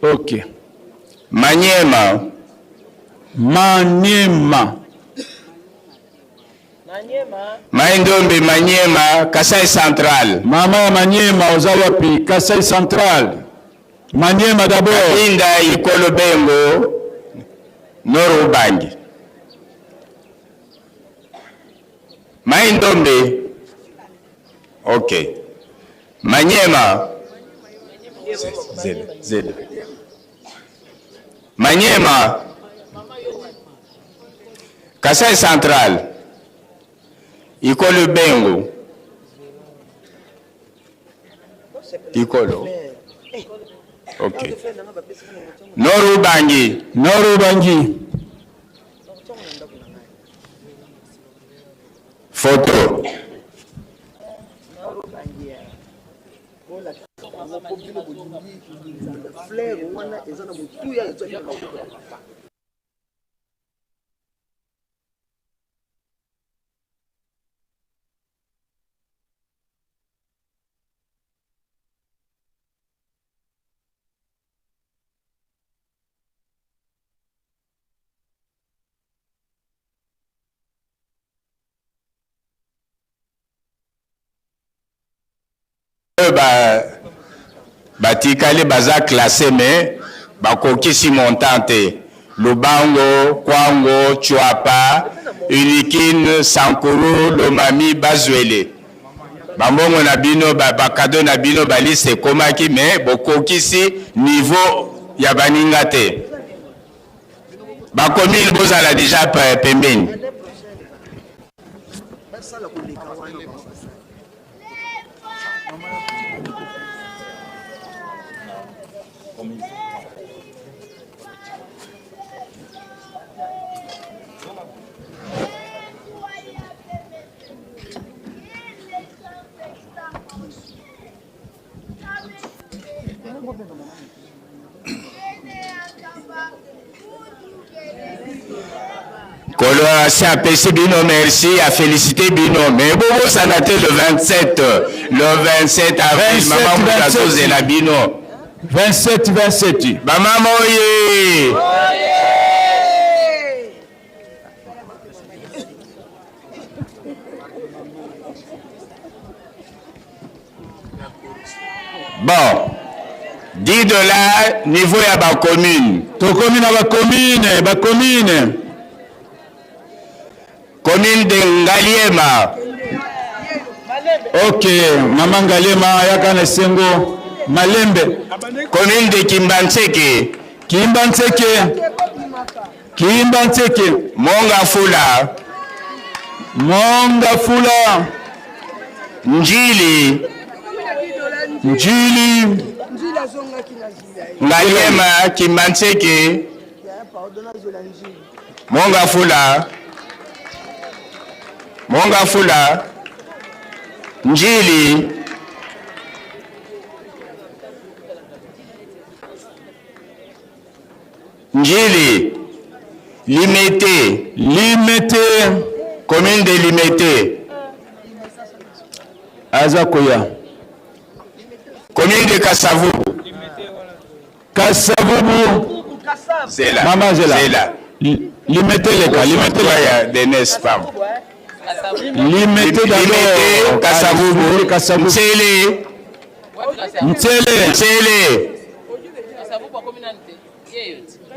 Ok. Maniema. Maniema. Mai Ndombe, Maniema, Kasai Central. Mama ya Maniema oza wapi? Kasai Central. Maniema d'abord. Inda Ikolo Bengo, Nord Ubangi. Mai Ndombe. Ok. Maniema. Zele, zele. Maniema. Kasai Central. Ikolo Bengo. Ikolo. Ok. Nord Ubangi. Nord Ubangi. Photo. Ba batikali baza classé mais bakokisi montant te. Lubango, Kwango, Chuapa, Unikin, Sankuru, Lomami, Bazuele. Bambongo na bino, ba bakado na bino, ba liste ekomaki mais bokokisi niveau ya baninga te. Bakomi bozala déjà pembeni. Kolo asi apesi bino merci, a félicité bino, mais bobosana te le 27, le 27 avril, 27, mama moto 27. azozela bino. 27 27. Bamama oye! Bon. 10 dollars niveau ya ba commune. Tokomi na ba commune, ba commune. Commune de Ngaliema. Ok, mama Ngaliema yaka na esengo Malembe. Commune de Kimbanseke. Kimbanseke. Kimbanseke. Monga Fula. Monga Fula. Njili. Njili. Ngaliema, Kimbanseke. Monga Fula. Monga Fula. Njili. Njili. Limete. Limete. Commune de Limete. Aza koya. Commune de Kasavubu. Kasavubu. Zela. Mama Zela. Zela. Limete leka, limete leka. Denes Pam. Limete d'abord. Kasavubu. Kasavubu. Ntsele. Ntsele. Ntsele.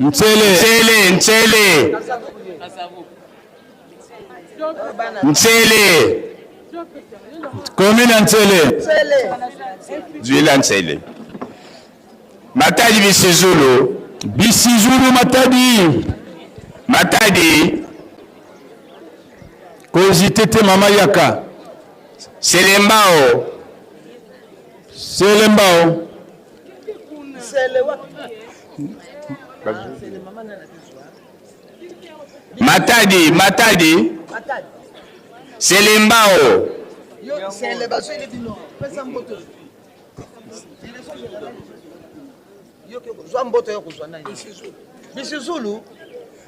Ntsele. Ntsele, Ntsele. Ntsele. Commune ya Ntsele. Zwila Ntsele. Matadi Bisizulu. Bisizulu Matadi. Matadi. Kozite te mama yaka. Selembao. Selembao. Matadi, Matadi. Selembao.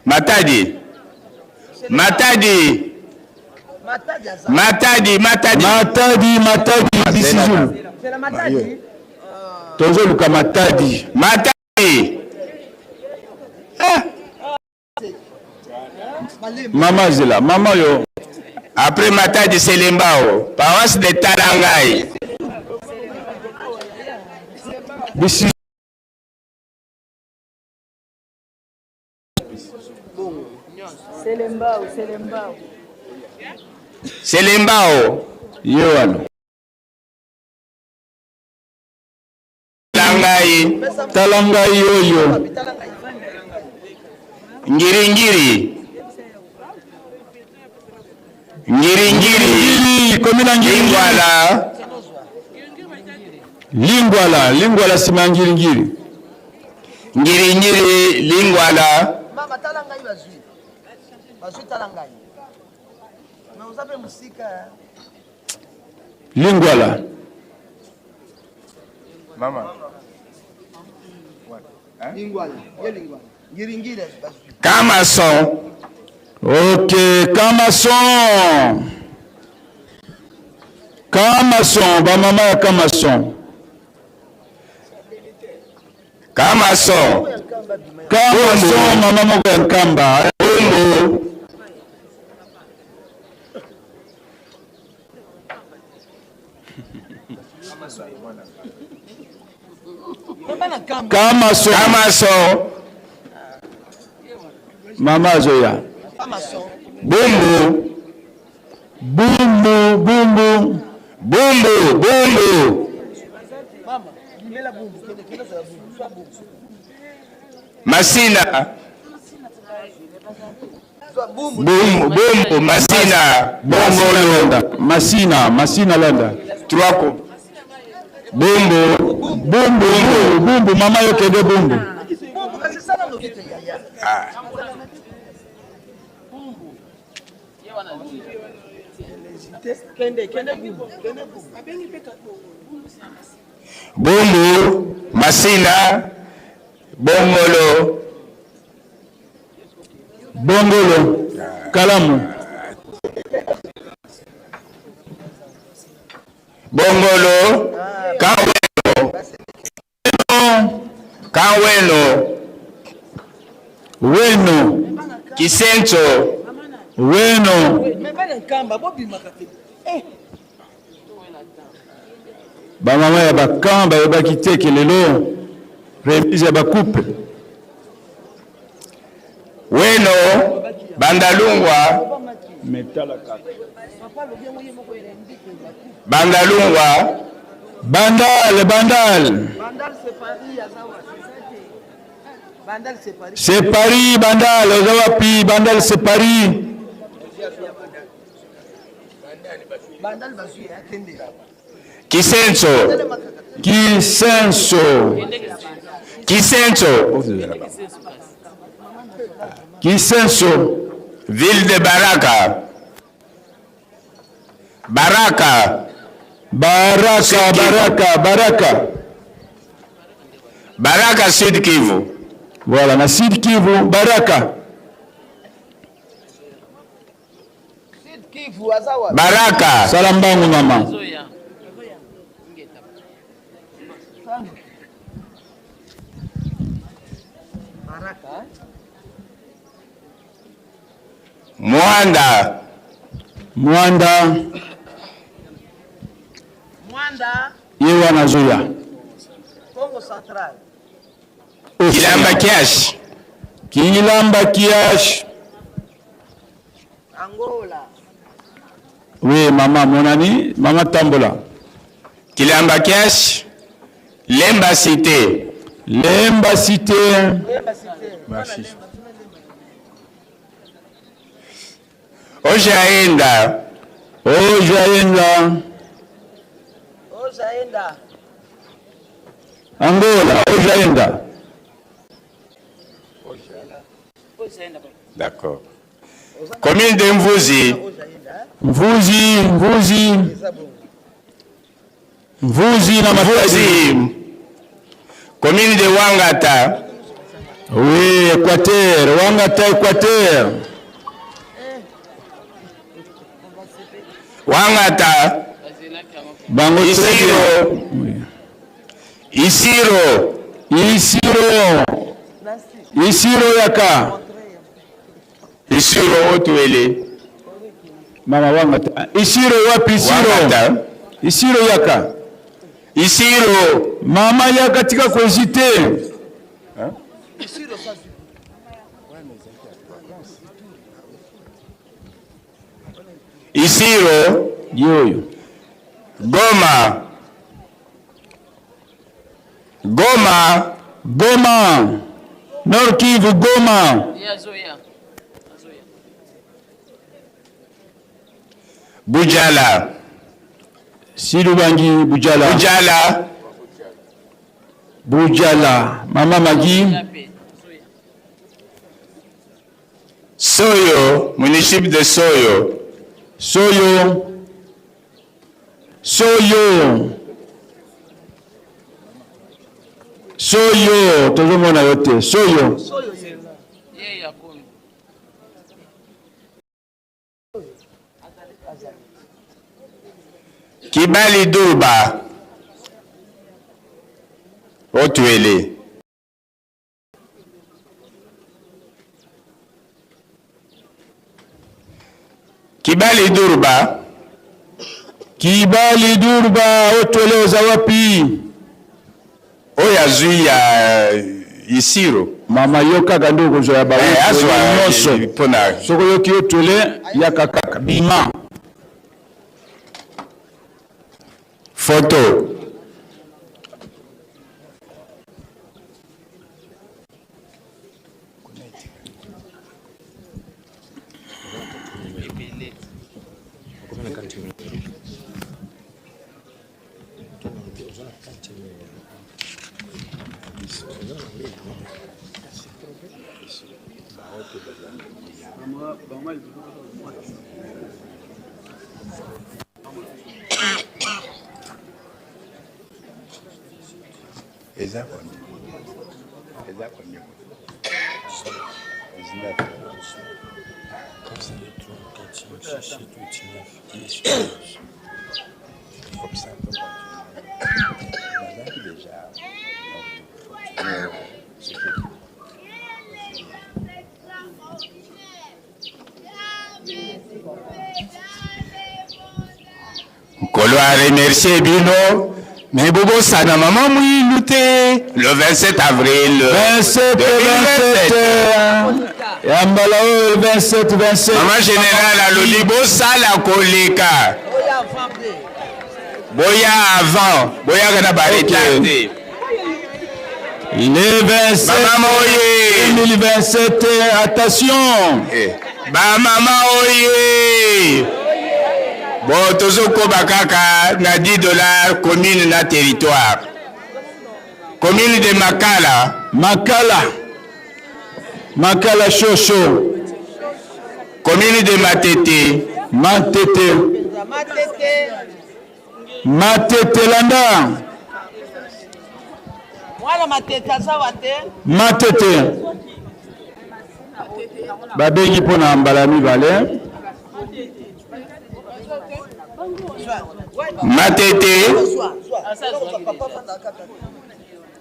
Matadi. Matadi. Matadi, Matadi. Matadi, Matadi, Bisizulu. Tozoluka Matadi. Matadi. Ah. Mama Zela, mama yo. Après Matadi Selembao, paroisse de Talangai. Bisi Selembao, Selembao. Selembao. Ye wana. Tala ngai. Tala ngai oyo. Ngiringiri. Ngiringiri. Komi na Ngiringiri. Lingwala. Lingwala, Lingwala sima ya Ngiringiri. Ngiringiri, Lingwala. Mama tala ngai bazwi. Bazwi tala ngai. Mais oza pe musika. Lingwala. Mama. Lingwala, ye lingwala. Ngiringiri bazwi. Kamason. Ok, Kamason. Kamason, ba mama ya Kamason. Kamason. Kamason, mama moko ya Nkamba. Bumbu. Kamason. Kamason. Mama azoya. Bumbu. Bumbu, bumbu. Bumbu, bumbu. Masina. Bumbu, bumbu, Masina. Bongolo. Masina, Masina landa. Trois coups. Bumbu. Bumbu, bumbu, bumbu, mama yo kende bumbu. Ah. Bumbu, Masina, Bongolo. Bongolo, Kalamu. Bongolo, Kaweno. Kaweno. Weno. Kisenso. Weno. Bamama ya bakan bayebaki te ke lelo. Remise ya bacoupe. Weno Bandalungwa. Bandalungwa. Bandal, Bandal. C'est Paris, Bandal, oza wapi? Bandal, c'est Paris. Kisenso. Kisenso. Kisenso. Kisenso. Ville de Baraka. Baraka. Baraka, Baraka, Baraka. Baraka Sud Kivu. Voilà, na Sud Kivu, Baraka. Baraka. Sala mbangu mama. Mwanda. Mwanda. Mwanda. Ye wana azoya. Congo Central. Kilamba Kiash. Kilamba Kiash. Angola. Oui, maman, mon ami, maman Tambola. Kilamba Kiash. Lemba Cité. Lemba Cité. Merci. Ojaenda. Ojaenda. Ojaenda. Angola, Ojaenda. D'accord. Commune de Mvuzi. Mvuzi, Mvuzi. Mvuzi na Mvuzi. Commune de Wangata. Oui, Équateur, Wangata, Équateur. Wangata. Bango Isiro. Isiro. Isiro. Isiro yaka. Isiro Otuele. Mama Wangata. Isiro wapi Isiro? Wangata. Isiro yaka. Isiro. Mama yaka tika kuhésiter. Isiro. Yoyo. Goma. Goma. Goma. Nord Kivu, Goma. Bujala. Silubangi, Bujala. Bujala. Bujala. Mama Magi. Soyo, municipio de Soyo. Soyo. Soyo. Soyo. Tozomona yo te. Soyo. Kibali Durba. Otuele. Kibali Durba. Kibali Durba, Otuele oza wapi? Oyo azwi ya Isiro. Mama yo kaka nde okozwa ya ba Eh, azwa nyonso. mpona Soki oyoki Otuele, yaka kaka. Bima. Photo. Eza combien? Eza combien? 19. 3, 4, 5, 6, 7, 8, 9, 10, 11. Comme ça, nazalaki déjà. Nkolo aremercie bino. Mais bobosana mama Mwilu te le 27 avril 27 27 ya mbala oyo 27 27. Mama général alobi bosala koleka, boya avant, boyaka na ba retard te. Le 27 Mama oye 2027, attention. Eh, ba mama oye bon, tozokoba kaka na 10 dollars commune na territoire, commune de Makala. Makala, Makala shosho. Commune de Matete. Matete, Matete landa. Mwana Matete aza wa te. Matete babengi mpo na mbala mibale. Matete,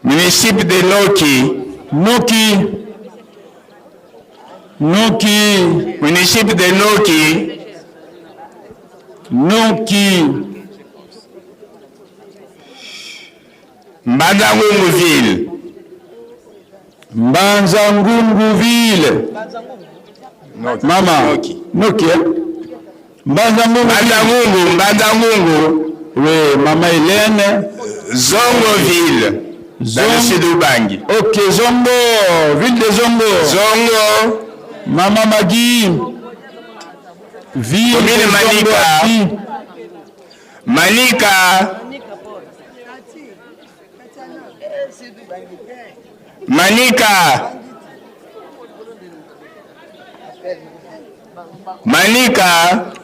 municipe de Noki. Noki, Noki. Municipe de Noki. Noki. Mbanza-Ngungu ville. Mbanza Ngungu ville. Mama Noki, eh? Mbanza Ngungu. Mbanza-Ngungu, Mbanza-Ngungu. Oui, mama Hélène. Zongo ville dans le sud Ubangi. Ok, Zongo, ville de Zongo. Zongo. Mama Magui. Ville Commune de Zongo. Manika. Ati. Manika. Manika. Manika.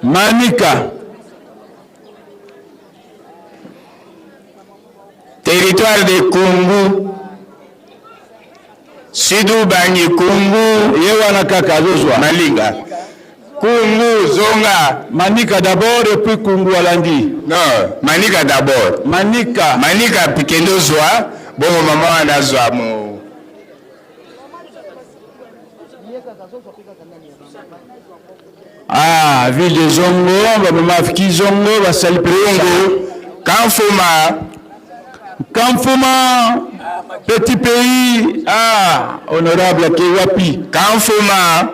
Manika. Territoire de Kungu. Sud Ubangi, Kungu. Ye wana kaka azozwa. Malinga. Kungu, Zonga. Manika d'abord et puis Kungu alandi. Non, Manika d'abord. Manika. Manika kende ozwa, bongo mama wana azwa mo. Ah, ville de Zongo, bamama afiki Zongo, basali Kungu, Kamfuma. Kamfuma, petit pays. Ah, honorable Kewapi. Kamfuma.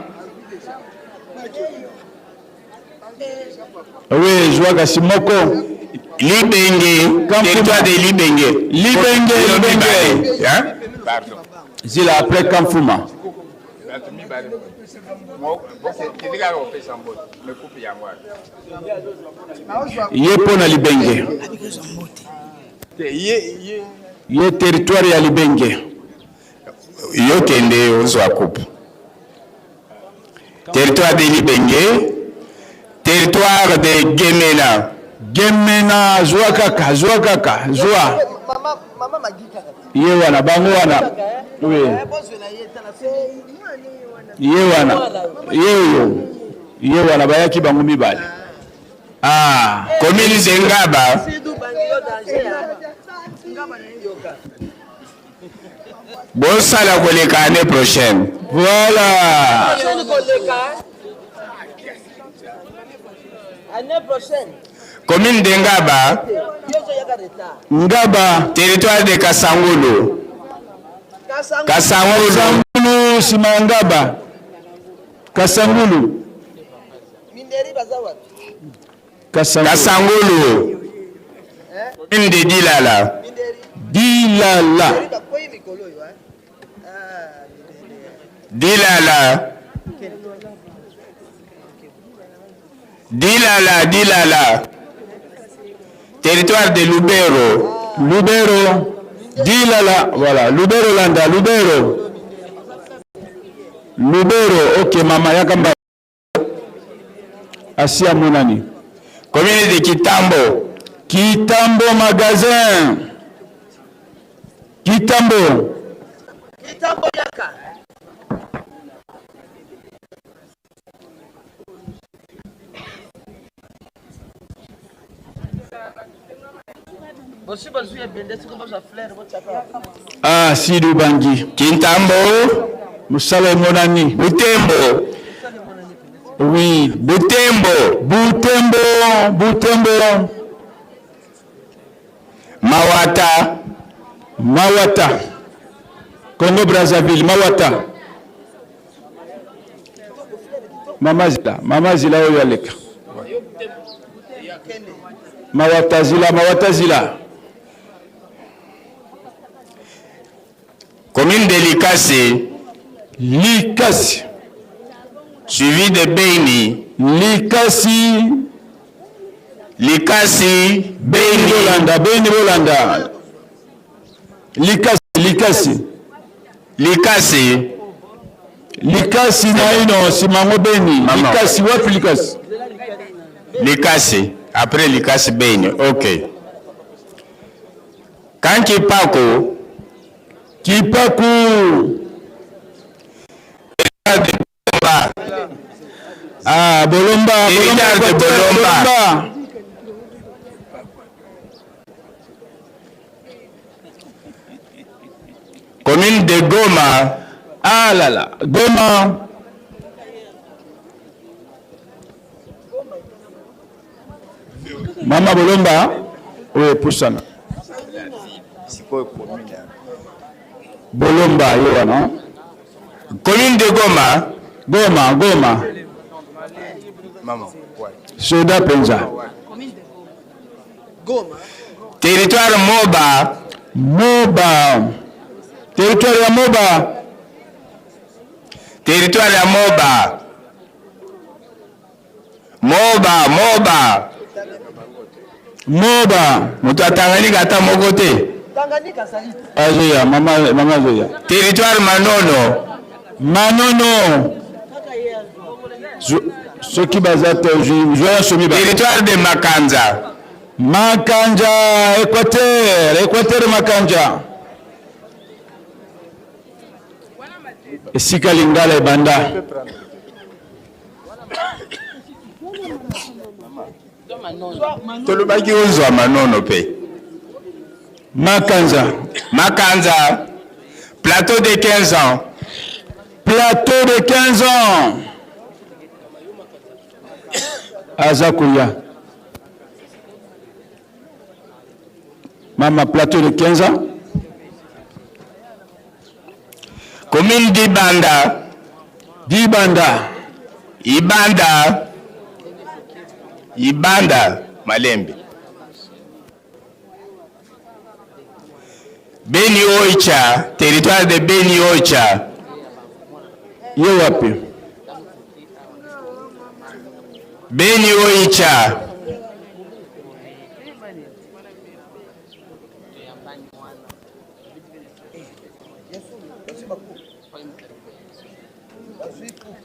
Oui, zwaka simoko. Libenge, territoire de Libenge. Libenge, Libenge. Hein? Pardon. Zila après Kamfuma. Ye mpo na Libenge. Ye territoire ya Libenge. Yo kende ozwa coupe. Territoire de Libenge, territoire de Gemena. Gemena, zwa kaka, zwa kaka, zwa. Ye wana, bango wana. Oui. Ye wana, ye oyo. Ye wana bayaki bango mibale. Ah, commune de Ngaba. Bosala koleka année prochaine. Voilà. Année prochaine. Commune de Ngaba. Ngaba. Territoire de Kasangulu. Kasangulu. Kasangulu, nsima ya Ngaba. Kasangulu. Kasangulu. Kasangulu. Commune de Dilala. Dilala. Dilala. Dilala, Dilala. Territoire de Lubero. Lubero. Dilala. Voilà. Lubero landa. Lubero. Lubero. Ok, mama yakamba. Asia monani. Commune de Kitambo. Kitambo magasin. Kitambo. Kitambo yaka. Bosi bazwi ebende soki bozwa fleur botiaka. Ah, Sud Ubangi. Kintambo. Mosala emonani. Butembo. Oui. Butembo. Butembo. Butembo. Mawata. Mawata. Congo Brazzaville, Mawata. Mama Zila, Mama Zila oyo aleka. Mawata Zila, Mawata Zila. Commune de Likasi. Likasi. Suivi de Beni. Likasi. Likasi, Beni. Bolanda, Beni Bolanda. Likasi, Likasi. Likasi. Likasi naino simango Beni. Mama. Likasi wapi Likasi? Likasi. Après Likasi Beni. Ok. Quand Kipaku. Kipaku. Ah, Bolomba, Bolomba, de Bolomba. Commune de Goma. Ah là là, Goma. Mama Bolomba, oyo epusana. Bolomba ye wana. Commune de Goma. Goma, Goma. Soda penza. Territoire Moba. Moba. Territoire ya Moba. Territoire ya Moba. Moba, Moba. Moba. Moto ya Tanganyika ata moko te. Azoya, mama, mama azoya. Territoire Manono. Manono. Soki baza te, zwa somi ba. Territoire de Makanza. Makanja, Équateur, Équateur Makanja. Esika Lingala ebanda. Tolobaki ozwa Manono pe. Makanza. Makanza. Plateau de 15 ans. Plateau de 15 ans. Aza koya. Mama plateau de 15 ans. Commune d'Ibanda. Dibanda. Ibanda. Ibanda Malembe. Beni Oicha, territoire de Beni Oicha. Ye wapi? Beni Oicha.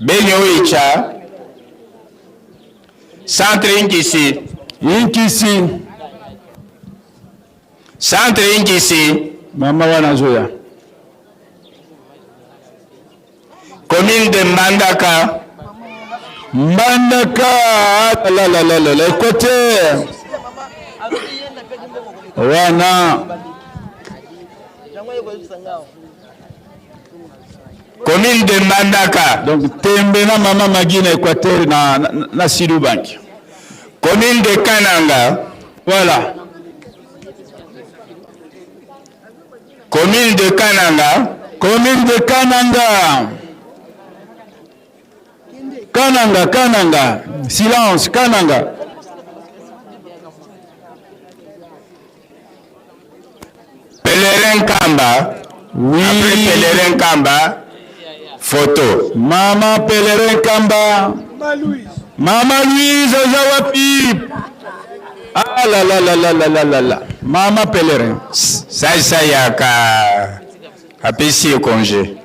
Beni Oicha. Centre Inkisi. Inkisi. Centre Inkisi. Mama wana azoya. Commune de Mbandaka. Mbandaka. La la la la la. Équateur. Wana. Commune de Mbandaka. Donc tembe na mama Magi na Équateur na, na, na Silubanki. Commune de Kananga. Voilà. Commune de Kananga. Commune de Kananga. Kananga, Kananga. Silence, Kananga. Pèlerin Kamba. Oui. Après Pèlerin Kamba, photo. Mama Pèlerin Kamba. Mama Louise oza wapi? Ah la la la la la la la la. Mama Pèlerin. Salsa yaka apesi ye congé.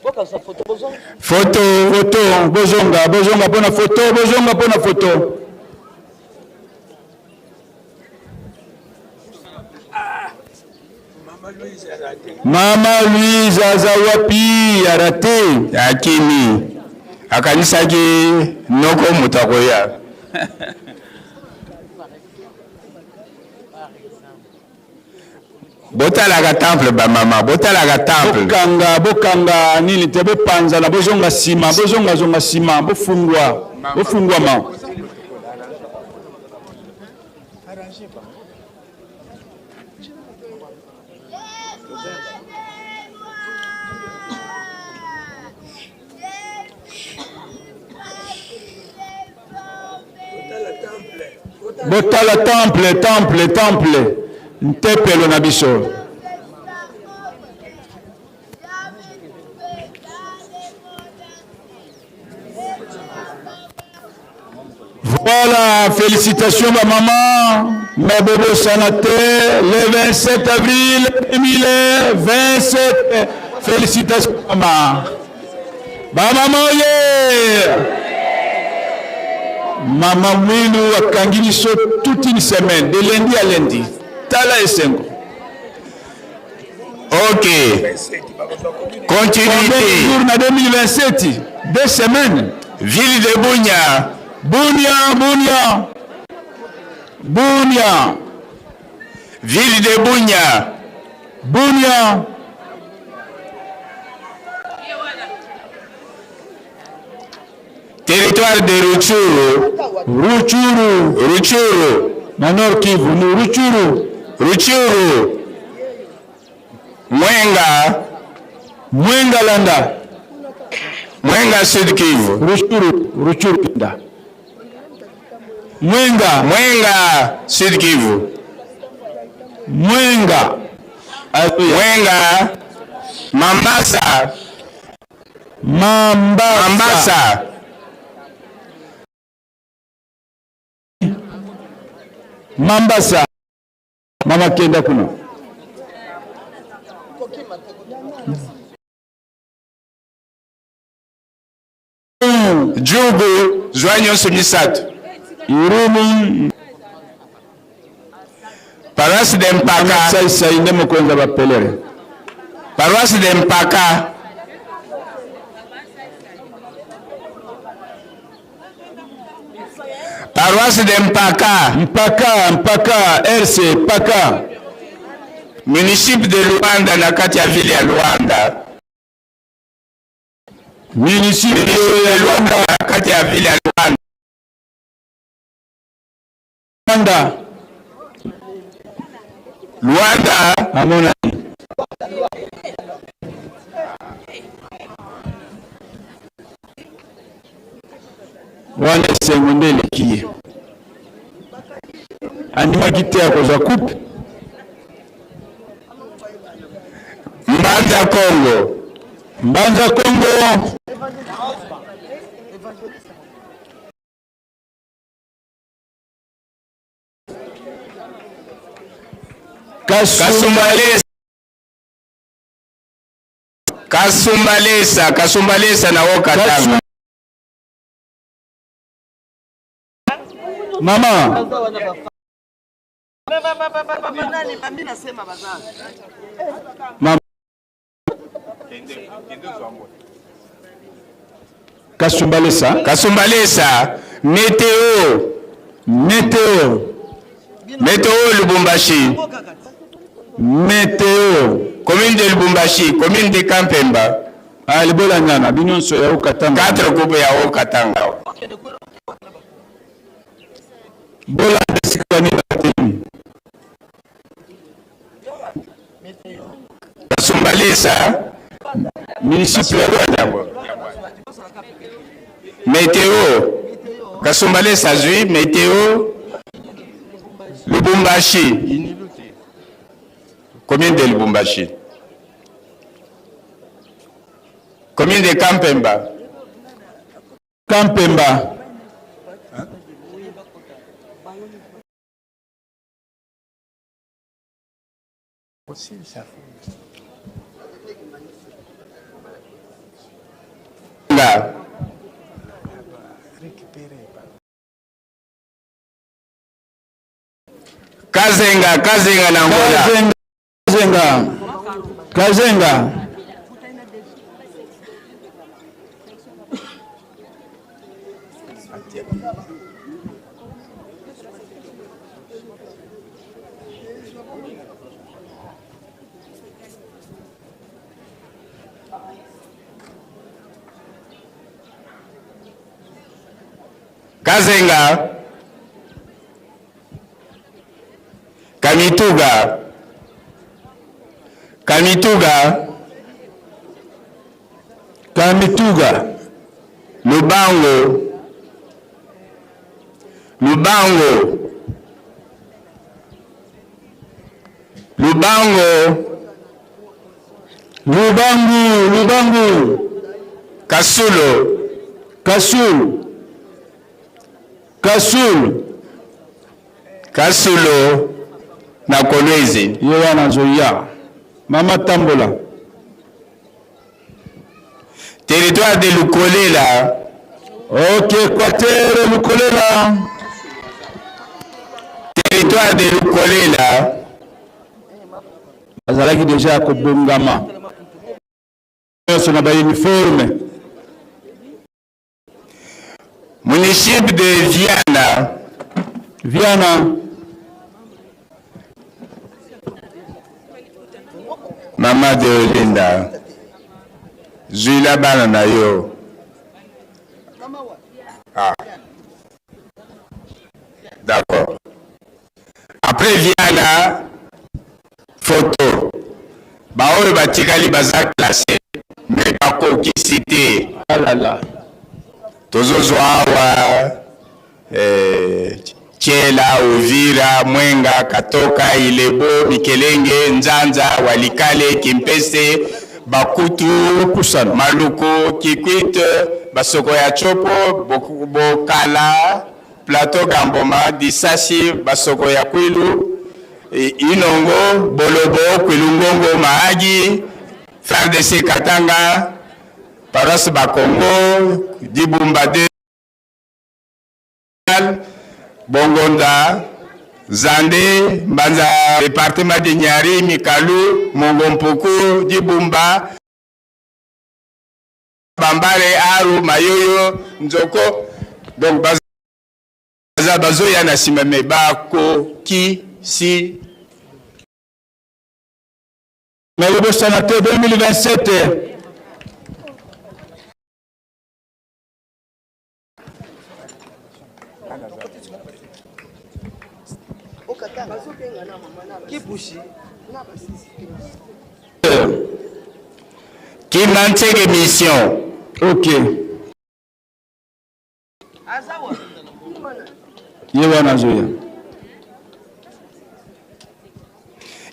Photo. Photo, bozonga, bozonga pona photo, bozonga pona photo. Mama Louise aza wapi? Arate. Akimi. Akanisaki noko moto akoya. Botalaka temple ba mama, botalaka temple. Bokanga, bokanga nini te, bopanzana, bozonga sima, bozonga zonga sima, bofungwa, bofungwama. Botala temple, temple, temple. Ntepelo na biso. Voilà, félicitations ma maman, mais Bobo Sanate, le 27 avril 2027. Félicitations maman. Ba maman ye. Maman Mwilu akangi biso toute une semaine, de lundi à lundi. Tala esengo. Ok. Continuité. Jour na 2027, deux semaines. Ville de Bunia. Bunia, Bunia. Bunia. Ville de Bunia. Bunia. Territoire de Rutshuru. Rutshuru. Rutshuru. Na Nord Kivu, ni Rutshuru. Rutshuru. Mwenga. Mwenga Landa. Mwenga Sud Kivu. Rutshuru, Rutshuru Landa. Mwenga. Mwenga Sud Kivu. Mwenga. Mwenga. Mambasa. Mambasa. Mambasa. Mambasa. Mama kenda kuna. Djugu zwa nyonso misato. Irumu. Paroisse de Mpaka. Saisai nde mokonzi ya bapelere. Paroisse de Mpaka. Paroisse de Mpaka. Mpaka, Mpaka, RC, Mpaka. Municipe de Luanda na kati ya ville ya Luanda. Municipe de Luanda na kati ya ville ya Luanda. Luanda. Luanda. Amona. Wana esengo nde eleki ye. Andimaki te akozwa coupe. Mbanza Kongo. Mbanza Kongo. Kasumbalesa. Kasumbalesa, Kasumbalesa na Haut-Katanga. Mama. Mama. Kasumbalesa. Kasumbalesa, Meteo. Meteo. Meteo Lubumbashi. Meteo. Commune de Lubumbashi, commune de Kampemba. Ah, libola nyana, bino nyonso ya Haut-Katanga. Quatre groupes ya Haut-Katanga. Bola esika nini batelemi? Kasumbalesa. Municipe ya Luanda. Meteo. Kasumbalesa azwi Meteo. Lubumbashi. Commune de Lubumbashi. Commune de Kampemba. Kampemba. Nga. Kazenga, Kazenga na Angola. Kazenga. Kazenga. Kazenga. Kamituga. Kamituga. Kamituga. Lubango. Lubango. Lubango. Lubangu, Lubangu. Kasulo. Kasulu. Kasulu. Kasulo na Kolwezi. Ye wana azoya. Mama tambola. Territoire de Lukolela. Ok, Équateur, Lukolela. Territoire de Lukolela. Bazalaki deja ya kobongama nyonso na bauniforme. Municipe de Viana. Viana. Mama de Olinda. Zwila bana na yo. Ah. D'accord. Après Viana, photo. Baoyo batikali baza classe mais bakokisi te. Alala. Tozozwa awa eh, Tshela, Uvira, Mwenga, Katoka, Ilebo, Mikelenge, Nzanza, Walikale, Kimpese, Bakutu, Maluku, Kikwit, Basoko ya Tshopo, Bokala, Plateau Gamboma, Disasi, Basoko ya Kwilu, Inongo, Bolobo, Kwilungongo, Mahagi, FARDC Katanga, Paroisse Bakongo, Dibumba 2, Bongonda, Zande, Mbanza, département de Niari, Mikalu, Mongompuku, Dibumba, Bambare, Aru, Mayoyo, Nzoko. Donc, baza bazoya na nsima me bakokisi. Mais bobosana te 2027. Kimbanseke mission. Ok. Ye wana azoya.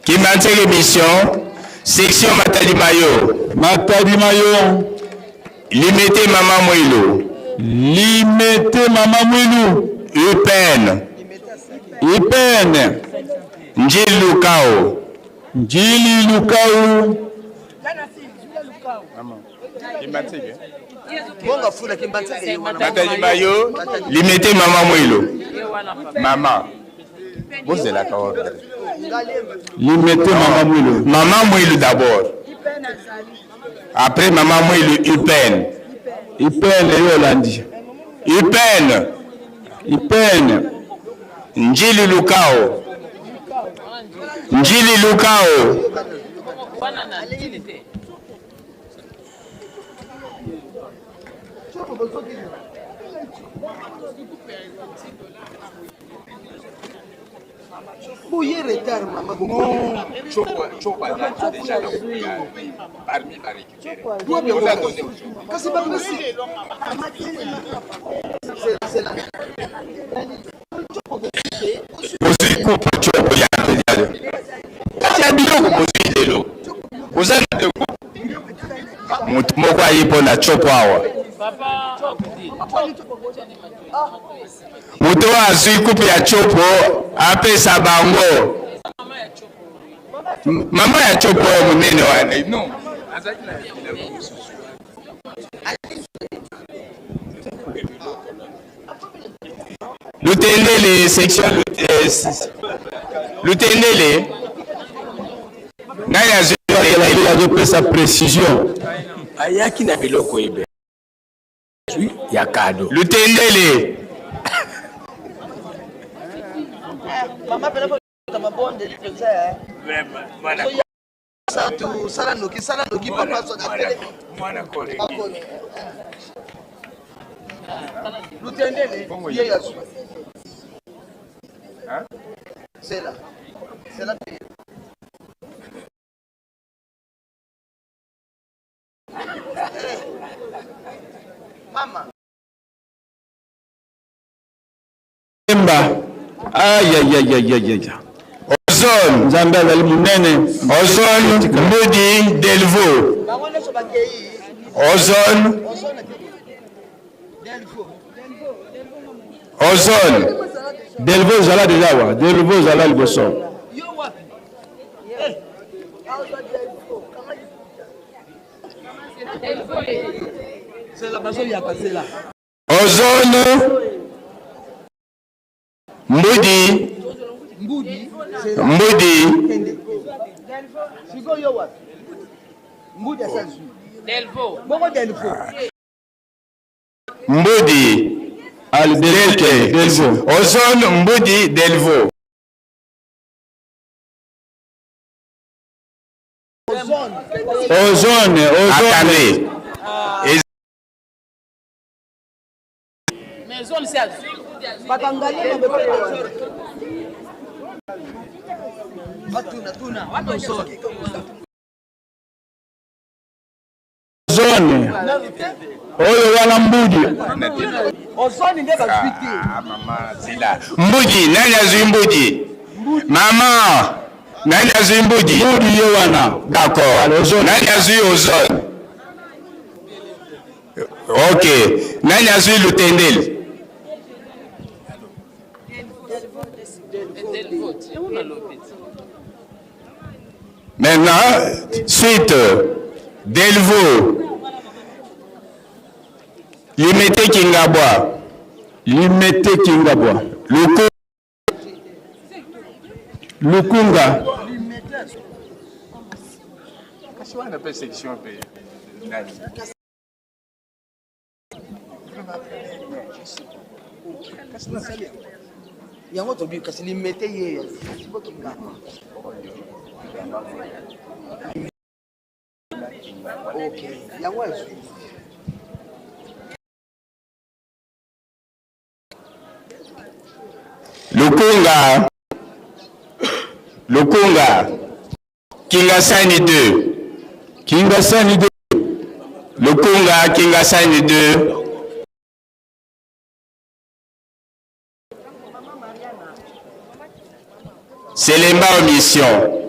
Kimbanseke mission. Section Matadi Mayo. Matadi Mayo. Limete Mama Mwilu. Limete Mama Mwilu. UPN. UPN. Njili Lukao. Njili Lukao. Matadi Mayo. Limete Mama Mwilu. Mama. Bozelaka ordre. Limete Mama Mwilu. Mama Mwilu d'abord. Après Mama Mwilu, UPN. UPN yo olandi. UPN. UPN. Njili Lukao. Njili Lukao. Boye retard mama. Kasi bapesi. Bozwi kupa coko ya kati ya biloko bozwi lelo boza na te moto moko aye mpo na coko awa moto oyo azwi kupe ya copo apesa bango mama ya copo oyo monene wana non Lutendele section Lutendele nani azopesa précision ayaki na biloko ebe ya kado Lutendele Mama pena mabondeli mpenza eh. Santu sala noki sala noki papa mwana Lutendele ye ya zwa. C'est là. C'est là. Mama. Mba. Aïe aïe aïe aïe aïe aïe. Ozone. Nzambe azali monene. Ozone Mbudi Delvaux. Ozone. Ozone. Delvaux zala deja awa. Delvaux zala liboso. Ozone. Mbudi. Mbudi. Mbudi. Delke. Delvaux. Ozone Mbudi Delvaux. Ozone, ozone. Attendez. Ozone. Oyo wana mbudi. Ozone nde bazwi te. Ah, mama zela. Mbudi, nani azwi mbudi? Mama, nani azwi mbudi? Mbudi ye wana. D'accord. Nani azwi ozone? Ok. Nani azwi lutendele? Maintenant, suite, Delvaux, Limete Kingabwa, Limete Kingabwa, Luku, Lukunga. Yango tobi kasi limete ye ok yango azwi. Lukunga, Lukunga, Kingasani 2, Kingasani 2, Lukunga, Kingasani 2. Selemba mission.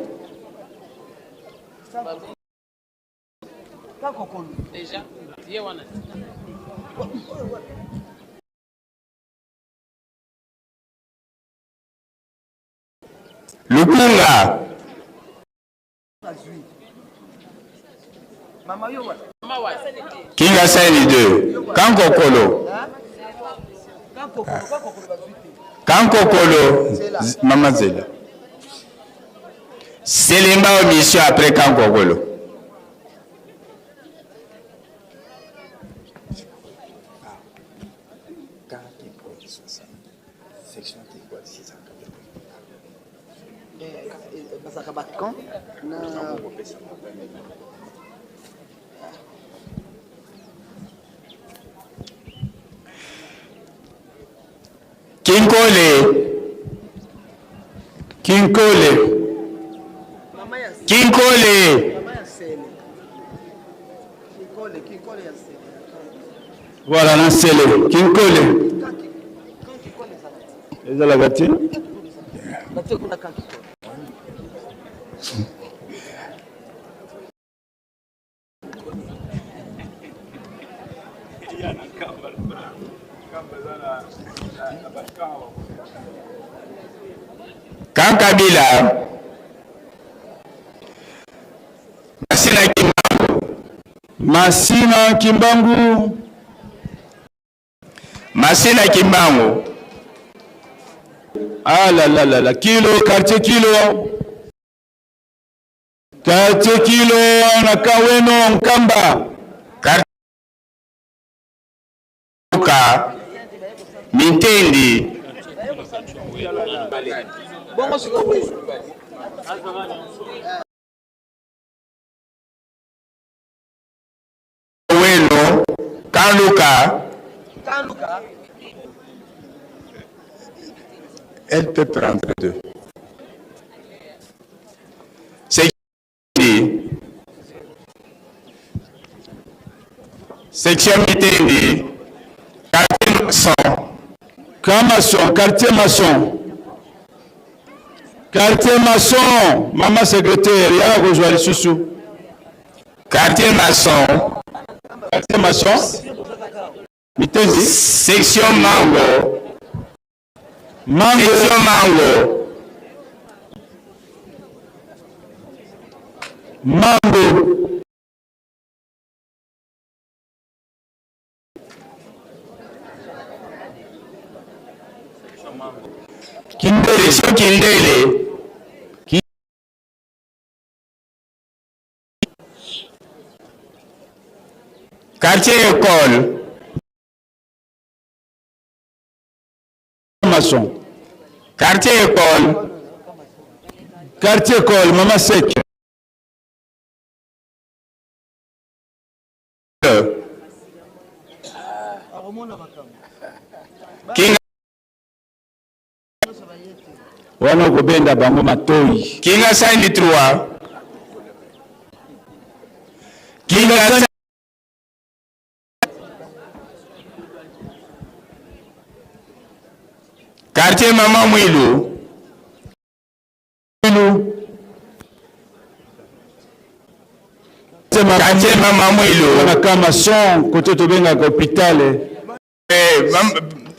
Lukunga. Kingasani 2. Kankokolo. Kankokolo. Mama Zela. Selemba mission après Kankokolo. Bazalaka bacamp na Kinkole. Kinkole. Kinkole. Voilà, na Sele. Kinkole. Ezalaka te. Kankabila. Masina Kimbangu. Masina Kimbangu. Masina Kimbangu. Ah là là là là. Kilo, quartier Kilo. Quartier Kilo na Kaweno Nkamba. Luka. Mintendi. Weno. Kaluka. Elle peut prendre deux. C'est Section Mitendi, quartier Maçon. Camp Maçon, quartier Maçon. Quartier maçon, mama secrétaire, yaka kozwa lisusu. Quartier maçon. Quartier maçon. Mitendi. Section Mango. Mango. Section Mango. Mango. Kindele. Section Kindele. Quartier École. Maçon. Quartier École. Quartier École, Mama Sek. Kinga. Wana okobenda bango matoi. Kinga Sandi 3. Kinga Quartier Mama Mwilu. Mwilu. Quartier Mama Mwilu. Wana kama son kote tobengaka hôpital. Eh,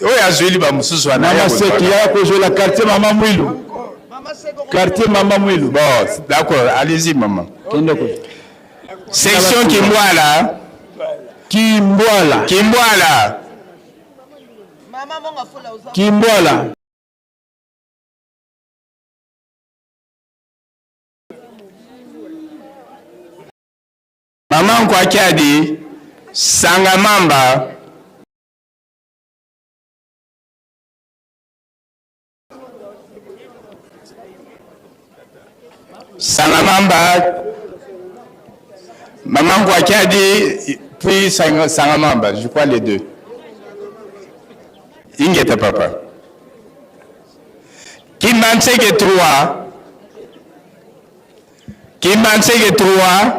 oyo azweli bamosusu wana. Mama Seki ya kozwela quartier Mama Mwilu. Quartier Mama Mwilu. Bon, d'accord, allez-y maman. Kende ko. Section Kimbwala. Kimbwala. Kimbwala. Kimbwala. Mama Nkwakiadi, Sangamamba. Sangamamba. Maman Nkwakiadi, puis Sangamamba, je crois les deux. Ingeta papa. Kimbanseke 3. Kimbanseke 3.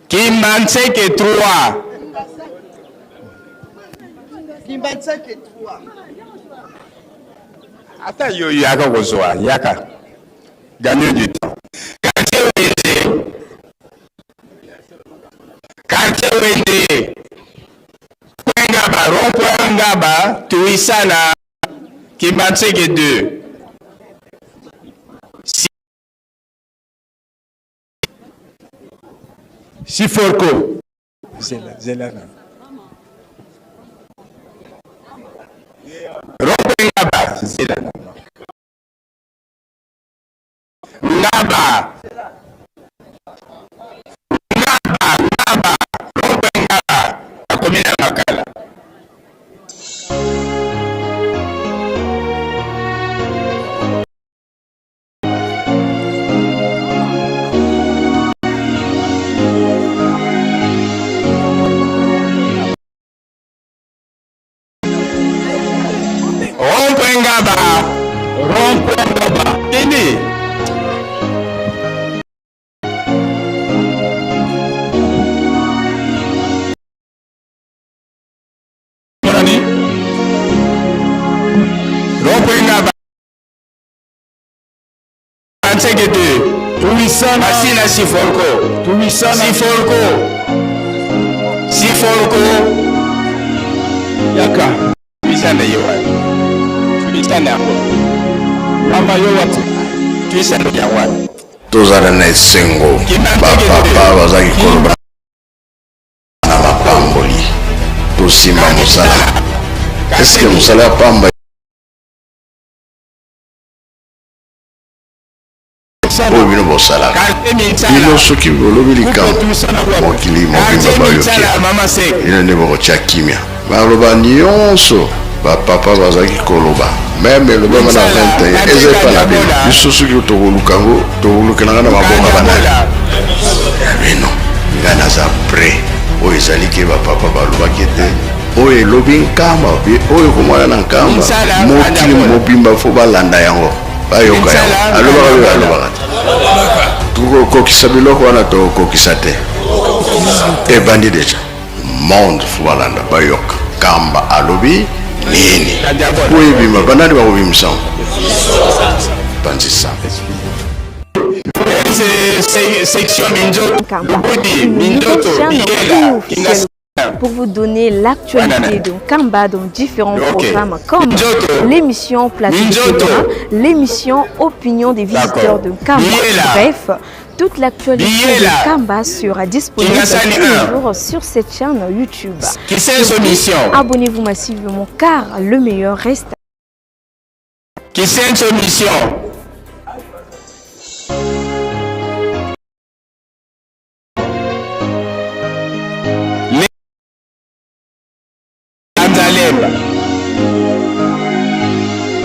Kimbanseke 3. Kimbanseke 3. Ata yo yaka kozwa, yaka. Gagnons du temps. Quartier Wende. Quartier Wende. Ngaba, rond-point Ngaba, Tuisana, Kimbanseke 2. Siforco. Zela, zela. Rond-point Ngaba, zela. Ngaba. Ngaba, Ngaba, rond-point Ngaba, la commune ya Makala. Rond-point Ngaba. Rond-point Ngaba. Nini? Nani? Rond-point Ngaba. Nseke 2. Tuwisana. Masina Sifolko. Tuwisana. Sifolko. Sifolko. Yaka. Tuwisana ye wapi? Tuwisana yango. Mama yo wapi? Tuwisana ya wapi? Tozala na esengo, bapapa bazalaki koloba na mapamboli, tosimba mosala. Eske mosala ya pamba oyo bino bosalaka? Bino soki bolobi likambo, mokili mobimba bayoki, bino nde bokotya kimia. Baloba nyonso bapapa bazalaki koloba, meme elobama na 21 eza epa na bino. Biso soki tokoluka yango, tokolukelanga na mabonga banani ya bino. Ngai naza prêt. Oyo ezali ke bapapa balobaki ete oyo elobi Nkamba, oyo komona na Nkamba, mokili mobimba fo balanda yango, bayoka yango. Alobaka oyo alobaka te, tokokokisa biloko wana, tokokokisa te, ebandi deja. Monde fo balanda, bayoka Nkamba alobi nini. Po ebima, banani bakobimisa yango? Panzisa. Section Minzoto, Lubudi, Minzoto, Biyela, Kingasani. Pour vous donner l'actualité de Nkamba dans différents Ok. programmes comme Minzoto. l'émission Plateau du Minzoto. Pèlerin, l'émission Opinion des visiteurs D'accord. de Nkamba. Biyela. Bref, toute l'actualité de Biyela. Nkamba sera disponible Kingasani tous les 1. jours sur cette chaîne YouTube. Kisenso Surtout, Mission. Abonnez-vous massivement car le meilleur reste. Kisenso Mission. Lemba.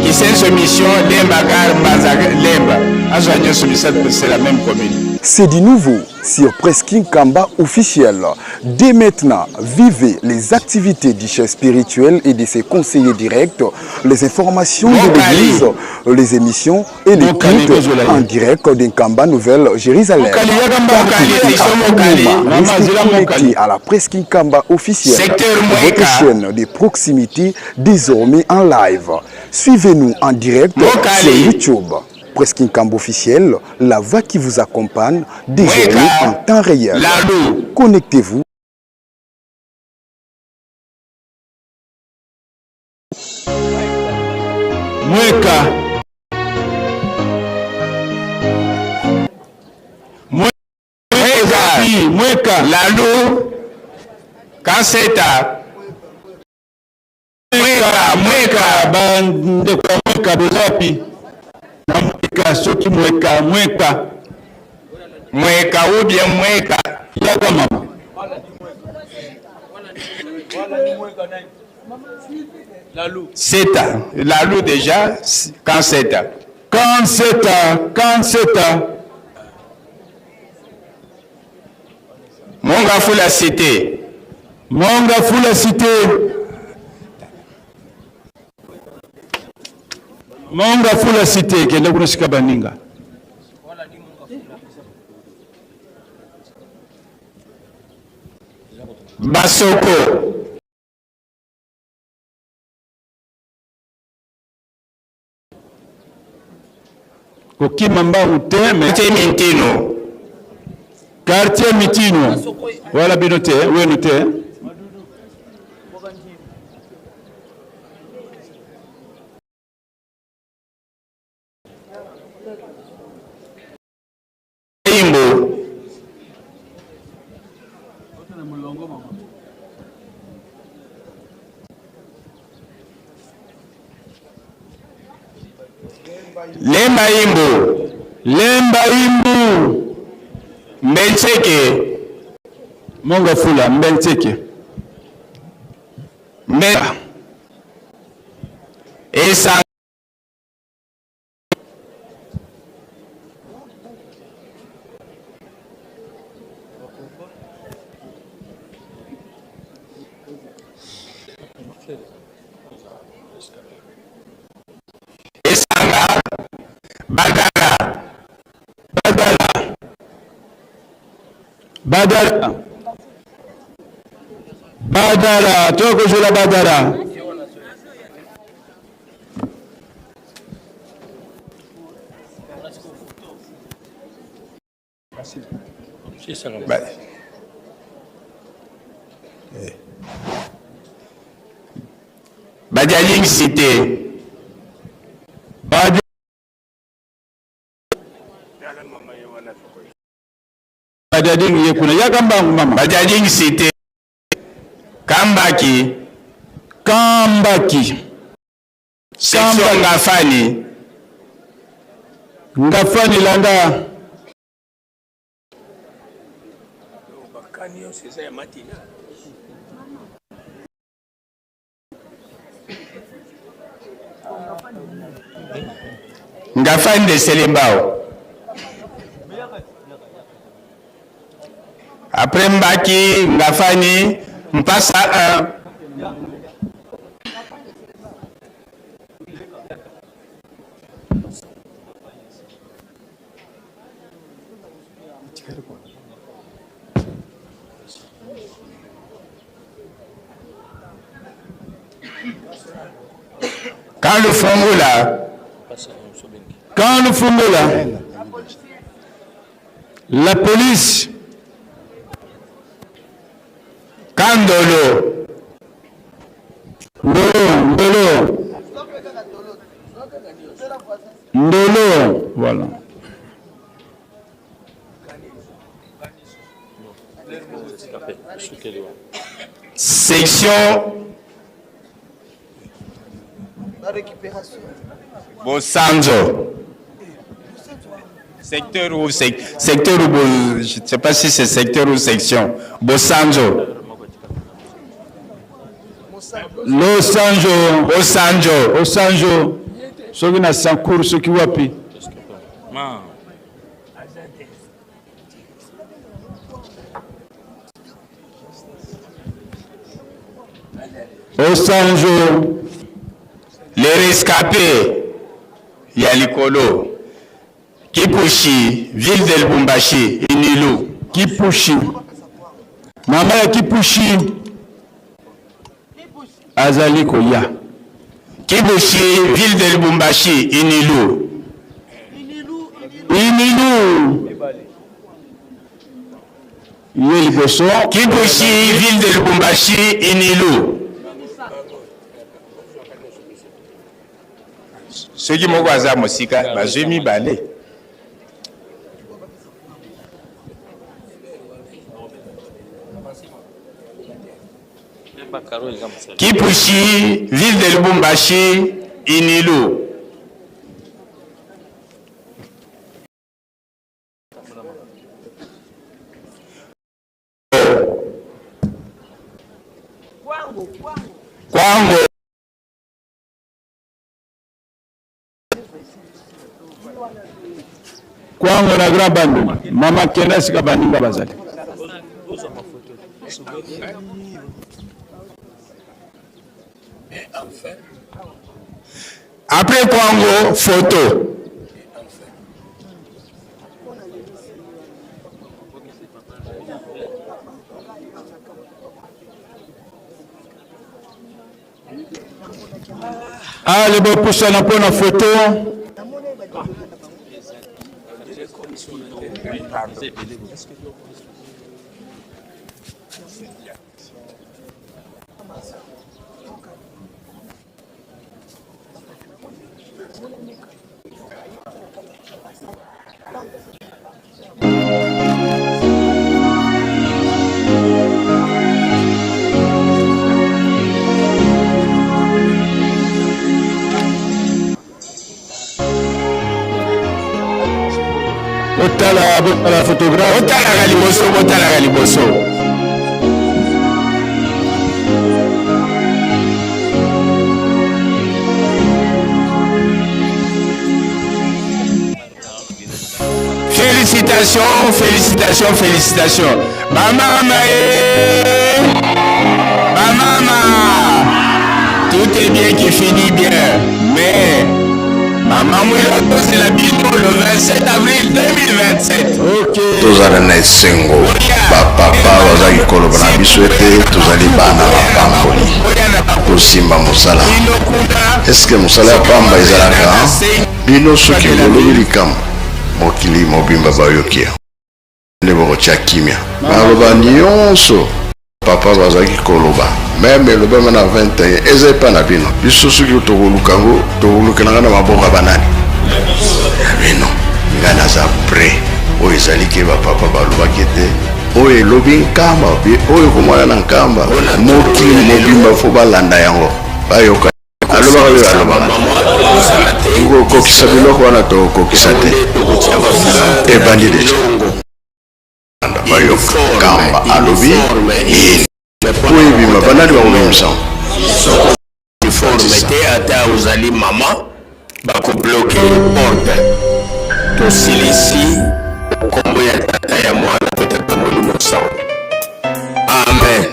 Kisenso Mission, Lemba Gare, Mbanza Lemba. Azwa nyonso misato, c'est la même commune. C'est du nouveau sur Presking Kamba officiel. Dès maintenant, vivez les activités du chef spirituel et de ses conseillers directs, les informations de Mokali. l'église, les émissions et les Mokali, cultes Bozolaye. en direct d'Nkamba Nouvelle Jérusalem. Mokali, Yakamba, Partout Mokali, et à Section tout Mokali. moment, Mama, restez Zela connectés Mokali. à la Presking Kamba officielle, Secteur votre Mweka. chaîne de proximité désormais en live. Suivez-nous en direct Mokali. sur YouTube. Presking Kamba officiel, la voix qui vous accompagne désormais Mweka. en temps réel. Lalou. Connectez-vous. Mweka. Mweka. Mweka. Lalou. Kanseta. Mweka, Mweka, bandeko ya Mweka boza wapi? Na Mweka, soki Mweka, Mweka. Mweka ou bien Mweka. Yaka mama. Seta. Lalou déjà, Kanseta. Kanseta, Kanseta. Mongafula cité. Mongafula cité. Mongafula cité, kende kuna sika baninga. Basoko. Kokima mbangu te, mais Quartier Mitino. Quartier Mitino. Wala bino te, wenu te. Imbo. Lemba Imbu. Lemba Imbu. Mbenseke. Mongafula, Mbenseke. Mbe. Esa. Esanga. Badala. Badala. Badala. Badala. Toi que je la Badala. Badialing cité. Badialing ye kuna yaka mbangu mama. Badialing cité. Kambaki. Kambaki. Section Ngafani. Ngafani landa. Ngafani de Selembao. Après Mbaki, Ngafani, Mpasa 1. Quand le Fongula. Camp Lufungula. La police. Kandolo. Ndolo, Ndolo. Ndolo, voilà. Section Bosanzo. Secteur ou sec, secteur ou bo, je ne sais pas si c'est secteur ou section. Bosanzo. Losanjo. Bosanjo. Osanjo. Soki na Sancour soki wapi? Osanjo. Les rescapés ya likolo. Kipushi, ville de Lubumbashi, Inilu. Kipushi. Mama ya Kipushi azali koya. Kipushi, ville de Lubumbashi, Inilu. Inilu. Ye liboso. Kipushi, ville de Lubumbashi, Inilu. Soki moko aza mosika, bazwi mibale. Kipushi, ville de Lubumbashi, Inilu. Kwango. Kwango na Grand Bandundu. Mama kenda sika baninga bazali. Après Kwango, photo. Ale bopusana mpo na foto. Botala, botala photographe. Botalaka liboso, botalaka liboso. Félicitations, félicitations, félicitations. Bamama eh! Bamama! Tout est bien qui finit bien. Mais Maman Mwiloto, c'est la bino le 27 avril 2027. Ok. Tozala na esengo bapapa bazalaki koloba na biso ete tozali bana bapamboli tosimba mosala eske mosala ya pamba ezalaka bino soki bolobi likambo mokili mobimba bayoki yango nde bokotia kimia maloba nyonso papa bazalaki koloba meme elobama na 21 eza epa na bino biso soki tokoluka yango tokolukelanga na maboko ya banani ya bino ngai naza pre oyo ezali ke bapapa balobaki ete oyo elobi nkamba oyo komona na nkamba mokili mobimba fo balanda yango bayoka alobaka oyo alobaka kokokisa biloko wana tokokisa te ebandi deja bayoka kamba alobi nini po ebima banani bakobimisa Forme te ata ozali mama bakobloke porte tosilisi nkombo ya tata ya mwana mpe tata molimo santo amen.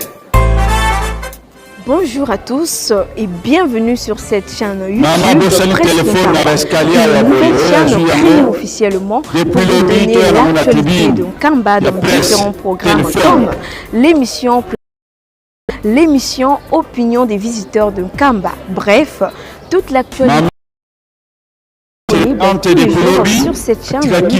Bonjour à tous et bienvenue sur cette chaîne YouTube Maman bosani Presse téléphone na Nkamba, escalier ya une nouvelle boye chaîne azwi créée yango officiellement pour depuis vous lobi donner toya nango na l'actualité tribune de Nkamba ya dans presse différents programmes téléphone comme l'émission l'émission Opinion des visiteurs de Nkamba. Bref, toute l'actualité mama disponible. Ante tous les de jours Kolobi, sur cette chaîne. tikaki.